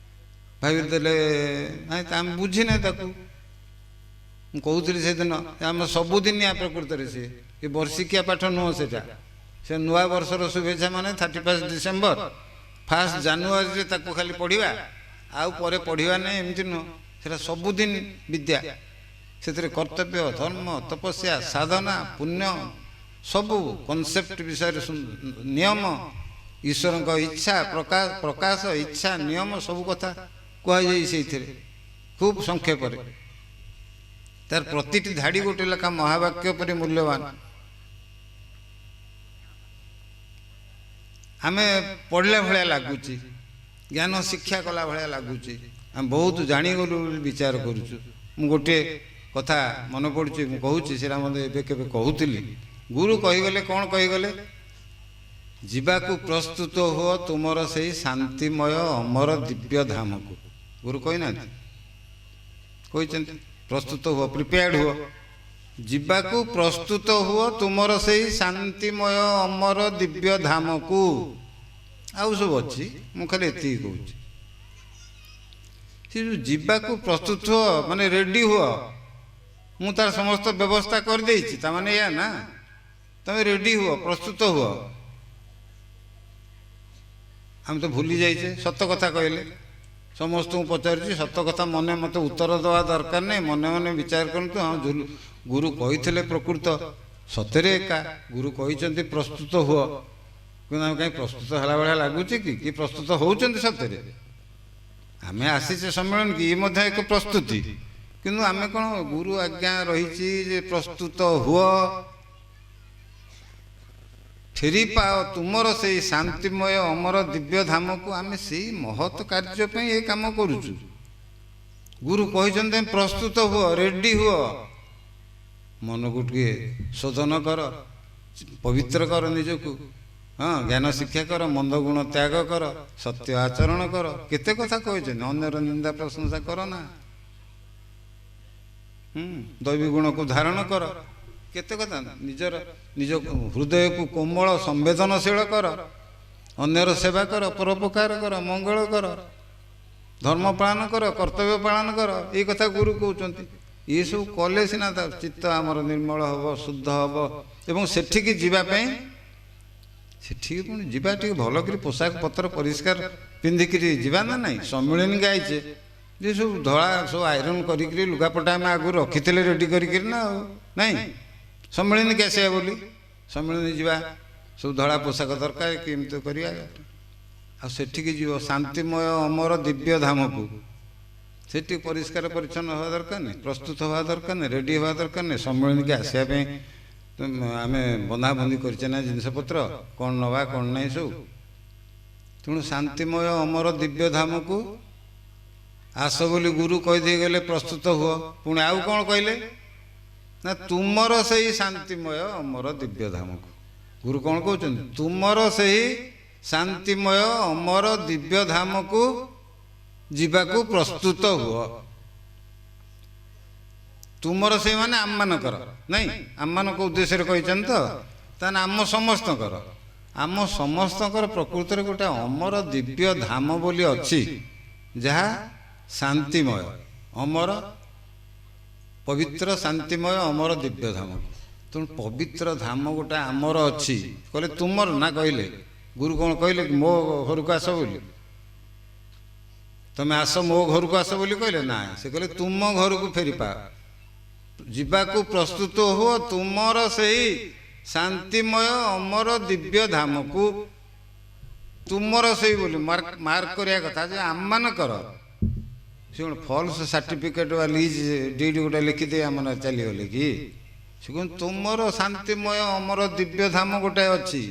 [SPEAKER 2] ଭାବି ଦେଲେ ନାଇଁ ତ ଆମେ ବୁଝିନେ ତାକୁ। ମୁଁ କହୁଥିଲି ସେଦିନ, ଆମ ସବୁଦିନିଆ ପ୍ରକୃତରେ ସିଏ ଏ ବର୍ଷିକିଆ ପାଠ ନୁହଁ ସେଇଟା। ସେ ନୂଆ ବର୍ଷର ଶୁଭେଚ୍ଛା ମାନେ 31 ଡିସେମ୍ବର 1 ଜାନୁଆରୀରେ ତାକୁ ଖାଲି ପଢ଼ିବା, ଆଉ ପରେ ପଢ଼ିବା ନାହିଁ, ଏମିତି ନୁହଁ। ସେଇଟା ସବୁଦିନ ବିଦ୍ୟା, ସେଥିରେ କର୍ତ୍ତବ୍ୟ, ଧର୍ମ, ତପସ୍ୟା, ସାଧନା, ପୁଣ୍ୟ, ସବୁ କନସେପ୍ଟ ବିଷୟରେ ନିୟମ, ଈଶ୍ୱରଙ୍କ ଇଚ୍ଛା ପ୍ରକାଶ, ଇଚ୍ଛା, ନିୟମ, ସବୁ କଥା କୁହାଯାଇ ସେଇଥିରେ ଖୁବ୍ ସଂକ୍ଷେପରେ। ତାର ପ୍ରତିଟି ଧାଡ଼ି ଗୋଟେ ଲେଖା ମହାବାକ୍ୟ ପରି ମୂଲ୍ୟବାନ। ଆମେ ପଢ଼ିଲା ଭଳିଆ ଲାଗୁଛି, ଜ୍ଞାନ ଶିକ୍ଷା କଲା ଭଳିଆ ଲାଗୁଛି, ଆମେ ବହୁତ ଜାଣିଗଲୁ ବୋଲି ବିଚାର କରୁଛୁ। ମୁଁ ଗୋଟିଏ କଥା ମନେ ପଡ଼ୁଛି, ମୁଁ କହୁଛି, ସେଇଟା ମଧ୍ୟ ଏବେ କେବେ କହୁଥିଲି। ଗୁରୁ କହିଗଲେ, କ'ଣ କହିଗଲେ? ଯିବାକୁ ପ୍ରସ୍ତୁତ ହୁଅ ତୁମର ସେଇ ଶାନ୍ତିମୟ ଅମର ଦିବ୍ୟ ଧାମକୁ। ଗୁରୁ କହିନାହାନ୍ତି? କହିଛନ୍ତି ପ୍ରସ୍ତୁତ ହୁଅ, ପ୍ରିପେୟାର୍ଡ ହୁଅ, ଯିବାକୁ ପ୍ରସ୍ତୁତ ହୁଅ ତୁମର ସେଇ ଶାନ୍ତିମୟ ଅମର ଦିବ୍ୟ ଧାମକୁ। ଆଉ ସବୁ ଅଛି, ମୁଁ ଖାଲି ଏତିକି କହୁଛି। ସେ ଯେଉଁ ଯିବାକୁ ପ୍ରସ୍ତୁତ ହୁଅ ମାନେ ରେଡ଼ି ହୁଅ, ମୁଁ ତାର ସମସ୍ତ ବ୍ୟବସ୍ଥା କରିଦେଇଛି, ତା ମାନେ ଏଇଆ ନା, ତମେ ରେଡ଼ି ହୁଅ, ପ୍ରସ୍ତୁତ ହୁଅ। ଆମେ ତ ଭୁଲି ଯାଇଛେ। ସତ କଥା କହିଲେ ସମସ୍ତଙ୍କୁ ପଚାରୁଛି, ସତ କଥା ମନେ ମୋତେ ଉତ୍ତର ଦେବା ଦରକାର ନାହିଁ, ମନେ ମନେ ବିଚାର କରନ୍ତୁ। ହଁ, ଗୁରୁ କହିଥିଲେ ପ୍ରକୃତ ସତରେ ଏକା ଗୁରୁ କହିଛନ୍ତି ପ୍ରସ୍ତୁତ ହୁଅ, କିନ୍ତୁ ଆମେ କାହିଁ ପ୍ରସ୍ତୁତ ହେଲା ଭଳିଆ ଲାଗୁଛି କି? କି ପ୍ରସ୍ତୁତ ହେଉଛନ୍ତି ସତରେ? ଆମେ ଆସିଛେ ସମ୍ମିଳନୀ କି, ଇଏ ମଧ୍ୟ ଏକ ପ୍ରସ୍ତୁତି, କିନ୍ତୁ ଆମେ କ'ଣ ଗୁରୁ ଆଜ୍ଞା ରହିଛି ଯେ ପ୍ରସ୍ତୁତ ହୁଅ, ଫେରି ପାଅ ତୁମର ସେଇ ଶାନ୍ତିମୟ ଅମର ଦିବ୍ୟ ଧାମକୁ। ଆମେ ସେଇ ମହତ କାର୍ଯ୍ୟ ପାଇଁ ଏ କାମ କରୁଛୁ। ଗୁରୁ କହିଛନ୍ତି ତମେ ପ୍ରସ୍ତୁତ ହୁଅ, ରେଡ଼ି ହୁଅ, ମନକୁ ଟିକେ ଶୋଧନ କର, ପବିତ୍ର କର ନିଜକୁ, ହଁ, ଜ୍ଞାନ ଶିକ୍ଷା କର, ମନ୍ଦ ଗୁଣ ତ୍ୟାଗ କର, ସତ୍ୟ ଆଚରଣ କର। କେତେ କଥା କହିଛନ୍ତି। ଅନ୍ୟର ନିନ୍ଦା ପ୍ରଶଂସା କର ନା, ଦୈବୀ ଗୁଣକୁ ଧାରଣ କର, କେତେ କଥା। ନିଜର ନିଜ ହୃଦୟକୁ କୋମଳ ସମ୍ବେଦନଶୀଳ କର, ଅନ୍ୟର ସେବା କର, ପରୋପକାର କର, ମଙ୍ଗଳ କର, ଧର୍ମ ପାଳନ କର, କର୍ତ୍ତବ୍ୟ ପାଳନ କର। ଏଇ କଥା ଗୁରୁ କହୁଛନ୍ତି। ଏସବୁ କଲେ ସିନା ତା ଚିତ୍ତ ଆମର ନିର୍ମଳ ହେବ, ଶୁଦ୍ଧ ହେବ, ଏବଂ ସେଠିକି ଯିବା ପାଇଁ, ସେଠିକି ପୁଣି ଯିବା ଟିକେ ଭଲ କରି ପୋଷାକ ପତ୍ର ପରିଷ୍କାର ପିନ୍ଧିକିରି ଯିବା ନା ନାହିଁ? ସମ୍ମିଳନୀକି ଆଇଛେ ଯେ ସବୁ ଧଳା ସବୁ ଆଇରନ୍ କରିକିରି ଲୁଗାପଟା ଆମେ ଆଗରୁ ରଖିଥିଲେ ରେଡ଼ି କରିକିରି ନା ଆଉ ନାଇଁ, ସମ୍ମିଳନୀକି ଆସିବା ବୋଲି ସମ୍ମିଳନୀ ଯିବା, ସବୁ ଧଳା ପୋଷାକ ଦରକାର, କେମିତି କରିବା? ଆଉ ସେଠିକି ଯିବ ଶାନ୍ତିମୟ ଅମର ଦିବ୍ୟ ଧାମକୁ, ସେଠି ପରିଷ୍କାର ପରିଚ୍ଛନ୍ନ ହେବା ଦରକାର ନାହିଁ, ପ୍ରସ୍ତୁତ ହେବା ଦରକାର ନାହିଁ, ରେଡ଼ି ହେବା ଦରକାର ନାହିଁ। ସମ୍ମିଳନୀକି ଆସିବା ପାଇଁ ଆମେ ବନ୍ଧାବନ୍ଧି କରିଛେ ନା ଜିନିଷପତ୍ର, କ'ଣ ନେବା କ'ଣ ନାହିଁ ସବୁ। ତେଣୁ ଶାନ୍ତିମୟ ଅମର ଦିବ୍ୟ ଧାମକୁ ଆସ ବୋଲି ଗୁରୁ କହିଦେଇ ଗଲେ, ପ୍ରସ୍ତୁତ ହୁଅ। ପୁଣି ଆଉ କ'ଣ କହିଲେ ନା, ତୁମର ସେଇ ଶାନ୍ତିମୟ ଅମର ଦିବ୍ୟ ଧାମକୁ। ଗୁରୁ କ'ଣ କହୁଛନ୍ତି? ତୁମର ସେଇ ଶାନ୍ତିମୟ ଅମର ଦିବ୍ୟ ଧାମକୁ ଯିବାକୁ ପ୍ରସ୍ତୁତ ହୁଅ। ତୁମର ସେଇମାନେ ଆମମାନଙ୍କର ନାଇଁ, ଆମମାନଙ୍କ ଉଦ୍ଦେଶ୍ୟରେ କହିଛନ୍ତି ତ, ତାହେଲେ ଆମ ସମସ୍ତଙ୍କର, ଆମ ସମସ୍ତଙ୍କର ପ୍ରକୃତରେ ଗୋଟେ ଅମର ଦିବ୍ୟ ଧାମ ବୋଲି ଅଛି, ଯାହା ଶାନ୍ତିମୟ ଅମର ପବିତ୍ର ଶାନ୍ତିମୟ ଅମର ଦିବ୍ୟ ଧାମ। ତେଣୁ ପବିତ୍ର ଧାମ ଗୋଟେ ଆମର ଅଛି। କହିଲେ ତୁମର ନା କହିଲେ? ଗୁରୁ କ'ଣ କହିଲେ ମୋ ଘରକୁ ଆସ ବୋଲି? ତମେ ଆସ ମୋ ଘରକୁ ଆସ ବୋଲି କହିଲେ ନା, ସେ କହିଲେ ତୁମ ଘରକୁ ଫେରିପା, ଯିବାକୁ ପ୍ରସ୍ତୁତ ହୁଅ ତୁମର ସେଇ ଶାନ୍ତିମୟ ଅମର ଦିବ୍ୟ ଧାମକୁ। ତୁମର ସେଇ ବୋଲି ମାର୍କ କରିବା କଥା ଯେ ଆମମାନଙ୍କର। ସେ କ'ଣ ଫଲ୍ସ ସାର୍ଟିଫିକେଟ୍ ବା ଲିଜ୍ did ଗୋଟେ ଲେଖିଦେଇ ଆମ ଚାଲିଗଲେ କି? ସେ କୁହନ୍ତି ତୁମର ଶାନ୍ତିମୟ ଅମର ଦିବ୍ୟ ଧାମ ଗୋଟାଏ ଅଛି।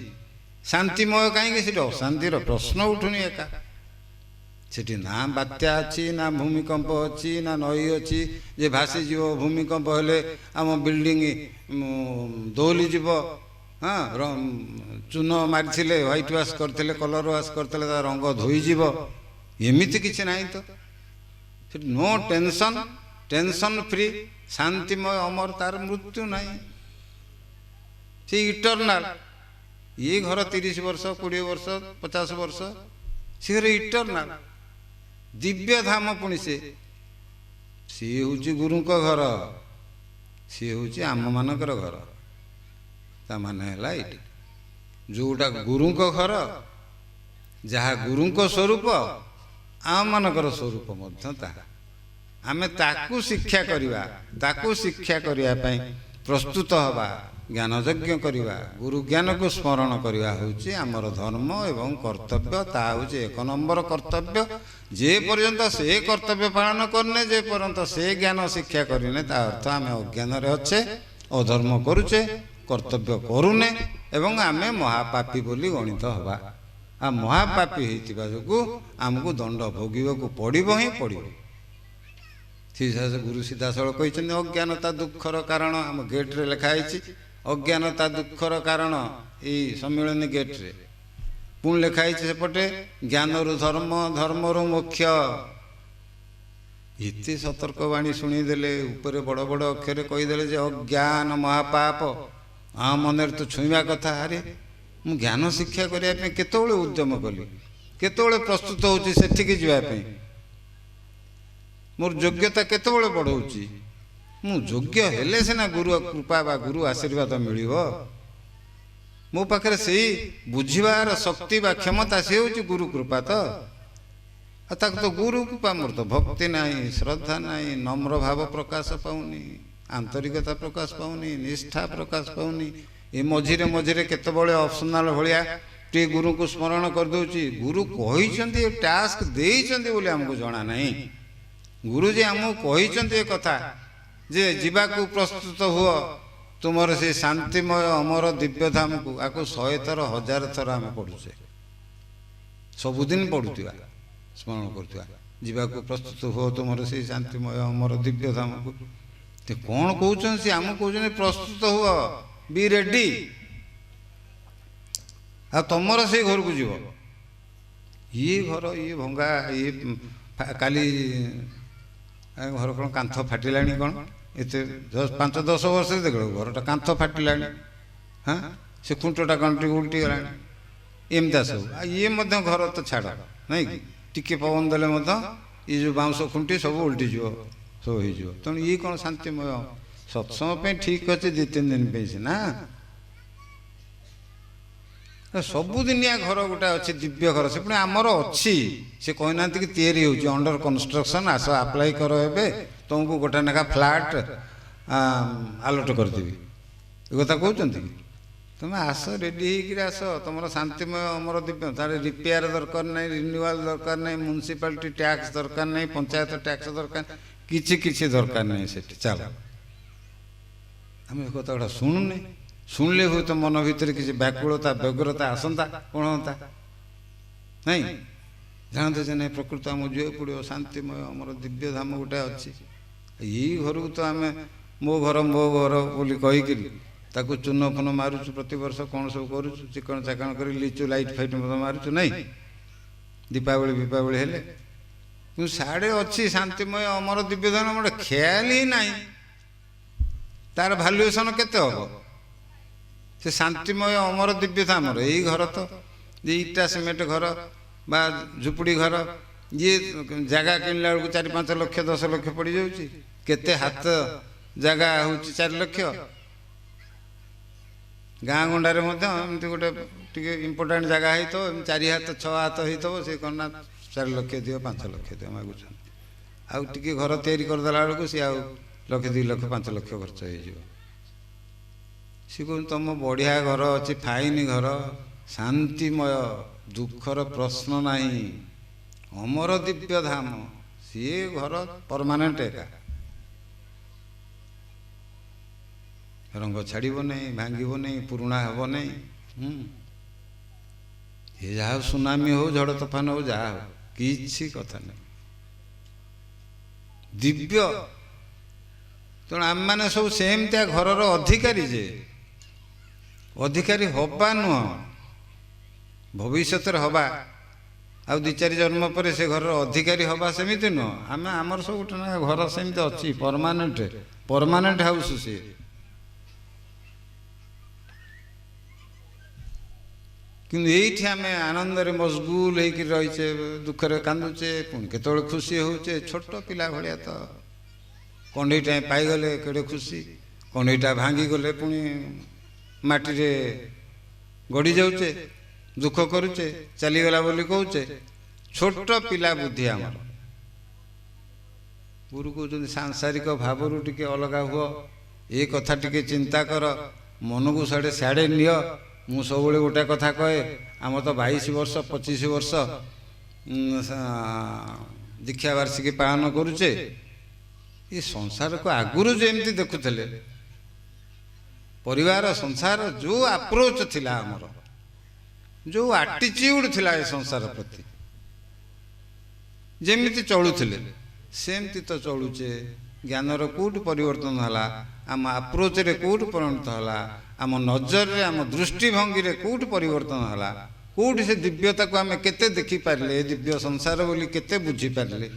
[SPEAKER 2] ଶାନ୍ତିମୟ କାହିଁକି? ସେଠି ଅଶାନ୍ତିର ପ୍ରଶ୍ନ ଉଠୁନି ଏକା। ସେଠି ନା ବାତ୍ୟା ଅଛି, ନା ଭୂମିକମ୍ପ ଅଛି, ନା ନଈ ଅଛି ଯେ ଭାସିଯିବ। ଭୂମିକମ୍ପ ହେଲେ ଆମ ବିଲ୍ଡିଂ ଦୋହଲିଯିବ। ହଁ, ଚୂନ ମାରିଥିଲେ, ହ୍ୱାଇଟ୍ ୱାଶ୍ କରିଥିଲେ, କଲର୍ ୱାଶ୍ କରିଥିଲେ, ତା ରଙ୍ଗ ଧୋଇଯିବ, ଏମିତି କିଛି ନାହିଁ ତ। ସେଠି ନୋ ଟେନସନ୍, ଟେନସନ୍ ଫ୍ରି, ଶାନ୍ତିମୟ ଅମର, ତାର ମୃତ୍ୟୁ ନାହିଁ, ସେ ଇଟର୍ନାଲ୍। ଇଏ ଘର 30 ବର୍ଷ, 20 ବର୍ଷ, 50 ବର୍ଷ, ସେ ଘର ଇଟର୍ନାଲ୍ ଦିବ୍ୟ ଧାମ। ପୁଣି ସିଏ ହେଉଛି ଗୁରୁଙ୍କ ଘର, ସିଏ ହେଉଛି ଆମମାନଙ୍କର ଘର। ତା ମାନେ ହେଲା ଏଇଠି ଯେଉଁଟା ଗୁରୁଙ୍କ ଘର, ଯାହା ଗୁରୁଙ୍କ ସ୍ୱରୂପ, ଆମମାନଙ୍କର ସ୍ୱରୂପ ମଧ୍ୟ ତାହା। ଆମେ ତାକୁ ଶିକ୍ଷା କରିବା, ତାକୁ ଶିକ୍ଷା କରିବା ପାଇଁ ପ୍ରସ୍ତୁତ ହେବା, ଜ୍ଞାନଯଜ୍ଞ କରିବା, ଗୁରୁ ଜ୍ଞାନକୁ ସ୍ମରଣ କରିବା ହେଉଛି ଆମର ଧର୍ମ ଏବଂ କର୍ତ୍ତବ୍ୟ। ତାହା ହେଉଛି ଏକ ନମ୍ବର କର୍ତ୍ତବ୍ୟ। ଯେ ପର୍ଯ୍ୟନ୍ତ ସେ କର୍ତ୍ତବ୍ୟ ପାଳନ କରିନେ, ଯେ ପର୍ଯ୍ୟନ୍ତ ସେ ଜ୍ଞାନ ଶିକ୍ଷା କରିନେ, ତା ଅର୍ଥ ଆମେ ଅଜ୍ଞାନରେ ଅଛେ, ଅଧର୍ମ କରୁଛେ, କର୍ତ୍ତବ୍ୟ କରୁନେ ଏବଂ ଆମେ ମହାପାପୀ ବୋଲି ଗଣିତ ହେବା। ଆଉ ମହାପାପୀ ହେଇଥିବା ଯୋଗୁଁ ଆମକୁ ଦଣ୍ଡ ଭୋଗିବାକୁ ପଡ଼ିବ ହିଁ ପଡ଼ିବ। ଗୁରୁ ସିଧାସଳଖ କହିଛନ୍ତି ଅଜ୍ଞାନତା ଦୁଃଖର କାରଣ। ଆମ ଗେଟ୍ରେ ଲେଖା ହେଇଛି ଅଜ୍ଞାନତା ଦୁଃଖର କାରଣ, ଏଇ ସମ୍ମିଳନୀ ଗେଟ୍ରେ। ପୁଣି ଲେଖା ହେଇଛି ସେପଟେ ଜ୍ଞାନରୁ ଧର୍ମ, ଧର୍ମରୁ ମୋକ୍ଷ। ଏତେ ସତର୍କବାଣୀ ଶୁଣିଦେଲେ, ଉପରେ ବଡ଼ ବଡ଼ ଅକ୍ଷରେ କହିଦେଲେ ଯେ ଅଜ୍ଞାନ ମହାପାପ। ଆମ ମନରେ ତ ଛୁଇଁବା କଥା, ଆରେ ମୁଁ ଜ୍ଞାନ ଶିକ୍ଷା କରିବା ପାଇଁ କେତେବେଳେ ଉଦ୍ୟମ କଲି, କେତେବେଳେ ପ୍ରସ୍ତୁତ ହେଉଛି ସେଠିକି ଯିବା ପାଇଁ, ମୋର ଯୋଗ୍ୟତା କେତେବେଳେ ବଢ଼ଉଛି। ମୁଁ ଯୋଗ୍ୟ ହେଲେ ସିନା ଗୁରୁ କୃପା ବା ଗୁରୁ ଆଶୀର୍ବାଦ ମିଳିବ। ମୋ ପାଖରେ ସେଇ ବୁଝିବାର ଶକ୍ତି ବା କ୍ଷମତା, ସେ ହେଉଛି ଗୁରୁ କୃପା ତ। ଆଉ ତାକୁ ତ ଗୁରୁ କୃପା, ମୋର ତ ଭକ୍ତି ନାହିଁ, ଶ୍ରଦ୍ଧା ନାହିଁ, ନମ୍ର ଭାବ ପ୍ରକାଶ ପାଉନି, ଆନ୍ତରିକତା ପ୍ରକାଶ ପାଉନି, ନିଷ୍ଠା ପ୍ରକାଶ ପାଉନି। ଏ ମଝିରେ ମଝିରେ କେତେବେଳେ ଅପସନାଲ ଭଳିଆ ଟିକେ ଗୁରୁଙ୍କୁ ସ୍ମରଣ କରିଦେଉଛି। ଗୁରୁ କହିଛନ୍ତି, ଏ ଟାସ୍କ ଦେଇଛନ୍ତି ବୋଲି ଆମକୁ ଜଣା ନାହିଁ। ଗୁରୁଜୀ ଆମକୁ କହିଛନ୍ତି ଏ କଥା ଯେ ଯିବାକୁ ପ୍ରସ୍ତୁତ ହୁଅ ତୁମର ସେ ଶାନ୍ତିମୟ ଅମର ଦିବ୍ୟଧାମକୁ। ଆକୁ 100 ଥର 1000 ଥର ଆମେ ପଢ଼ୁଛେ, ସବୁଦିନ ପଢ଼ୁଥିବା, ସ୍ମରଣ କରୁଥିବା, ଯିବାକୁ ପ୍ରସ୍ତୁତ ହୁଅ ତୁମର ସେଇ ଶାନ୍ତିମୟ ଅମର ଦିବ୍ୟଧାମକୁ। ସେ କ'ଣ କହୁଛନ୍ତି? ସେ ଆମକୁ କହୁଛନ୍ତି ପ୍ରସ୍ତୁତ ହୁଅ, ବି ରେଡି, ଆଉ ତମର ସେଇ ଘରକୁ ଯିବ। ଇଏ ଘର ଇଏ ଭଙ୍ଗା, ଇଏ କାଲି ଘର କ'ଣ କାନ୍ଥ ଫାଟିଲାଣି କ'ଣ, ଏତେ 5-10 ବର୍ଷରେ ଦେଖିଲ ଘରଟା କାନ୍ଥ ଫାଟିଲାଣି, ହଁ ସେ ଖୁଣ୍ଟଟା କ'ଣ ଟିକେ ଉଲ୍ଟିଗଲାଣି, ଏମିତିଆ ସବୁ। ଆଉ ଇଏ ମଧ୍ୟ ଘର ତ ଛାଡ଼ ନାଇଁ କି, ଟିକେ ପବନ ଦେଲେ ମଧ୍ୟ ଇଏ ଯେଉଁ ବାଉଁଶ ଖୁଣ୍ଟି ସବୁ ଉଲ୍ଟିଯିବ, ସବୁ ହେଇଯିବ। ତେଣୁ ଇଏ କ'ଣ ଶାନ୍ତିମୟ? ସତ୍ସଙ୍ଗ ପାଇଁ ଠିକ୍ ଅଛି 2-3 ଦିନ ପାଇଁ ସିନା, ସବୁଦିନିଆ ଘର ଗୋଟେ ଅଛି ଦିବ୍ୟ ଘର, ସେ ପୁଣି ଆମର ଅଛି। ସେ କହିନାହାନ୍ତି କି ତିଆରି ହେଉଛି, ଅଣ୍ଡର କନଷ୍ଟ୍ରକ୍ସନ୍, ଆସ ଆପ୍ଲାଏ କର, ଏବେ ତୁମକୁ ଗୋଟେ ଲେଖା ଫ୍ଲାଟ୍ ଆଲୋଟ କରିଦେବି, ଏ କଥା କହୁଛନ୍ତି କି? ତୁମେ ଆସ, ରେଡ଼ି ହେଇକିରି ଆସ, ତୁମର ଶାନ୍ତିମୟ ଅମର ଦିବ୍ୟ। ତାହେଲେ ରିପେୟାର ଦରକାର ନାହିଁ, ରିନ୍ୟୁଆଲ୍ ଦରକାର ନାହିଁ, ମ୍ୟୁନିସିପାଲିଟି ଟ୍ୟାକ୍ସ ଦରକାର ନାହିଁ, ପଞ୍ଚାୟତ ଟ୍ୟାକ୍ସ ଦରକାର, କିଛି କିଛି ଦରକାର ନାହିଁ ସେଠି। ଚାଲ, ଆମେ ଏ କଥା ଗୁଡ଼ା ଶୁଣୁନେ। ଶୁଣିଲେ ହୁଏତ ମନ ଭିତରେ କିଛି ବ୍ୟାକୁଳତା ବ୍ୟଗ୍ରତା ଆସନ୍ତା, କ'ଣ ହୁଅନ୍ତା ନାଇଁ, ଜାଣନ୍ତେ ଯେ ନାଇଁ ପ୍ରକୃତ ଆମକୁ ଯିବାକୁ ପଡ଼ିବ, ଶାନ୍ତିମୟ ଆମର ଦିବ୍ୟଧାମ ଗୋଟେ ଅଛି। ଏଇ ଘରକୁ ତ ଆମେ ମୋ ଘର ମୋ ଘର ବୋଲି କହିକିରି ତାକୁ ଚୂନ ଫୁନ ମାରୁଛୁ ପ୍ରତିବର୍ଷ, କ'ଣ ସବୁ କରୁଛୁ, ଚିକଣ ଚାକଣ କରି ଲିଚୁ ଲାଇଟ୍ ଫାଇଟ୍ ମଧ୍ୟ ମାରୁଛୁ ନାଇଁ, ଦୀପାବଳି ବିପାବଳି ହେଲେ। କିନ୍ତୁ ସାଡ଼େ ଅଛି ଶାନ୍ତିମୟ ଅମର ଦିବ୍ୟଧାମ, ଗୋଟେ ଖିଆଲ ହିଁ ନାହିଁ ତାର ଭାଲୁଏସନ୍ କେତେ ହେବ। ସେ ଶାନ୍ତିମୟ ଅମର ଦିବ୍ୟଧାମର ଏଇ ଘର ତ ଇଟା ସିମେଣ୍ଟ ଘର ବା ଝୁପୁଡ଼ି ଘର, ଇଏ ଜାଗା କିଣିଲା ବେଳକୁ 4-5 ଲକ୍ଷ 10 ଲକ୍ଷ ପଡ଼ିଯାଉଛି। କେତେ ହାତ ଜାଗା ହେଉଛି 4 ଲକ୍ଷ। ଗାଁ ଗଣ୍ଡାରେ ମଧ୍ୟ ଏମିତି ଗୋଟେ ଟିକେ ଇମ୍ପୋର୍ଟାଣ୍ଟ ଜାଗା ହେଇଥିବ, ଏମିତି 4 ହାତ 6 ହାତ ହେଇଥିବ, ସେ କ'ଣ ନା 4 ଲକ୍ଷ ଦିଅ 5 ଲକ୍ଷ ଦିଅ ମାଗୁଛନ୍ତି। ଆଉ ଟିକେ ଘର ତିଆରି କରିଦେଲା ବେଳକୁ ସିଏ ଆଉ ଲକ୍ଷ 2 ଲକ୍ଷ 5 ଲକ୍ଷ ଖର୍ଚ୍ଚ ହେଇଯିବ। ସେ କହୁଛନ୍ତି ତୁମ ବଢ଼ିଆ ଘର ଅଛି, ଫାଇନ୍ ଘର, ଶାନ୍ତିମୟ, ଦୁଃଖର ପ୍ରଶ୍ନ ନାହିଁ, ଅମର ଦିବ୍ୟ ଧାମ, ସିଏ ଘର ପରମାନେଣ୍ଟ ଏକା, ରଙ୍ଗ ଛାଡ଼ିବ ନାହିଁ, ଭାଙ୍ଗିବ ନାହିଁ, ପୁରୁଣା ହେବ ନାହିଁ। ଏ ଯାହା ହଉ ସୁନାମି ହଉ, ଝଡ଼ ତୋଫାନ ହଉ, ଯାହା ହଉ, କିଛି କଥା ନାହିଁ, ଦିବ୍ୟ। ତେଣୁ ଆମେମାନେ ସବୁ ସେମିତିଆ ଘରର ଅଧିକାରୀ, ଯେ ଅଧିକାରୀ ହବା ନୁହଁ, ଭବିଷ୍ୟତରେ ହବା, ଆଉ 2-4 ଜନ୍ମ ପରେ ସେ ଘରର ଅଧିକାରୀ ହବା ସେମିତି ନୁହଁ। ଆମେ ଆମର ସବୁ ଗୋଟେ ନା ଘର ସେମିତି ଅଛି, ପରମାନେଣ୍ଟ, ପରମାନେଣ୍ଟ ହାଉସ୍ ସିଏ। କିନ୍ତୁ ଏଇଠି ଆମେ ଆନନ୍ଦରେ ମସଗୁଲ ହେଇକି ରହିଛେ, ଦୁଃଖରେ କାନ୍ଦୁଛେ, ପୁଣି କେତେବେଳେ ଖୁସି ହେଉଛେ। ଛୋଟ ପିଲା ଭଳିଆ ତ କଣ୍ଢେଇଟା ପାଇଗଲେ କେଡ଼େ ଖୁସି, କଣ୍ଢେଇଟା ଭାଙ୍ଗିଗଲେ ପୁଣି ମାଟିରେ ଗଡ଼ି ଯାଉଛେ, ଦୁଃଖ କରୁଛେ, ଚାଲିଗଲା ବୋଲି କହୁଛେ। ଛୋଟ ପିଲା ବୁଦ୍ଧି ଆମର। ଗୁରୁ କହୁଛନ୍ତି ସାଂସାରିକ ଭାବରୁ ଟିକେ ଅଲଗା ହୁଅ, ଏ କଥା ଟିକେ ଚିନ୍ତା କର। ମନକୁ ସିଆଡ଼େ ସିଆଡ଼େ ନିଅ। ମୁଁ ସବୁବେଳେ ଗୋଟେ କଥା କହେ, ଆମର ତ 22 ବର୍ଷ 25 ବର୍ଷ ଦୀକ୍ଷା ବାର୍ଷିକୀ ପାଳନ କରୁଛେ। ଏ ସଂସାରକୁ ଆଗରୁ ଯେମିତି ଦେଖୁଥିଲେ, ପରିବାର ସଂସାର ଯେଉଁ ଆପ୍ରୋଚ୍ ଥିଲା ଆମର, ଯେଉଁ ଆଟିଚ୍ୟୁଡ଼ ଥିଲା ଏ ସଂସାର ପ୍ରତି, ଯେମିତି ଚଳୁଥିଲେ ସେମିତି ତ ଚଳୁଛେ। ଜ୍ଞାନର କେଉଁଠି ପରିବର୍ତ୍ତନ ହେଲା? ଆମ ଆପ୍ରୋଚରେ କେଉଁଠି ପରିଣତ ହେଲା? ଆମ ନଜରରେ, ଆମ ଦୃଷ୍ଟିଭଙ୍ଗୀରେ କେଉଁଠି ପରିବର୍ତ୍ତନ ହେଲା? କେଉଁଠି ସେ ଦିବ୍ୟତାକୁ ଆମେ କେତେ ଦେଖିପାରିଲେ? ଏ ଦିବ୍ୟ ସଂସାର ବୋଲି କେତେ ବୁଝିପାରିଲେ?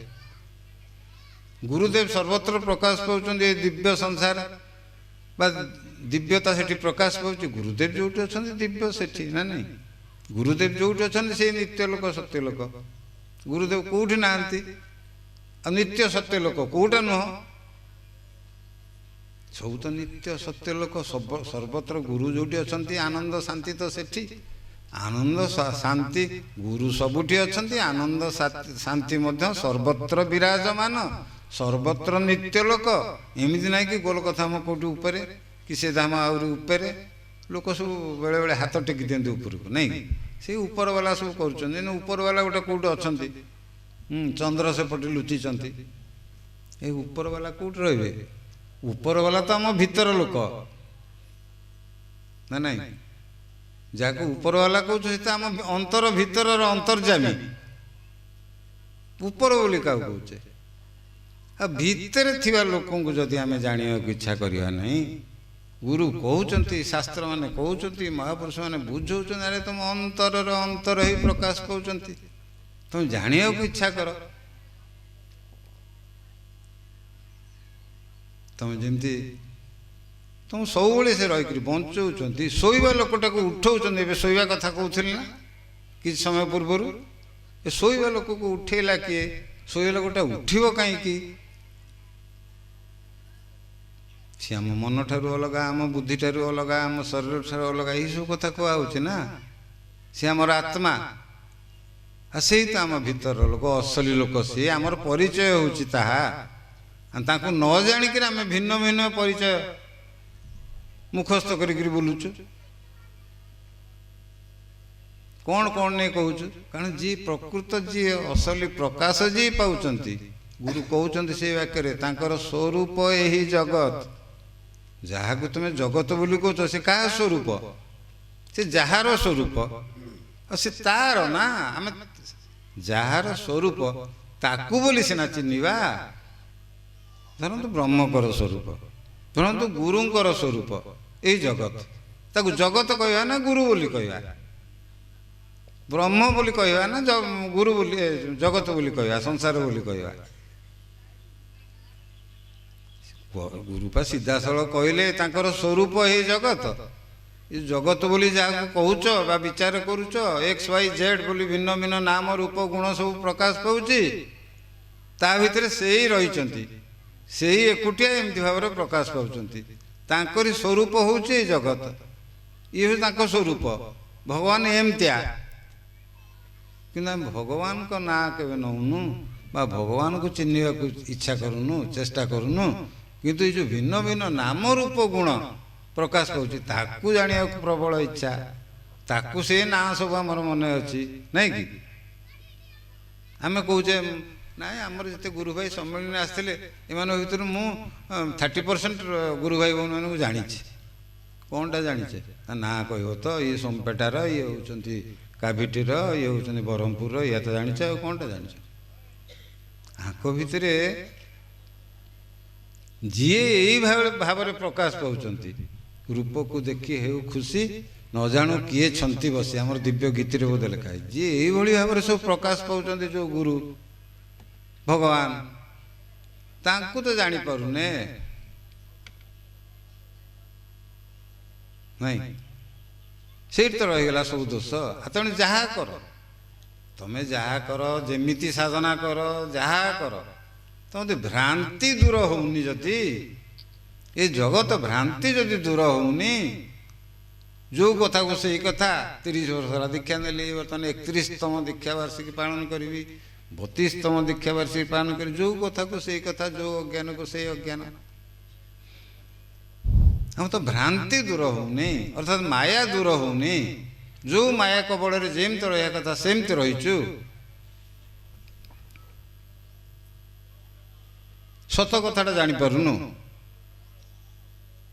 [SPEAKER 2] ଗୁରୁଦେବ ସର୍ବତ୍ର ପ୍ରକାଶ ପାଉଛନ୍ତି। ଏ ଦିବ୍ୟ ସଂସାର ବା ଦିବ୍ୟତା ସେଠି ପ୍ରକାଶ ପାଉଛି। ଗୁରୁଦେବ ଯେଉଁଠି ଅଛନ୍ତି ଦିବ୍ୟ ସେଠି, ନା ନାଇଁ? ଗୁରୁଦେବ ଯେଉଁଠି ଅଛନ୍ତି ସେଇ ନିତ୍ୟ ଲୋକ, ସତ୍ୟ ଲୋକ। ଗୁରୁଦେବ କେଉଁଠି ନାହାନ୍ତି, ଆଉ ନିତ୍ୟ ସତ୍ୟ ଲୋକ କେଉଁଟା ନୁହଁ? ସବୁ ତ ନିତ୍ୟ ସତ୍ୟ ଲୋକ। ସର୍ବତ୍ର ଗୁରୁ ଯେଉଁଠି ଅଛନ୍ତି ଆନନ୍ଦ ଶାନ୍ତି ତ ସେଠି। ଆନନ୍ଦ ଶାନ୍ତି ଗୁରୁ ସବୁଠି ଅଛନ୍ତି, ଆନନ୍ଦ ଶାନ୍ତି ମଧ୍ୟ ସର୍ବତ୍ର ବିରାଜମାନ, ସର୍ବତ୍ର ନିତ୍ୟ ଲୋକ। ଏମିତି ନାହିଁ କି ଗୋଲ କଥା ଆମ କେଉଁଠି ଉପରେ କି ସେ ଧାମ ଆହୁରି ଉପରେ। ଲୋକ ସବୁ ବେଳେବେଳେ ହାତ ଟେକି ଦିଅନ୍ତି ଉପରକୁ, ନାଇଁ କି? ସେଇ ଉପରବାଲା ସବୁ କରୁଛନ୍ତି। ଉପରବାଲା ଗୋଟେ କେଉଁଠି ଅଛନ୍ତି, ଚନ୍ଦ୍ର ସେପଟେ ଲୁଚିଛନ୍ତି। ଏ ଉପରବାଲା କେଉଁଠି ରହିବେ? ଉପରବାଲା ତ ଆମ ଭିତର ଲୋକ, ନା ନାଇଁ? ଯାହାକୁ ଉପରବାଲା କହୁଛୁ ସେ ତ ଆମ ଅନ୍ତର ଭିତରର ଅନ୍ତର୍ଯାମୀ। ଉପର ବୋଲି କାହାକୁ କହୁଛେ? ଆଉ ଭିତରେ ଥିବା ଲୋକଙ୍କୁ ଯଦି ଆମେ ଜାଣିବାକୁ ଇଚ୍ଛା କରିବା ନାହିଁ, ଗୁରୁ କହୁଛନ୍ତି, ଶାସ୍ତ୍ରମାନେ କହୁଛନ୍ତି, ମହାପୁରୁଷମାନେ ବୁଝାଉଛନ୍ତି, ଆରେ ତୁମ ଅନ୍ତରର ଅନ୍ତର ହେଇ ପ୍ରକାଶ ପାଉଛନ୍ତି, ତୁମେ ଜାଣିବାକୁ ଇଚ୍ଛା କର। ତୁମେ ଯେମିତି ତୁମ ସବୁବେଳେ ସେ ରହିକରି ବଞ୍ଚଉଛନ୍ତି, ଶୋଇବା ଲୋକଟାକୁ ଉଠଉଛନ୍ତି। ଏବେ ଶୋଇବା କଥା କହୁଥିଲି ନା କିଛି ସମୟ ପୂର୍ବରୁ? ଏ ଶୋଇବା ଲୋକକୁ ଉଠେଇଲା କିଏ? ଶୋଇବା ଲୋକଟା ଉଠିବ କାହିଁକି? ସେ ଆମ ମନଠାରୁ ଅଲଗା, ଆମ ବୁଦ୍ଧିଠାରୁ ଅଲଗା, ଆମ ଶରୀରଠାରୁ ଅଲଗା, ଏଇସବୁ କଥା କୁହାହେଉଛି ନା। ସେ ଆମର ଆତ୍ମା, ଆଉ ସେଇ ତ ଆମ ଭିତରର ଲୋକ, ଅସଲି ଲୋକ ସିଏ। ଆମର ପରିଚୟ ହେଉଛି ତାହା। ତାଙ୍କୁ ନ ଜାଣିକିରି ଆମେ ଭିନ୍ନ ଭିନ୍ନ ପରିଚୟ ମୁଖସ୍ଥ କରିକିରି ବୁଲୁଛୁ, କ'ଣ କ'ଣ ନେଇ କହୁଛୁ। କାରଣ ଯିଏ ପ୍ରକୃତ, ଯିଏ ଅସଲି ପ୍ରକାଶ ଯିଏ ପାଉଛନ୍ତି, ଗୁରୁ କହୁଛନ୍ତି ସେଇ ବାକ୍ୟରେ, ତାଙ୍କର ସ୍ୱରୂପ ଏହି ଜଗତ। ଯାହାକୁ ତୁମେ ଜଗତ ବୋଲି କହୁଛ ସେ କାହା ସ୍ୱରୂପ? ସେ ଯାହାର ସ୍ୱରୂପ, ଆଉ ସେ ତାର ନା। ଆମେ ଯାହାର ସ୍ୱରୂପ ତାକୁ ବୋଲି ସିନା ଚିହ୍ନିବା। ଧରନ୍ତୁ ବ୍ରହ୍ମଙ୍କର ସ୍ୱରୂପ, ଧରନ୍ତୁ ଗୁରୁଙ୍କର ସ୍ୱରୂପ ଏଇ ଜଗତ, ତାକୁ ଜଗତ କହିବା ନା ଗୁରୁ ବୋଲି କହିବା? ବ୍ରହ୍ମ ବୋଲି କହିବା ନା ଗୁରୁ ବୋଲି, ଜଗତ ବୋଲି କହିବା, ସଂସାର ବୋଲି କହିବା? ଗୁରୁପା ସିଧାସଳଖ କହିଲେ ତାଙ୍କର ସ୍ୱରୂପ ଏଇ ଜଗତ। ଏ ଜଗତ ବୋଲି ଯାହାକୁ କହୁଛ ବା ବିଚାର କରୁଛ, ଏକ୍ସ ୱାଇ ଜେଡ୍ ବୋଲି ଭିନ୍ନ ଭିନ୍ନ ନାମ ରୂପ ଗୁଣ ସବୁ ପ୍ରକାଶ ପାଉଛି, ତା ଭିତରେ ସେଇ ରହିଛନ୍ତି, ସେଇ ଏକୁଟିଆ ଏମିତି ଭାବରେ ପ୍ରକାଶ ପାଉଛନ୍ତି। ତାଙ୍କରି ସ୍ୱରୂପ ହେଉଛି ଏଇ ଜଗତ, ଇଏ ହେଉଛି ତାଙ୍କ ସ୍ୱରୂପ। ଭଗବାନ ଏମିତିଆ, କିନ୍ତୁ ଆମେ ଭଗବାନଙ୍କ ନାଁ କେବେ ନେଉନୁ ବା ଭଗବାନଙ୍କୁ ଚିହ୍ନିବାକୁ ଇଚ୍ଛା କରୁନୁ, ଚେଷ୍ଟା କରୁନୁ। କିନ୍ତୁ ଏଇ ଯେଉଁ ଭିନ୍ନ ଭିନ୍ନ ନାମ ରୂପ ଗୁଣ ପ୍ରକାଶ ପାଉଛି ତାକୁ ଜାଣିବାକୁ ପ୍ରବଳ ଇଚ୍ଛା, ତାକୁ ସେ ନାଁ ସବୁ ଆମର ମନେ ଅଛି, ନାଇଁ କି? ଆମେ କହୁଛେ ନାଇଁ ଆମର ଯେତେ ଗୁରୁ ଭାଇ ସମ୍ମିଳନୀ ଆସିଥିଲେ ଏମାନଙ୍କ ଭିତରୁ ମୁଁ 30% ଗୁରୁ ଭାଇ ଭଉଣୀମାନଙ୍କୁ ଜାଣିଛି। କ'ଣଟା ଜାଣିଛେ? ତା ନାଁ କହିବ ତ, ଇଏ ସୋମପେଟାର, ଇଏ ହେଉଛନ୍ତି କାଭିଟିର, ଇଏ ହେଉଛନ୍ତି ବ୍ରହ୍ମପୁରର, ଇଏ ତ ଜାଣିଛ, ଆଉ କ'ଣଟା ଜାଣିଛ? ଆଙ୍କ ଭିତରେ ଯିଏ ଏଇ ଭାବରେ ପ୍ରକାଶ ପାଉଛନ୍ତି, ରୂପକୁ ଦେଖି ହେଉ ଖୁସି, ନ ଜାଣୁ କିଏ ଛନ୍ତି ବସି, ଆମର ଦିବ୍ୟ ଗୀତିରେ ବୋଧେ ଲେଖା ହେଇଛି। ଯିଏ ଏଇଭଳି ଭାବରେ ସବୁ ପ୍ରକାଶ ପାଉଛନ୍ତି, ଯେଉଁ ଗୁରୁ ଭଗବାନ, ତାଙ୍କୁ ତ ଜାଣିପାରୁନେ, ନାଇଁ? ସେଇଠି ତ ରହିଗଲା ସବୁ ଦୋଷ। ଆଉ ତେଣୁ ଯାହା କର, ତମେ ଯାହା କର, ଯେମିତି ସାଧନା କର, ଯାହା କର, ତମ ଯଦି ଭ୍ରାନ୍ତି ଦୂର ହେଉନି, ଯଦି ଏ ଜଗତ ଭ୍ରାନ୍ତି ଯଦି ଦୂର ହେଉନି, ଯେଉଁ କଥାକୁ ସେଇ କଥା 30 ବର୍ଷ ହେଲା ଦୀକ୍ଷା ନେଲି, ବର୍ତ୍ତମାନ 31ତମ ଦୀକ୍ଷା ବାର୍ଷିକୀ ପାଳନ କରିବି, 32ତମ ଦୀକ୍ଷା ବାର୍ଷିକୀ ପାଳନ କରିବି, ଯେଉଁ କଥାକୁ ସେଇ କଥା, ଯେଉଁ ଅଜ୍ଞାନକୁ ସେଇ ଅଜ୍ଞାନ। ଆମ ତ ଭ୍ରାନ୍ତି ଦୂର ହେଉନି, ଅର୍ଥାତ୍ ମାୟା ଦୂର ହେଉନି। ଯେଉଁ ମାୟା କବଳରେ ଯେମିତି ରହିବା କଥା ସେମିତି ରହିଛୁ। ସତ କଥାଟା ଜାଣିପାରୁନୁ।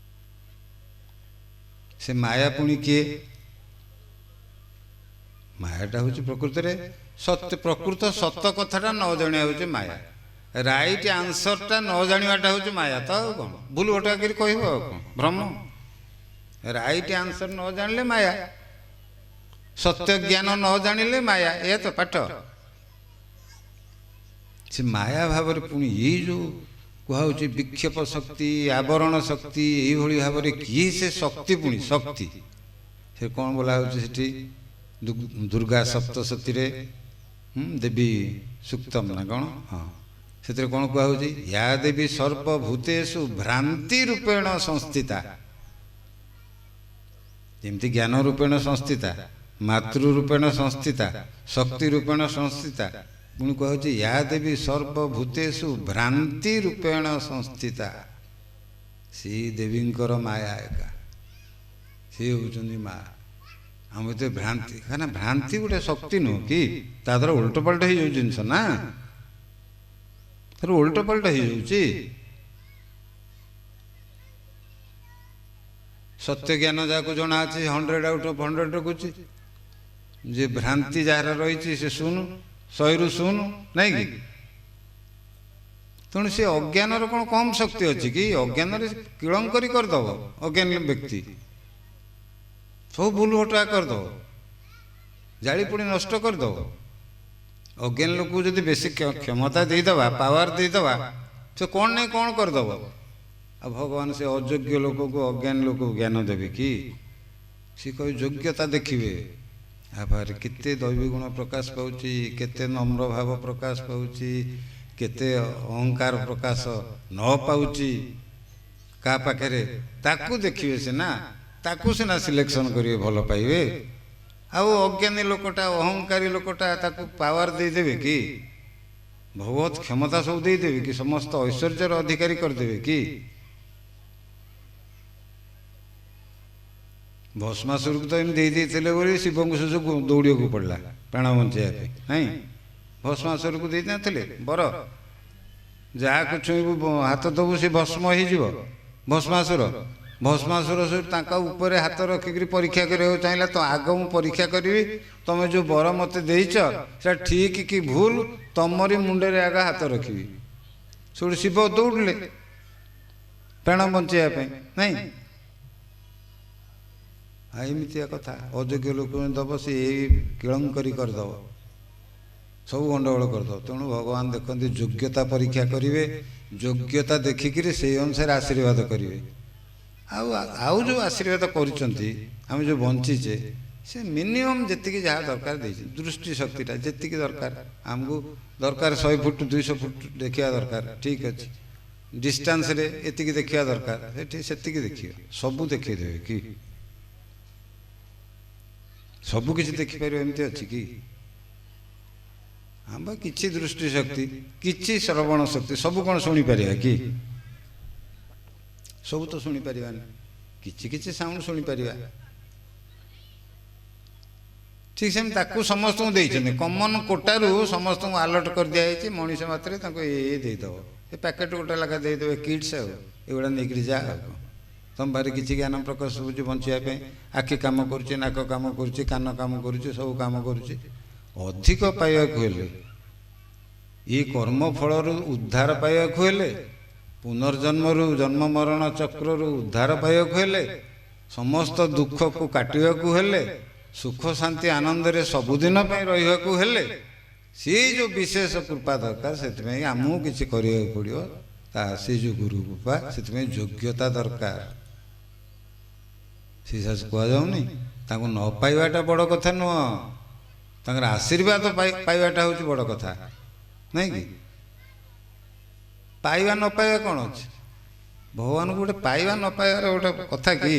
[SPEAKER 2] ସେ ମାୟା ପୁଣି କିଏ? ମାୟାଟା ହେଉଛି ପ୍ରକୃତରେ ସତ୍ୟ। ପ୍ରକୃତ ସତ କଥାଟା ନ ଜାଣିବା ହେଉଛି ମାୟା। ରାଇଟ୍ ଆନ୍ସରଟା ନ ଜାଣିବାଟା ହେଉଛି ମାୟା। ତ ଆଉ କ'ଣ ଭୁଲ ଭଟକା କରି କହିବ, ଆଉ କ'ଣ ଭ୍ରମ। ରାଇଟ୍ ଆନ୍ସର ନ ଜାଣିଲେ ମାୟା, ସତ୍ୟ ଜ୍ଞାନ ନ ଜାଣିଲେ ମାୟା। ଏହା ତ ପାଠ। ସେ ମାୟା ଭାବରେ ପୁଣି ଏଇ ଯେଉଁ କୁହାହେଉଛି ବିକ୍ଷେପ ଶକ୍ତି, ଆବରଣ ଶକ୍ତି, ଏଇଭଳି ଭାବରେ କିଏ ସେ ଶକ୍ତି? ପୁଣି ଶକ୍ତି ସେ କ'ଣ ବୋଲା ହେଉଛି ସେଠି ଦୁର୍ଗା ସପ୍ତସତୀରେ, ଦେବୀ ସୁକ୍ତମ ନା କ'ଣ? ହଁ, ସେଥିରେ କ'ଣ କୁହାହେଉଛି? ୟା ଦେବୀ ସର୍ବଭୂତେଷୁ ଭ୍ରାନ୍ତି ରୂପେଣ ସଂସ୍ଥିତା। ଯେମିତି ଜ୍ଞାନ ରୂପେଣ ସଂସ୍ଥିତା, ମାତୃ ରୂପେଣ ସଂସ୍ଥିତା, ଶକ୍ତି ରୂପେଣ ସଂସ୍ଥିତା, ପୁଣି କୁହାହେଉଛି ୟା ଦେବୀ ସର୍ବଭୂତେଷୁ ଭ୍ରାନ୍ତି ରୂପେଣ ସଂସ୍ଥିତା। ସେଇ ଦେବୀଙ୍କର ମାୟା ଏକା, ସେ ହେଉଛନ୍ତି ମା। ଆମ ଭିତରେ ଭ୍ରାନ୍ତି, କାହିଁକିନା ଭ୍ରାନ୍ତି ଗୋଟେ ଶକ୍ତି ନୁହଁ କି, ତା ଦ୍ୱାରା ଓଲଟ ପାଲଟ ହେଇଯାଉଛି ଜିନିଷ ନା, ତାର ଓଲଟ ପାଲଟ ହେଇଯାଉଛି। ସତ୍ୟ ଜ୍ଞାନ ଯାହାକୁ ଜଣା ଅଛି 100 ଆଉଟ୍ ଅଫ୍ 100 ରଖୁଛି। ଯେ ଭ୍ରାନ୍ତି ଯାହାର ରହିଛି ସେ 0, 100ରୁ 0, ନାଇଁ କି? ତେଣୁ ସେ ଅଜ୍ଞାନର କ'ଣ କମ୍ ଶକ୍ତି ଅଛି କି? ଅଜ୍ଞାନରେ କିଳଙ୍କରି କରିଦେବ ଅଜ୍ଞାନ ବ୍ୟକ୍ତି, ସବୁ ଭୁଲ ଭଟକା କରିଦେବ, ଜାଳି ପୋଡ଼ି ନଷ୍ଟ କରିଦେବ। ଅଜ୍ଞାନ ଲୋକକୁ ଯଦି ବେଶୀ କ୍ଷମତା ଦେଇଦେବା, ପାୱାର ଦେଇଦେବା, ସେ କ'ଣ ନାଇଁ କ'ଣ କରିଦେବ। ଆଉ ଭଗବାନ ସେ ଅଯୋଗ୍ୟ ଲୋକକୁ, ଅଜ୍ଞାନ ଲୋକକୁ ଜ୍ଞାନ ଦେବେ କି? ସେ କହି ଯୋଗ୍ୟତା ଦେଖିବେ, ଆ ପାଖରେ କେତେ ଦୈବୀ ଗୁଣ ପ୍ରକାଶ ପାଉଛି, କେତେ ନମ୍ର ଭାବ ପ୍ରକାଶ ପାଉଛି, କେତେ ଅହଙ୍କାର ପ୍ରକାଶ ନ ପାଉଛି କାହା ପାଖରେ, ତାକୁ ଦେଖିବେ ସିନା, ତାକୁ ସିନା ସିଲେକ୍ସନ୍ କରିବେ, ଭଲ ପାଇବେ। ଆଉ ଅଜ୍ଞାନୀ ଲୋକଟା, ଅହଙ୍କାରୀ ଲୋକଟା, ତାକୁ ପାୱାର ଦେଇଦେବେ କି? ଭଗବତ କ୍ଷମତା ସବୁ ଦେଇଦେବେ କି? ସମସ୍ତ ଐଶ୍ୱର୍ଯ୍ୟର ଅଧିକାରୀ କରିଦେବେ କି? ଭସ୍ମାସୁରକୁ ତ ଏମିତି ଦେଇ ଦେଇଥିଲେ ବୋଲି ଶିବଙ୍କୁ ଶେଷକୁ ଦୌଡ଼ିବାକୁ ପଡ଼ିଲା ପ୍ରାଣ ବଞ୍ଚାଇବା ପାଇଁ, ନାଇଁ? ଭସ୍ମାସୁରକୁ ଦେଇ ନଥିଲେ ବର, ଯାହାକୁ ଛୁଇଁବୁ ହାତ ଦେବୁ ସେ ଭସ୍ମ ହେଇଯିବ। ଭସ୍ମାସୁର, ଭସ୍ମାସୁର ସବୁ ତାଙ୍କ ଉପରେ ହାତ ରଖିକିରି ପରୀକ୍ଷା କରିବାକୁ ଚାହିଁଲା। ତ ଆଗ ମୁଁ ପରୀକ୍ଷା କରିବି, ତମେ ଯେଉଁ ବର ମୋତେ ଦେଇଛ ସେଟା ଠିକ୍ କି ଭୁଲ, ତମରି ମୁଣ୍ଡରେ ଆଗ ହାତ ରଖିବି। ସେଠୁ ଶିବ ଦୌଡ଼ିଲେ ପ୍ରାଣ ବଞ୍ଚାଇବା ପାଇଁ, ନାଇଁ? ଆଉ ଏମିତିଆ କଥା, ଅଯୋଗ୍ୟ ଲୋକଙ୍କୁ ଦେବ, ସେ ଏଇ କିଳଙ୍କରି କରିଦେବ, ସବୁ ଗଣ୍ଡଗୋଳ କରିଦେବ। ତେଣୁ ଭଗବାନ ଦେଖନ୍ତି ଯୋଗ୍ୟତା ପରୀକ୍ଷା କରିବେ, ଯୋଗ୍ୟତା ଦେଖିକିରି ସେଇ ଅନୁସାରେ ଆଶୀର୍ବାଦ କରିବେ। ଆଉ ଆଉ ଯେଉଁ ଆଶୀର୍ବାଦ କରିଛନ୍ତି, ଆମେ ଯେଉଁ ବଞ୍ଚିଛେ, ସେ ମିନିମମ୍ ଯେତିକି ଯାହା ଦରକାର ଦେଇଛନ୍ତି। ଦୃଷ୍ଟି ଶକ୍ତିଟା ଯେତିକି ଦରକାର ଆମକୁ ଦରକାର, 100 ଫୁଟ 200 ଫୁଟ ଦେଖିବା ଦରକାର, ଠିକ୍ ଅଛି। ଡିଷ୍ଟାନ୍ସରେ ଏତିକି ଦେଖିବା ଦରକାର, ସେଠି ସେତିକି ଦେଖିବା। ସବୁ ଦେଖେଇଦେବେ କି? ସବୁ କିଛି ଦେଖିପାରିବ ଏମିତି ଅଛି କି? ଆମ କିଛି ଦୃଷ୍ଟି ଶକ୍ତି, କିଛି ଶ୍ରବଣ ଶକ୍ତି, ସବୁ କ'ଣ ଶୁଣିପାରିବା କି? ସବୁ ତ ଶୁଣିପାରିବାନି, କିଛି କିଛି ସାଉଣ୍ଡ ଶୁଣିପାରିବା। ଠିକ୍ ସେମିତି ତାକୁ ସମସ୍ତଙ୍କୁ ଦେଇଛନ୍ତି, କମନ୍ କୋଟାରୁ ସମସ୍ତଙ୍କୁ ଆଲର୍ଟ କରିଦିଆଯାଇଛି। ମଣିଷ ମାତ୍ରେ ତାଙ୍କୁ ଏ ଦେଇଦେବ, ଏ ପ୍ୟାକେଟ୍ ଗୋଟେ ଲେଖା ଦେଇଦେବେ କିଟ୍ସ, ଆଉ ଏଗୁଡ଼ା ନେଇକରି ଯା। ଆଉ କ'ଣ ତୁମ ପାଖରେ କିଛି ଜ୍ଞାନ ପ୍ରକାଶ ହେଉଛି ବଞ୍ଚିବା ପାଇଁ? ଆଖି କାମ କରୁଛି, ନାକ କାମ କରୁଛି, କାନ କାମ କରୁଛି, ସବୁ କାମ କରୁଛି। ଅଧିକ ପାଇବାକୁ ହେଲେ, ଏ କର୍ମଫଳରୁ ଉଦ୍ଧାର ପାଇବାକୁ ହେଲେ, ପୁନର୍ଜନ୍ମରୁ ଜନ୍ମ ମରଣ ଚକ୍ରରୁ ଉଦ୍ଧାର ପାଇବାକୁ ହେଲେ, ସମସ୍ତ ଦୁଃଖକୁ କାଟିବାକୁ ହେଲେ, ସୁଖ ଶାନ୍ତି ଆନନ୍ଦରେ ସବୁଦିନ ପାଇଁ ରହିବାକୁ ହେଲେ, ସେଇ ଯେଉଁ ବିଶେଷ କୃପା ଦରକାର। ସେଥିପାଇଁ ଆମକୁ କିଛି କରିବାକୁ ପଡ଼ିବ, ତା ସେ ଯେଉଁ ଗୁରୁ କୃପା, ସେଥିପାଇଁ ଯୋଗ୍ୟତା ଦରକାର। ସେ ଶାସ କୁହାଯାଉନି, ତାଙ୍କୁ ନ ପାଇବାଟା ବଡ଼ କଥା ନୁହଁ, ତାଙ୍କର ଆଶୀର୍ବାଦ ପାଇବାଟା ହେଉଛି ବଡ଼ କଥା, ନାଇଁ କି? ପାଇବା ନ ପାଇବା କ'ଣ ଅଛି? ଭଗବାନଙ୍କୁ ଗୋଟେ ପାଇବା ନ ପାଇବାର ଗୋଟେ କଥା କି?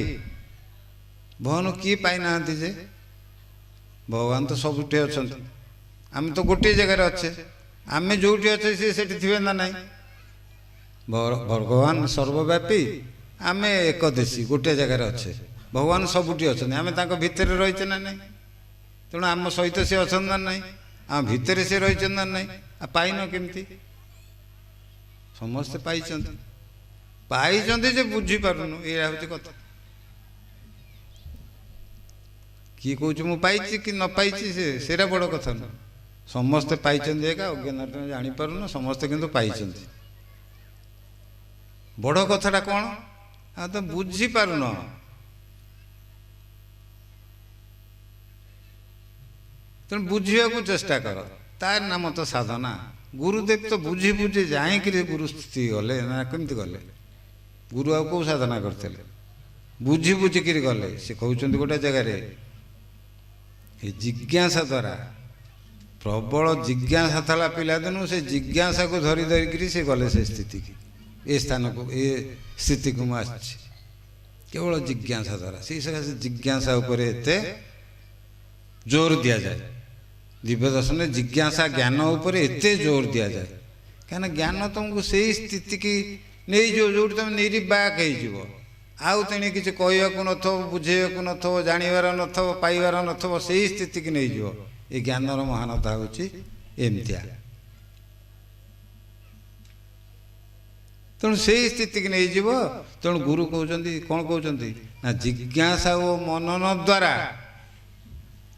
[SPEAKER 2] ଭଗବାନଙ୍କୁ କିଏ ପାଇନାହାନ୍ତି ଯେ? ଭଗବାନ ତ ସବୁଠି ଅଛନ୍ତି, ଆମେ ତ ଗୋଟିଏ ଜାଗାରେ ଅଛେ। ଆମେ ଯେଉଁଠି ଅଛେ ସେ ସେଠି ଥିବେ ନା ନାହିଁ? ଭଗବାନ ସର୍ବବ୍ୟାପୀ, ଆମେ ଏକଦେଶୀ, ଗୋଟେ ଜାଗାରେ ଅଛେ, ଭଗବାନ ସବୁଠି ଅଛନ୍ତି, ଆମେ ତାଙ୍କ ଭିତରେ ରହିଛେ ନା ନାହିଁ? ତେଣୁ ଆମ ସହିତ ସେ ଅଛନ୍ତି ନା ନାହିଁ? ଆମ ଭିତରେ ସେ ରହିଛନ୍ତି ନା ନାହିଁ? ଆଉ ପାଇନ କେମିତି? ସମସ୍ତେ ପାଇଛନ୍ତି, ପାଇଛନ୍ତି ଯେ ବୁଝିପାରୁନୁ, ଏଇଆ ହେଉଛି କଥା। କିଏ କହୁଛି ମୁଁ ପାଇଛି କି ନ ପାଇଛି, ସେ ସେଇଟା ବଡ଼ କଥା ନୁହଁ। ସମସ୍ତେ ପାଇଛନ୍ତି ଏକା, ଅଜ୍ଞାନରେ ଜାଣିପାରୁନୁ, ସମସ୍ତେ କିନ୍ତୁ ପାଇଛନ୍ତି। ବଡ଼ କଥାଟା କ'ଣ? ଆଉ ତ ବୁଝିପାରୁନ। ତେଣୁ ବୁଝିବାକୁ ଚେଷ୍ଟା କର, ତାର ନାମ ତ ସାଧନା। ଗୁରୁଦେବ ତ ବୁଝି ବୁଝି ଯାଇକିରି ଗୁରୁ ସ୍ଥିତି ଗଲେ ନା କେମିତି ଗଲେ? ଗୁରୁ ଆଉ କେଉଁ ସାଧନା କରିଥିଲେ? ବୁଝି ବୁଝିକିରି ଗଲେ। ସେ କହୁଛନ୍ତି ଗୋଟେ ଜାଗାରେ, ଏ ଜିଜ୍ଞାସା ଦ୍ୱାରା, ପ୍ରବଳ ଜିଜ୍ଞାସା ଥିଲା ପିଲାଦିନୁ, ସେ ଜିଜ୍ଞାସାକୁ ଧରି ଧରିକିରି ସେ ଗଲେ ସେ ସ୍ଥିତିକି, ଏ ସ୍ଥାନକୁ, ଏ ସ୍ଥିତିକୁ ମୁଁ ଆସିଛି କେବଳ ଜିଜ୍ଞାସା ଦ୍ୱାରା। ସେଇ ସକାଶେ ଜିଜ୍ଞାସା ଉପରେ ଏତେ ଜୋର ଦିଆଯାଏ। ଦିବ୍ୟ ଦର୍ଶନରେ ଜିଜ୍ଞାସା ଜ୍ଞାନ ଉପରେ ଏତେ ଜୋର ଦିଆଯାଏ, କାହିଁକିନା ଜ୍ଞାନ ତୁମକୁ ସେଇ ସ୍ଥିତିକି ନେଇଯିବ ଯେଉଁଠି ତୁମେ ନିର୍ବାକ ହେଇଯିବ, ଆଉ ତେଣୁ କିଛି କହିବାକୁ ନଥିବ, ବୁଝେଇବାକୁ ନଥିବ, ଜାଣିବାର ନଥିବ, ପାଇବାର ନଥିବ, ସେଇ ସ୍ଥିତିକି ନେଇଯିବ। ଏ ଜ୍ଞାନର ମହାନତା ହେଉଛି ଏମିତିଆ। ତେଣୁ ସେଇ ସ୍ଥିତିକି ନେଇଯିବ। ତେଣୁ ଗୁରୁ କହୁଛନ୍ତି, କ'ଣ କହୁଛନ୍ତି ନା, ଜିଜ୍ଞାସା ଓ ମନନ ଦ୍ୱାରା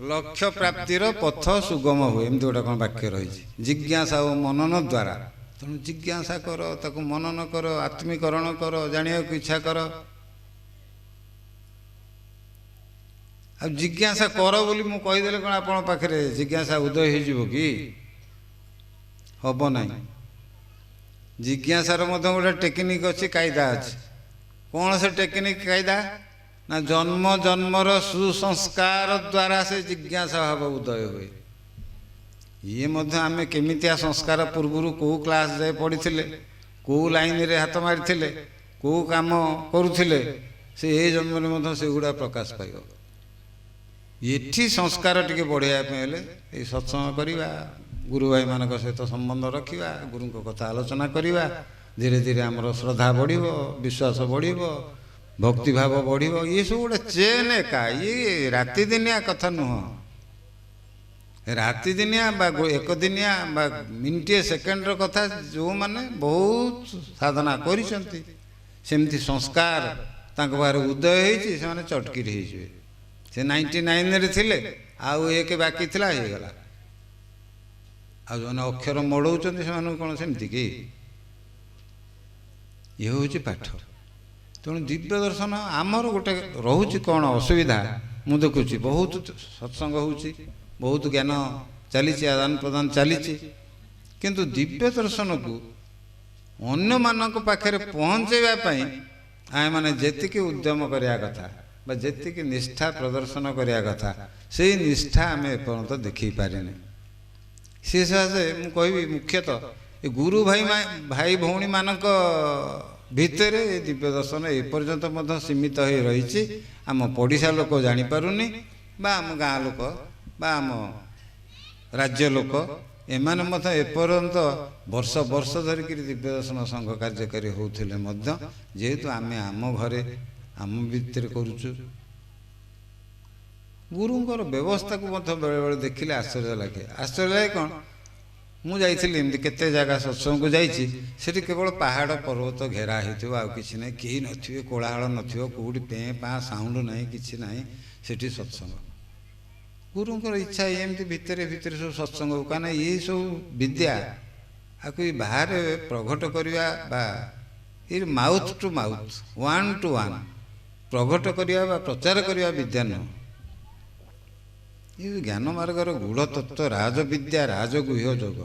[SPEAKER 2] ଲକ୍ଷ୍ୟ ପ୍ରାପ୍ତିର ପଥ ସୁଗମ ହୁଏ। ଏମିତି ଗୋଟେ କ'ଣ ବାକ୍ୟ ରହିଛି, ଜିଜ୍ଞାସା ଓ ମନନ ଦ୍ୱାରା। ତେଣୁ ଜିଜ୍ଞାସା କର, ତାକୁ ମନନ କର, ଆତ୍ମୀକରଣ କର, ଜାଣିବାକୁ ଇଚ୍ଛା କର। ଆଉ ଜିଜ୍ଞାସା କର ବୋଲି ମୁଁ କହିଦେଲେ କ'ଣ ଆପଣଙ୍କ ପାଖରେ ଜିଜ୍ଞାସା ଉଦୟ ହେଇଯିବ କି? ହେବ ନାହିଁ। ଜିଜ୍ଞାସାର ମଧ୍ୟ ଗୋଟେ ଟେକ୍ନିକ୍ ଅଛି, କାଇଦା ଅଛି। କ'ଣ ସେ ଟେକ୍ନିକ୍ କାଇଦା? ନା ଜନ୍ମ ଜନ୍ମର ସୁସଂସ୍କାର ଦ୍ୱାରା ସେ ଜିଜ୍ଞାସା ଭାବ ଉଦୟ ହୁଏ। ଇଏ ମଧ୍ୟ ଆମେ କେମିତିଆ ସଂସ୍କାର ପୂର୍ବରୁ କେଉଁ କ୍ଲାସ୍ ଯାଏ ପଢ଼ିଥିଲେ, କେଉଁ ଲାଇନ୍ରେ ହାତ ମାରିଥିଲେ, କେଉଁ କାମ କରୁଥିଲେ, ସେ ଏ ଜନ୍ମରେ ମଧ୍ୟ ସେଗୁଡ଼ା ପ୍ରକାଶ ପାଇବ। ଏଠି ସଂସ୍କାର ଟିକେ ବଢ଼େଇବା ପାଇଁ ହେଲେ ଏଇ ସତ୍ସଙ୍ଗ କରିବା, ଗୁରୁ ଭାଇମାନଙ୍କ ସହିତ ସମ୍ବନ୍ଧ ରଖିବା, ଗୁରୁଙ୍କ କଥା ଆଲୋଚନା କରିବା, ଧୀରେ ଧୀରେ ଆମର ଶ୍ରଦ୍ଧା ବଢ଼ିବ, ବିଶ୍ୱାସ ବଢ଼ିବ, ଭକ୍ତିଭାବ ବଢ଼ିବ। ଇଏ ସବୁ ଗୋଟେ ଚେନ୍ ଏକା, ଇଏ ରାତିଦିନିଆ କଥା ନୁହଁ। ରାତିଦିନିଆ ବା ଏକଦିନିଆ ବା ମିନିଟିଏ ସେକେଣ୍ଡର କଥା। ଯେଉଁମାନେ ବହୁତ ସାଧନା କରିଛନ୍ତି, ସେମିତି ସଂସ୍କାର ତାଙ୍କ ପାଖରେ ଉଦୟ ହେଇଛି, ସେମାନେ ଚଟକିରି ହେଇଯିବେ। ସେ 99ରେ ଥିଲେ, ଆଉ ଏକ ବାକି ଥିଲା, ହେଇଗଲା। ଆଉ ଯେଉଁମାନେ ଅକ୍ଷର ମଡ଼ଉଛନ୍ତି ସେମାନଙ୍କୁ କ'ଣ ସେମିତି କି? ଇଏ ହେଉଛି ପାଠ। ତେଣୁ ଦିବ୍ୟ ଦର୍ଶନ ଆମର ଗୋଟେ ରହୁଛି କ'ଣ ଅସୁବିଧା, ମୁଁ ଦେଖୁଛି ବହୁତ ସତ୍ସଙ୍ଗ ହେଉଛି, ବହୁତ ଜ୍ଞାନ ଚାଲିଛି, ଆଦାନ ପ୍ରଦାନ ଚାଲିଛି, କିନ୍ତୁ ଦିବ୍ୟ ଦର୍ଶନକୁ ଅନ୍ୟମାନଙ୍କ ପାଖରେ ପହଞ୍ଚାଇବା ପାଇଁ ଆମେମାନେ ଯେତିକି ଉଦ୍ୟମ କରିବା କଥା ବା ଯେତିକି ନିଷ୍ଠା ପ୍ରଦର୍ଶନ କରିବା କଥା, ସେଇ ନିଷ୍ଠା ଆମେ ଏପର୍ଯ୍ୟନ୍ତ ଦେଖେଇ ପାରିନେ। ସେ ସକାଶେ ମୁଁ କହିବି ମୁଖ୍ୟତଃ ଏ ଗୁରୁ ଭାଇ ଭାଇ ଭଉଣୀମାନଙ୍କ ଭିତରେ ଏ ଦିବ୍ୟ ଦର୍ଶନ ଏପର୍ଯ୍ୟନ୍ତ ମଧ୍ୟ ସୀମିତ ହୋଇ ରହିଛି। ଆମ ପଡ଼ିଶା ଲୋକ ଜାଣିପାରୁନି, ବା ଆମ ଗାଁ ଲୋକ ବା ଆମ ରାଜ୍ୟ ଲୋକ, ଏମାନେ ମଧ୍ୟ ଏପର୍ଯ୍ୟନ୍ତ ବର୍ଷ ବର୍ଷ ଧରିକିରି ଦିବ୍ୟ ଦର୍ଶନ ସଂଘ କାର୍ଯ୍ୟକାରୀ ହେଉଥିଲେ ମଧ୍ୟ, ଯେହେତୁ ଆମେ ଆମ ଘରେ ଆମ ଭିତରେ କରୁଛୁ, ଗୁରୁଙ୍କର ବ୍ୟବସ୍ଥାକୁ ମଧ୍ୟ ବେଳେବେଳେ ଦେଖିଲେ ଆଶ୍ଚର୍ଯ୍ୟ ଲାଗେ। ଆଶ୍ଚର୍ଯ୍ୟ ଲାଗେ କ'ଣ? ମୁଁ ଯାଇଥିଲି ଏମିତି କେତେ ଜାଗା ସତ୍ସଙ୍ଗକୁ ଯାଇଛି, ସେଠି କେବଳ ପାହାଡ଼ ପର୍ବତ ଘେରା ହେଇଥିବ, ଆଉ କିଛି ନାହିଁ, କେହି ନଥିବେ, କୋଳାହଳ ନଥିବ, କେଉଁଠି ପେଁ ପାଁ ସାଉଣ୍ଡ ନାହିଁ, କିଛି ନାହିଁ, ସେଠି ସତ୍ସଙ୍ଗ। ଗୁରୁଙ୍କର ଇଚ୍ଛା ଏମିତି ଭିତରେ ଭିତରେ ସବୁ ସତ୍ସଙ୍ଗ, କାହିଁକିନା ଏସବୁ ବିଦ୍ୟା ଆକୁ ବାହାରେ ପ୍ରଘଟ କରିବା ବା ଏ mouth to mouth, one to one ପ୍ରଘଟ କରିବା ବା ପ୍ରଚାର କରିବା ବିଦ୍ୟା ନୁହଁ। ଏ ଜ୍ଞାନ ମାର୍ଗର ଗୂଢ଼ ତତ୍ତ୍ୱ, ରାଜବିଦ୍ୟା, ରାଜଗୁହ୍ୟ ଯୋଗ,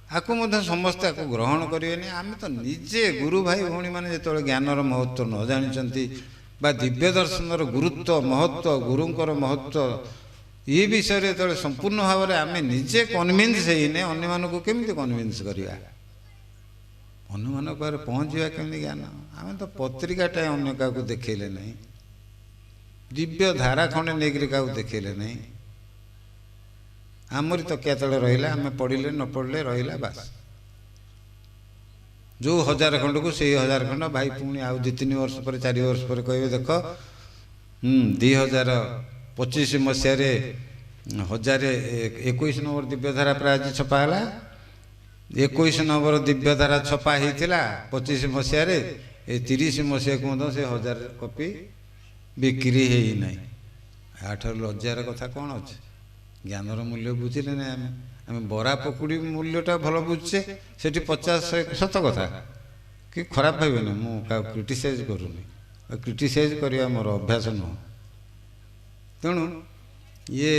[SPEAKER 2] ଆକୁ ମଧ୍ୟ ସମସ୍ତେ ଆକୁ ଗ୍ରହଣ କରିବେନି। ଆମେ ତ ନିଜେ ଗୁରୁ ଭାଇ ଭଉଣୀମାନେ ଯେତେବେଳେ ଜ୍ଞାନର ମହତ୍ତ୍ୱ ନ ଜାଣିଛନ୍ତି ବା ଦିବ୍ୟ ଦର୍ଶନର ଗୁରୁତ୍ୱ, ମହତ୍ତ୍ୱ, ଗୁରୁଙ୍କର ମହତ୍ତ୍ୱ ଏ ବିଷୟରେ ଯେତେବେଳେ ସମ୍ପୂର୍ଣ୍ଣ ଭାବରେ ଆମେ ନିଜେ କନଭିନ୍ସ ହେଇନେ, ଅନ୍ୟମାନଙ୍କୁ କେମିତି କନଭିନ୍ସ କରିବା? ଅନ୍ୟମାନଙ୍କ ପାଖରେ ପହଞ୍ଚିବା କେମିତି ଜ୍ଞାନ? ଆମେ ତ ପତ୍ରିକାଟା ଅନ୍ୟ କାହାକୁ ଦେଖେଇଲେ ନାହିଁ, ଦିବ୍ୟ ଧାରା ଖଣ୍ଡେ ନେଇକରି କାହାକୁ ଦେଖେଇଲେ ନାହିଁ। ଆମରି ତକିଆ ତଳେ ରହିଲା, ଆମେ ପଢ଼ିଲେ ନ ପଢ଼ିଲେ ରହିଲା, ବାସ୍। ଯେଉଁ 1000 ଖଣ୍ଡକୁ ସେଇ 1000 ଖଣ୍ଡ ଭାଇ ପୁଣି ଆଉ 2-3 ବର୍ଷ ପରେ 4 ବର୍ଷ ପରେ କହିବେ ଦେଖ 2025 ମସିହାରେ 1021 ନମ୍ବର ଦିବ୍ୟଧାରା ପ୍ରାୟ ଆଜି ଛପା ହେଲା। 21 ନମ୍ବର ଦିବ୍ୟଧାରା ଛପା ହେଇଥିଲା 25 ମସିହାରେ, ଏ 30 ମସିହାକୁ ମଧ୍ୟ ସେ 1000 କପି ବିକ୍ରି ହେଇନାହିଁ। ଏଠାରୁ ଲଜ୍ଜାର କଥା କ'ଣ ଅଛି? ଜ୍ଞାନର ମୂଲ୍ୟ ବୁଝିଲେ ନାହିଁ ଆମେ। ଆମେ ବରା ପକୁଡ଼ି ମୂଲ୍ୟଟା ଭଲ ବୁଝୁଛେ, ସେଠି 50 100 ସତ କଥା କି ଖରାପ ଭାବିବେନି, ମୁଁ କାହାକୁ କ୍ରିଟିସାଇଜ୍ କରୁନି, କ୍ରିଟିସାଇଜ୍ କରିବା ମୋର ଅଭ୍ୟାସ ନୁହଁ। ତେଣୁ ଇଏ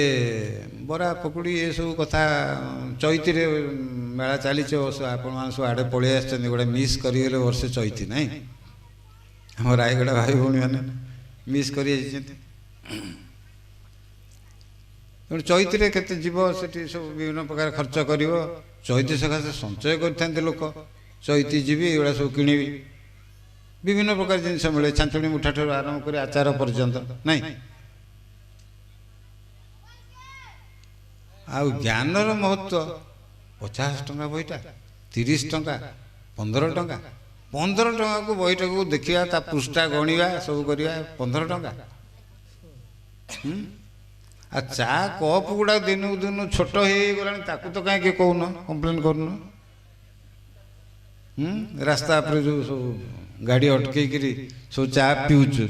[SPEAKER 2] ବରା ପକୁଡ଼ି ଏସବୁ କଥା ଚୈତିରେ ମେଳା ଚାଲିଛି ଅବଶ୍ୟ, ଆପଣମାନେ ସବୁ ଆଡ଼େ ପଳେଇ ଆସିଛନ୍ତି, ଗୋଟେ ମିସ୍ କରିଗଲେ ବର୍ଷେ ଚୈତି ନାଇଁ, ଆମ ରାୟଗଡ଼ା ଭାଇ ଭଉଣୀମାନେ ମିସ୍ କରିଯାଇଛନ୍ତି। ତେଣୁ ଚୈତିରେ କେତେ ଯିବ, ସେଠି ସବୁ ବିଭିନ୍ନ ପ୍ରକାର ଖର୍ଚ୍ଚ କରିବ। ଚୈତି ସକାଶେ ସଞ୍ଚୟ କରିଥାନ୍ତି ଲୋକ, ଚୈତି ଯିବି ଏଗୁଡ଼ା ସବୁ କିଣିବି, ବିଭିନ୍ନ ପ୍ରକାର ଜିନିଷ ମିଳେ, ଛାଞ୍ଚୁଣି ମୁଠା ଠାରୁ ଆରମ୍ଭ କରି ଆଚାର ପର୍ଯ୍ୟନ୍ତ ନାଇଁ। ଆଉ ଜ୍ଞାନର ମହତ୍ଵ 50 ଟଙ୍କା ବହିଟା, 30 ଟଙ୍କା, 15 ଟଙ୍କା, 15 ଟଙ୍କାକୁ ବହିଟାକୁ ଦେଖିବା, ତା ପୃଷ୍ଠା ଗଣିବା, ସବୁ କରିବା, 15 ଟଙ୍କା। ଆଉ ଚା କପ୍ ଗୁଡ଼ାକ ଦିନକୁ ଦିନ ଛୋଟ ହେଇଗଲାଣି, ତାକୁ ତ କାହିଁକି କହୁନ, କମ୍ପ୍ଲେନ୍ କରୁନ? ରାସ୍ତା ଉପରେ ଯେଉଁ ସବୁ ଗାଡ଼ି ଅଟକେଇକିରି ସବୁ ଚା ପିଉଛୁ,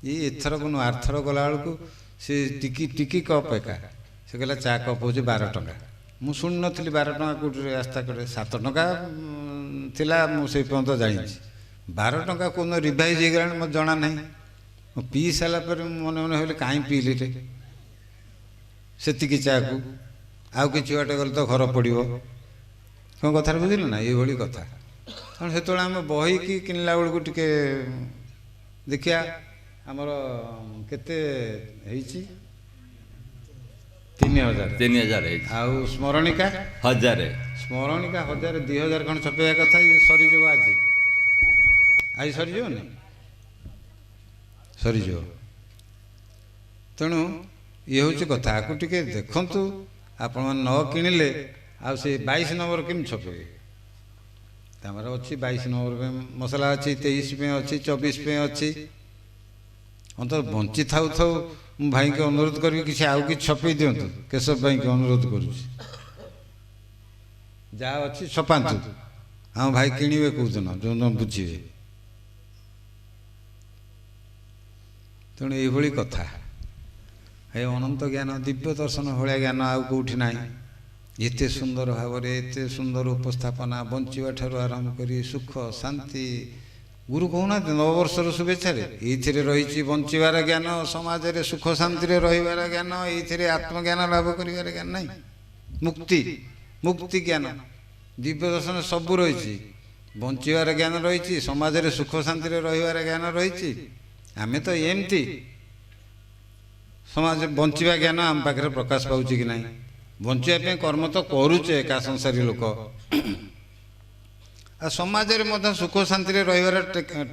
[SPEAKER 2] ଏଇ ଏଥରକ ନୁହଁ ଆରଥର ଗଲାବେଳକୁ ସେ ଟିକି ଟିକି କପ୍ ଏକା, ସେ କହିଲା ଚା କପ୍ ହେଉଛି 12 ଟଙ୍କା। ମୁଁ ଶୁଣିନଥିଲି 12 ଟଙ୍କା କେଉଁଠି ରାସ୍ତା କଡ଼େ, 7 ଟଙ୍କା ଥିଲା ମୁଁ ସେଇ ପର୍ଯ୍ୟନ୍ତ ଜାଣିଛି। 12 ଟଙ୍କା କେଉଁଦିନ ରିଭାଇଜ୍ ହେଇଗଲାଣି ମୋତେ ଜଣା ନାହିଁ। ମୁଁ ପିଇ ସାରିଲା ପରେ ମୁଁ ମନେ ମନେ ଭାବିଲି କାହିଁ ପିଇଲି ରେ ସେତିକି ଚାକୁ, ଆଉ କିଛି ବାଟ ଗଲେ ତ ଘର ପଡ଼ିବ। କ'ଣ କଥାରେ ବୁଝିଲେ ନା, ଏଇଭଳି କଥା। କାରଣ ସେତେବେଳେ ଆମେ ବହି କି କିଣିଲା ବେଳକୁ ଟିକେ ଦେଖିବା ଆମର କେତେ ହେଇଛି, 3000
[SPEAKER 1] 3000 ହେଇଛି।
[SPEAKER 2] ଆଉ ସ୍ମରଣିକା
[SPEAKER 1] 1000,
[SPEAKER 2] ସ୍ମରଣିକା 1000, 2000 ଖଣ୍ଡ ଛପେଇବା କଥା। ଇଏ ସରିଯିବ ଆଜି, ଆଜି ସରିଯିବନି, ସରିଯିବ। ତେଣୁ ଇଏ ହେଉଛି କଥା, ଆକୁ ଟିକେ ଦେଖନ୍ତୁ। ଆପଣମାନେ ନ କିଣିଲେ ଆଉ ସେ 22 ନମ୍ବର କେମିତି ଛପେଇବେ? ତାଙ୍କର ଅଛି 22 ନମ୍ବର ପାଇଁ ମସଲା ଅଛି, 23 ପାଇଁ ଅଛି, 24 ପାଇଁ ଅଛି। ଅନ୍ତତଃ ବଞ୍ଚି ଥାଉ ଥାଉ ମୁଁ ଭାଇଙ୍କୁ ଅନୁରୋଧ କରିବି କିଛି ଆଉ କିଛି ଛପେଇ ଦିଅନ୍ତୁ। କେଶବ ଭାଇଙ୍କୁ ଅନୁରୋଧ କରୁଛି, ଯାହା ଅଛି ଛପାନ୍ତୁ। ଆମ ଭାଇ କିଣିବେ କେଉଁଦିନ, ଯେଉଁଦିନ ବୁଝିବେ। ତେଣୁ ଏଇଭଳି କଥା। ଏ ଅନନ୍ତ ଜ୍ଞାନ, ଦିବ୍ୟ ଦର୍ଶନ ଭଳିଆ ଜ୍ଞାନ ଆଉ କେଉଁଠି ନାହିଁ। ଏତେ ସୁନ୍ଦର ଭାବରେ, ଏତେ ସୁନ୍ଦର ଉପସ୍ଥାପନା, ବଞ୍ଚିବା ଠାରୁ ଆରମ୍ଭ କରି ସୁଖ ଶାନ୍ତି। ଗୁରୁ କହୁନାହାନ୍ତି ନବବର୍ଷର ଶୁଭେଚ୍ଛାରେ, ଏଇଥିରେ ରହିଛି ବଞ୍ଚିବାର ଜ୍ଞାନ, ସମାଜରେ ସୁଖ ଶାନ୍ତିରେ ରହିବାର ଜ୍ଞାନ, ଏଇଥିରେ ଆତ୍ମଜ୍ଞାନ ଲାଭ କରିବାର ଜ୍ଞାନ ନାହିଁ, ମୁକ୍ତି, ମୁକ୍ତି ଜ୍ଞାନ, ଦିବ୍ୟ ଦର୍ଶନ ସବୁ ରହିଛି। ବଞ୍ଚିବାର ଜ୍ଞାନ ରହିଛି, ସମାଜରେ ସୁଖ ଶାନ୍ତିରେ ରହିବାର ଜ୍ଞାନ ରହିଛି। ଆମେ ତ ଏମିତି ସମାଜ ବଞ୍ଚିବା ଜ୍ଞାନ ଆମ ପାଖରେ ପ୍ରକାଶ ପାଉଛି କି ନାହିଁ? ବଞ୍ଚିବା ପାଇଁ କର୍ମ ତ କରୁଛେ ଏକା ସଂସାରୀ ଲୋକ, ଆଉ ସମାଜରେ ମଧ୍ୟ ସୁଖ ଶାନ୍ତିରେ ରହିବାର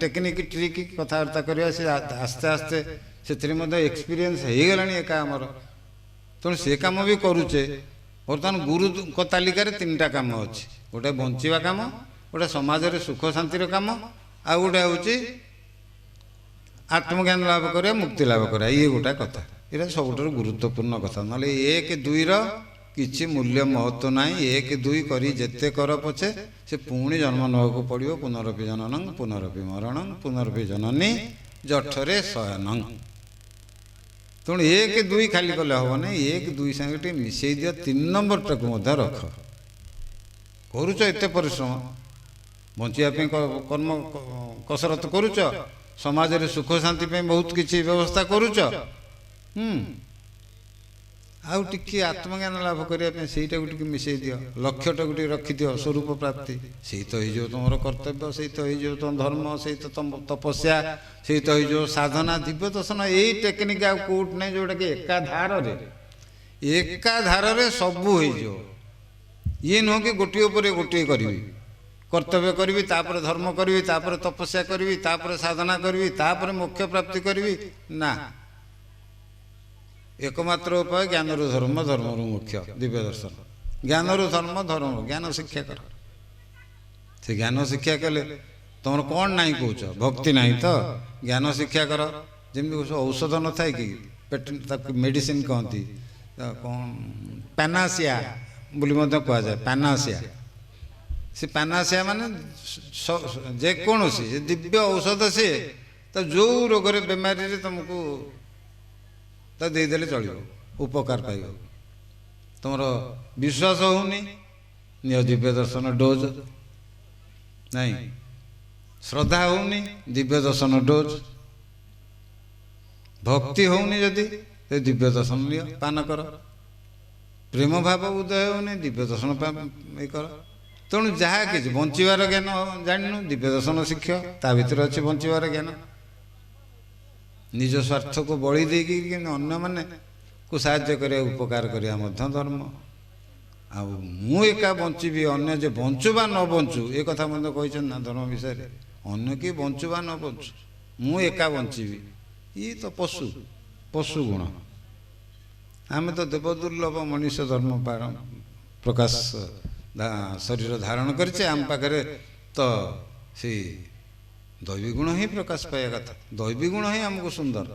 [SPEAKER 2] ଟେକ୍ନିକ୍, ଟ୍ରିକ୍, କଥାବାର୍ତ୍ତା କରିବା, ସେ ଆସ୍ତେ ଆସ୍ତେ ସେଥିରେ ମଧ୍ୟ ଏକ୍ସପିରିଏନ୍ସ ହେଇଗଲାଣି ଏକା ଆମର। ତେଣୁ ସେ କାମ ବି କରୁଛେ। ବର୍ତ୍ତମାନ ଗୁରୁଙ୍କ ତାଲିକାରେ 3ଟା କାମ ଅଛି, ଗୋଟେ ବଞ୍ଚିବା କାମ, ଗୋଟେ ସମାଜରେ ସୁଖ ଶାନ୍ତିର କାମ, ଆଉ ଗୋଟେ ହେଉଛି ଆତ୍ମଜ୍ଞାନ ଲାଭ କରିବା, ମୁକ୍ତି ଲାଭ କରିବା। ଇଏ ଗୋଟା କଥା, ଏଇଟା ସବୁଠାରୁ ଗୁରୁତ୍ୱପୂର୍ଣ୍ଣ କଥା। ନହେଲେ 1 2ର କିଛି ମୂଲ୍ୟ ମହତ୍ଵ ନାହିଁ। 1 2 କରି ଯେତେ କର ପଛେ ସେ ପୁଣି ଜନ୍ମ ନେବାକୁ ପଡ଼ିବ। ପୁନରପି ଜନନଂ ପୁନରପି ମରଣଂ ପୁନରପି ଜନନୀ ଜଠରେ ଶୟନଂ। ତେଣୁ 1 2 ଖାଲି କଲେ ହେବ ନାହିଁ, 1 2 ସାଙ୍ଗେ ଟିକେ ମିଶାଇ ଦିଅ, 3 ନମ୍ବରଟାକୁ ମଧ୍ୟ ରଖ। କରୁଛ ଏତେ ପରିଶ୍ରମ, ବଞ୍ଚିବା ପାଇଁ କର୍ମ କସରତ କରୁଛ, ସମାଜରେ ସୁଖ ଶାନ୍ତି ପାଇଁ ବହୁତ କିଛି ବ୍ୟବସ୍ଥା କରୁଛ, ଆଉ ଟିକେ ଆତ୍ମଜ୍ଞାନ ଲାଭ କରିବା ପାଇଁ ସେଇଟାକୁ ଟିକେ ମିଶାଇ ଦିଅ, ଲକ୍ଷ୍ୟଟାକୁ ଟିକେ ରଖିଦିଅ, ସ୍ୱରୂପ ପ୍ରାପ୍ତି। ସେଇ ତ ହେଇଯିବ ତୁମର କର୍ତ୍ତବ୍ୟ, ସେଇ ତ ହେଇଯିବ ତୁମ ଧର୍ମ, ସେଇ ତ ତୁମ ତପସ୍ୟା, ସେଇ ତ ହେଇଯିବ ସାଧନା। ଦିବ୍ୟ ଦର୍ଶନ ଏଇ ଟେକ୍ନିକ୍ ଆଉ କେଉଁଠି ନାହିଁ, ଯେଉଁଟାକି ଏକାଧାରରେ, ଏକାଧାରରେ ସବୁ ହେଇଯିବ। ଇଏ ନୁହଁ କି ଗୋଟିଏ ଉପରେ ଗୋଟିଏ କରିବି, କର୍ତ୍ତବ୍ୟ କରିବି, ତାପରେ ଧର୍ମ କରିବି, ତାପରେ ତପସ୍ୟା କରିବି, ତାପରେ ସାଧନା କରିବି, ତାପରେ ମୋକ୍ଷ ପ୍ରାପ୍ତି କରିବି। ନା, ଏକମାତ୍ର ଉପାୟ ଜ୍ଞାନରୁ ଧର୍ମ, ଧର୍ମରୁ ମୋକ୍ଷ, ଦିବ୍ୟ ଦର୍ଶନ। ଜ୍ଞାନରୁ ଧର୍ମ, ଧର୍ମରୁ ଜ୍ଞାନ ଶିକ୍ଷା କର, ସେ ଜ୍ଞାନ ଶିକ୍ଷା କଲେ ତୁମର କ'ଣ ନାହିଁ କହୁଛ? ଭକ୍ତି ନାହିଁ ତ ଜ୍ଞାନ ଶିକ୍ଷା କର। ଯେମିତି ଔଷଧ ନଥାଏ କି ପେଟ, ତାକୁ ମେଡ଼ିସିନ କହନ୍ତି, କ'ଣ ପାନାସିଆ ବୋଲି ମଧ୍ୟ କୁହାଯାଏ। ପାନାସିଆ, ସେ ପାନାସିଆ ମାନେ ଯେକୌଣସି ଦିବ୍ୟ ଔଷଧ, ସିଏ ତ ଯେଉଁ ରୋଗରେ ବେମାରୀରେ ତୁମକୁ ତା ଦେଇଦେଲେ ଚଳିବ, ଉପକାର ପାଇବ। ତୁମର ବିଶ୍ୱାସ ହେଉନି, ନିଅ ଦିବ୍ୟ ଦର୍ଶନ ଡୋଜ୍। ନାଇଁ ଶ୍ରଦ୍ଧା ହେଉନି, ଦିବ୍ୟ ଦର୍ଶନ ଡୋଜ୍। ଭକ୍ତି ହେଉନି ଯଦି, ସେ ଦିବ୍ୟ ଦର୍ଶନ ନିଅ, ପାନ କର। ପ୍ରେମ ଭାବ ଉଦୟ ହେଉନି, ଦିବ୍ୟ ଦର୍ଶନ ଇଏ କର। ତେଣୁ ଯାହା କିଛି ବଞ୍ଚିବାର ଜ୍ଞାନ ଜାଣିନୁ, ଦିବ୍ୟ ଦର୍ଶନ ଶିକ୍ଷ, ତା ଭିତରେ ଅଛି ବଞ୍ଚିବାର ଜ୍ଞାନ। ନିଜ ସ୍ୱାର୍ଥକୁ ବଳି ଦେଇକି କିନ୍ତୁ ଅନ୍ୟମାନଙ୍କୁ ସାହାଯ୍ୟ କରିବା, ଉପକାର କରିବା ମଧ୍ୟ ଧର୍ମ। ଆଉ ମୁଁ ଏକା ବଞ୍ଚିବି, ଅନ୍ୟ ଯେ ବଞ୍ଚୁ ବା ନ ବଞ୍ଚୁ, ଏ କଥା ମଧ୍ୟ କହିଛନ୍ତି ନା ଧର୍ମ ବିଷୟରେ। ଅନ୍ୟ କିଏ ବଞ୍ଚୁ ବା ନ ବଞ୍ଚୁ, ମୁଁ ଏକା ବଞ୍ଚିବି, ଇଏ ତ ପଶୁ, ପଶୁ ଗୁଣ। ଆମେ ତ ଦେବଦୁର୍ଲଭ ମଣିଷ ଧର୍ମ ପ୍ରକାଶ ଶରୀର ଧାରଣ କରିଛେ, ଆମ ପାଖରେ ତ ସେଇ ଦୈବୀ ଗୁଣ ହିଁ ପ୍ରକାଶ ପାଇବା କଥା। ଦୈବୀ ଗୁଣ ହିଁ ଆମକୁ ସୁନ୍ଦର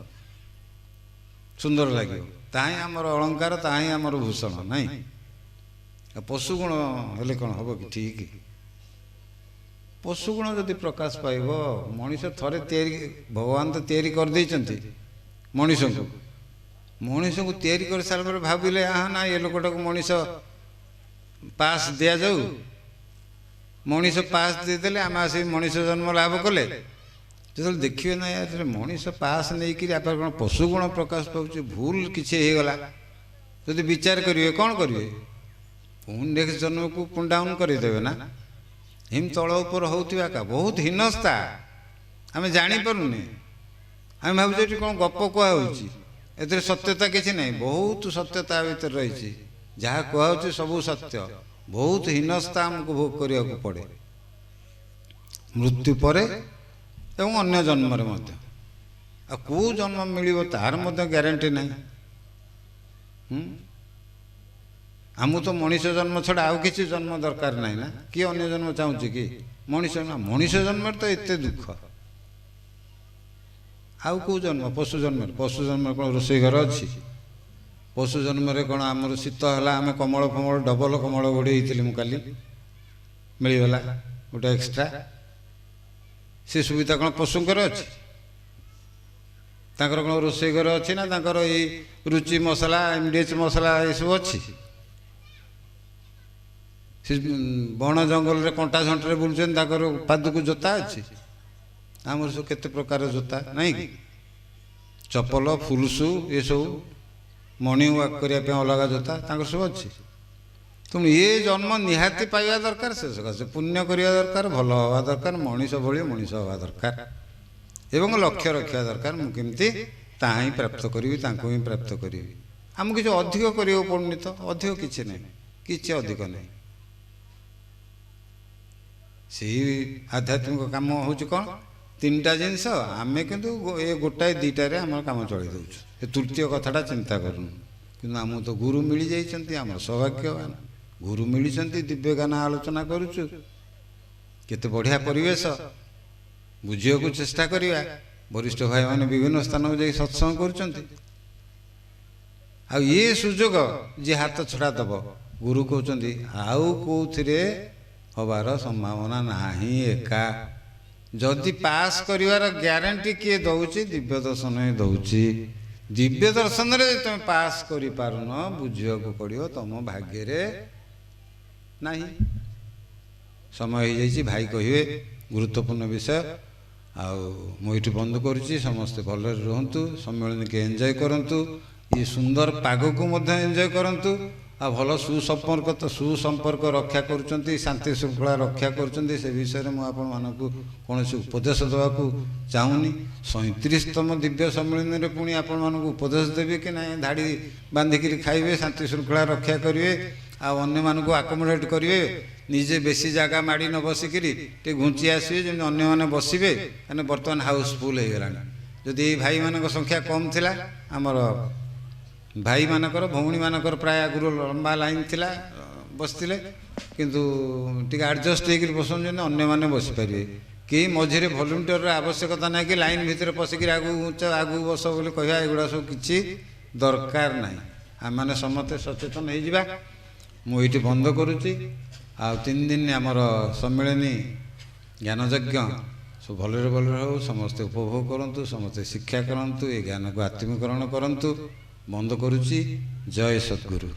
[SPEAKER 2] ସୁନ୍ଦର ଲାଗିବ, ତାହା ହିଁ ଆମର ଅଳଙ୍କାର, ତାହା ହିଁ ଆମର ଭୂଷଣ। ନାଇଁ ଆଉ ପଶୁ ଗୁଣ ହେଲେ କ'ଣ ହେବ କି? ଠିକ୍ ପଶୁ ଗୁଣ ଯଦି ପ୍ରକାଶ ପାଇବ, ମଣିଷ ଥରେ ତିଆରି, ଭଗବାନ ତ ତିଆରି କରିଦେଇଛନ୍ତି ମଣିଷଙ୍କୁ। ମଣିଷଙ୍କୁ ତିଆରି କରିସାରିଲା ପରେ ଭାବିଲେ, ଆହା ନା, ଏ ଲୋକଟାକୁ ମଣିଷ ପାସ୍ ଦିଆଯାଉ। ମଣିଷ ପାସ୍ ଦେଇଦେଲେ ଆମେ ଆସି ମଣିଷ ଜନ୍ମ ଲାଭ କଲେ। ଯେତେବେଳେ ଦେଖିବେ ନା ଏଥିରେ ମଣିଷ ପାସ୍ ନେଇକିରି ଆପଣ କ'ଣ ପଶୁ ଗୁଣ ପ୍ରକାଶ ପାଉଛି, ଭୁଲ କିଛି ହେଇଗଲା, ଯଦି ବିଚାର କରିବେ କ'ଣ କରିବେ? ପୁଣି ନେକ୍ସଟ ଜନ୍ମକୁ ପୁଣି ଡାଉନ୍ କରିଦେବେ ନା। ଏମିତି ତଳ ଉପର ହେଉଥିବା ଏକା ବହୁତ ହୀନସ୍ତା, ଆମେ ଜାଣିପାରୁନେ। ଆମେ ଭାବୁଛୁ ଏଠି କ'ଣ ଗପ କୁହାହେଉଛି, ଏଥିରେ ସତ୍ୟତା କିଛି ନାହିଁ। ବହୁତ ସତ୍ୟତା ଭିତରେ ରହିଛି, ଯାହା କୁହାହେଉଛି ସବୁ ସତ୍ୟ। ବହୁତ ହୀନସ୍ତା ଆମକୁ ଭୋଗ କରିବାକୁ ପଡ଼େ ମୃତ୍ୟୁ ପରେ ଏବଂ ଅନ୍ୟ ଜନ୍ମରେ ମଧ୍ୟ। ଆଉ କେଉଁ ଜନ୍ମ ମିଳିବ ତାର ମଧ୍ୟ ଗ୍ୟାରେଣ୍ଟି ନାହିଁ। ଆମକୁ ତ ମଣିଷ ଜନ୍ମ ଛଡ଼ା ଆଉ କିଛି ଜନ୍ମ ଦରକାର ନାହିଁ ନା। କିଏ ଅନ୍ୟ ଜନ୍ମ ଚାହୁଁଛି କି? ମଣିଷ ନା, ମଣିଷ ଜନ୍ମରେ ତ ଏତେ ଦୁଃଖ, ଆଉ କେଉଁ ଜନ୍ମ? ପଶୁ ଜନ୍ମରେ, ପଶୁ ଜନ୍ମରେ କ'ଣ ରୋଷେଇ ଘର ଅଛି? ପଶୁ ଜନ୍ମରେ କ'ଣ ଆମର ଶୀତ ହେଲା ଆମେ କମଳ ଫମଳ ଡବଲ କମଳ ଘୋଡ଼େଇ ହେଇଥିଲି ମୁଁ କାଲି, ମିଳିଗଲା ଗୋଟେ ଏକ୍ସଟ୍ରା। ସେ ସୁବିଧା କ'ଣ ପଶୁଙ୍କର ଅଛି? ତାଙ୍କର କ'ଣ ରୋଷେଇ ଘର ଅଛି ନା ତାଙ୍କର ଏଇ ରୁଚି ମସଲା, MDH ମସଲା ଏସବୁ ଅଛି? ସେ ବଣ ଜଙ୍ଗଲରେ କଣ୍ଟା ଝଣ୍ଟାରେ ବୁଲୁଛନ୍ତି, ତାଙ୍କର ପାଦକୁ ଜୋତା ଅଛି? ଆମର ସବୁ କେତେ ପ୍ରକାର ଜୋତା ନାଇଁ କି, ଚପଲ, ଫୁଲସୁ, ଏସବୁ ମର୍ଣ୍ଣିଂ ୱାକ୍ କରିବା ପାଇଁ ଅଲଗା ଜୋତା ତାଙ୍କର ସବୁ ଅଛି। ତେଣୁ ଏ ଜନ୍ମ ନିହାତି ପାଇବା ଦରକାର, ସେ ସକାଶେ ପୁଣ୍ୟ କରିବା ଦରକାର, ଭଲ ହେବା ଦରକାର, ମଣିଷ ଭଳି ମଣିଷ ହେବା ଦରକାର ଏବଂ ଲକ୍ଷ୍ୟ ରଖିବା ଦରକାର, ମୁଁ କେମିତି ତାହା ହିଁ ପ୍ରାପ୍ତ କରିବି, ତାଙ୍କୁ ହିଁ ପ୍ରାପ୍ତ କରିବି। ଆମକୁ କିଛି ଅଧିକ କରିବାକୁ ପଡ଼ୁନି ତ, ଅଧିକ କିଛି ନାହିଁ, କିଛି ଅଧିକ ନାହିଁ। ସେଇ ଆଧ୍ୟାତ୍ମିକ କାମ ହେଉଛି କ'ଣ? ତିନିଟା ଜିନିଷ। ଆମେ କିନ୍ତୁ ଏ ଗୋଟାଏ ଦୁଇଟାରେ ଆମର କାମ ଚଳେଇ ଦେଉଛୁ, ଏ ତୃତୀୟ କଥାଟା ଚିନ୍ତା କରୁନୁ। କିନ୍ତୁ ଆମକୁ ତ ଗୁରୁ ମିଳିଯାଇଛନ୍ତି, ଆମର ସୌଭାଗ୍ୟବାନ ଗୁରୁ ମିଳିଛନ୍ତି, ଦିବ୍ୟ ଜ୍ଞାନ ଆଲୋଚନା କରୁଛୁ, କେତେ ବଢ଼ିଆ ପରିବେଶ। ବୁଝିବାକୁ ଚେଷ୍ଟା କରିବା। ବରିଷ୍ଠ ଭାଇମାନେ ବିଭିନ୍ନ ସ୍ଥାନକୁ ଯାଇ ସତ୍ସଙ୍ଗ କରୁଛନ୍ତି। ଆଉ ଇଏ ସୁଯୋଗ ଯିଏ ହାତ ଛଡ଼ା ଦେବ, ଗୁରୁ କହୁଛନ୍ତି ଆଉ କେଉଁଥିରେ ହେବାର ସମ୍ଭାବନା ନାହିଁ। ଏକା ଯଦି ପାସ୍ କରିବାର ଗ୍ୟାରେଣ୍ଟି କିଏ ଦେଉଛି? ଦିବ୍ୟ ଦର୍ଶନ ହିଁ ଦେଉଛି। ଦିବ୍ୟ ଦର୍ଶନରେ ଯଦି ତୁମେ ପାସ୍ କରିପାରୁନ, ବୁଝିବାକୁ ପଡ଼ିବ ତୁମ ଭାଗ୍ୟରେ ନାହିଁ। ସମୟ ହେଇଯାଇଛି, ଭାଇ କହିବେ ଗୁରୁତ୍ୱପୂର୍ଣ୍ଣ ବିଷୟ। ଆଉ ମୁଁ ଏଇଠି ବନ୍ଦ କରୁଛି। ସମସ୍ତେ ଭଲରେ ରୁହନ୍ତୁ, ସମ୍ମିଳନୀକି ଏନ୍ଜୟ କରନ୍ତୁ, ଏ ସୁନ୍ଦର ପାଗକୁ ମଧ୍ୟ ଏନ୍ଜୟ କରନ୍ତୁ। ଆଉ ଭଲ ସୁସମ୍ପର୍କ ତ ସୁସମ୍ପର୍କ ରକ୍ଷା କରୁଛନ୍ତି, ଶାନ୍ତି ଶୃଙ୍ଖଳା ରକ୍ଷା କରୁଛନ୍ତି, ସେ ବିଷୟରେ ମୁଁ ଆପଣମାନଙ୍କୁ କୌଣସି ଉପଦେଶ ଦେବାକୁ ଚାହୁଁନି। 37ତମ ଦିବ୍ୟ ସମ୍ମିଳନୀରେ ପୁଣି ଆପଣମାନଙ୍କୁ ଉପଦେଶ ଦେବି କି ନାହିଁ? ଧାଡ଼ି ବାନ୍ଧିକିରି ଖାଇବେ, ଶାନ୍ତି ଶୃଙ୍ଖଳା ରକ୍ଷା କରିବେ, ଆଉ ଅନ୍ୟମାନଙ୍କୁ ଆକୋମୋଡେଟ୍ କରିବେ, ନିଜେ ବେଶୀ ଜାଗା ମାଡ଼ି ନ ବସିକିରି ଟିକେ ଘୁଞ୍ଚି ଆସିବେ, ଯେମିତି ଅନ୍ୟମାନେ ବସିବେ। କାହିଁକିନା ବର୍ତ୍ତମାନ ହାଉସଫୁଲ୍ ହେଇଗଲାଣି। ଯଦି ଏଇ ଭାଇମାନଙ୍କ ସଂଖ୍ୟା କମ୍ ଥିଲା, ଆମର ଭାଇମାନଙ୍କର ଭଉଣୀମାନଙ୍କର ପ୍ରାୟ ଆଗରୁ ଲମ୍ବା ଲାଇନ୍ ଥିଲା, ବସିଥିଲେ। କିନ୍ତୁ ଟିକେ ଆଡ଼ଜଷ୍ଟ ହେଇକିରି ବସନ୍ତୁ, ଯେମିତି ଅନ୍ୟମାନେ ବସିପାରିବେ। କେହି ମଝିରେ ଭଲଣ୍ଟିୟରର ଆବଶ୍ୟକତା ନାହିଁ କି ଲାଇନ୍ ଭିତରେ ପଶିକିରି ଆଗକୁ ଘୁଞ୍ଚ, ଆଗକୁ ବସ ବୋଲି କହିବା, ଏଗୁଡ଼ା ସବୁ କିଛି ଦରକାର ନାହିଁ। ଆମେମାନେ ସମସ୍ତେ ସଚେତନ ହେଇଯିବା। ମୁଁ ଏଇଠି ବନ୍ଦ କରୁଛି। ଆଉ 3 ଦିନ ଆମର ସମ୍ମିଳନୀ ଜ୍ଞାନଯଜ୍ଞ ସବୁ ଭଲରେ ଭଲରେ ହେଉ, ସମସ୍ତେ ଉପଭୋଗ କରନ୍ତୁ, ସମସ୍ତେ ଶିକ୍ଷା କରନ୍ତୁ, ଏ ଜ୍ଞାନକୁ ଆତ୍ମୀକରଣ କରନ୍ତୁ। ବନ୍ଦ କରୁଛି। ଜୟ ସଦ୍ଗୁରୁ।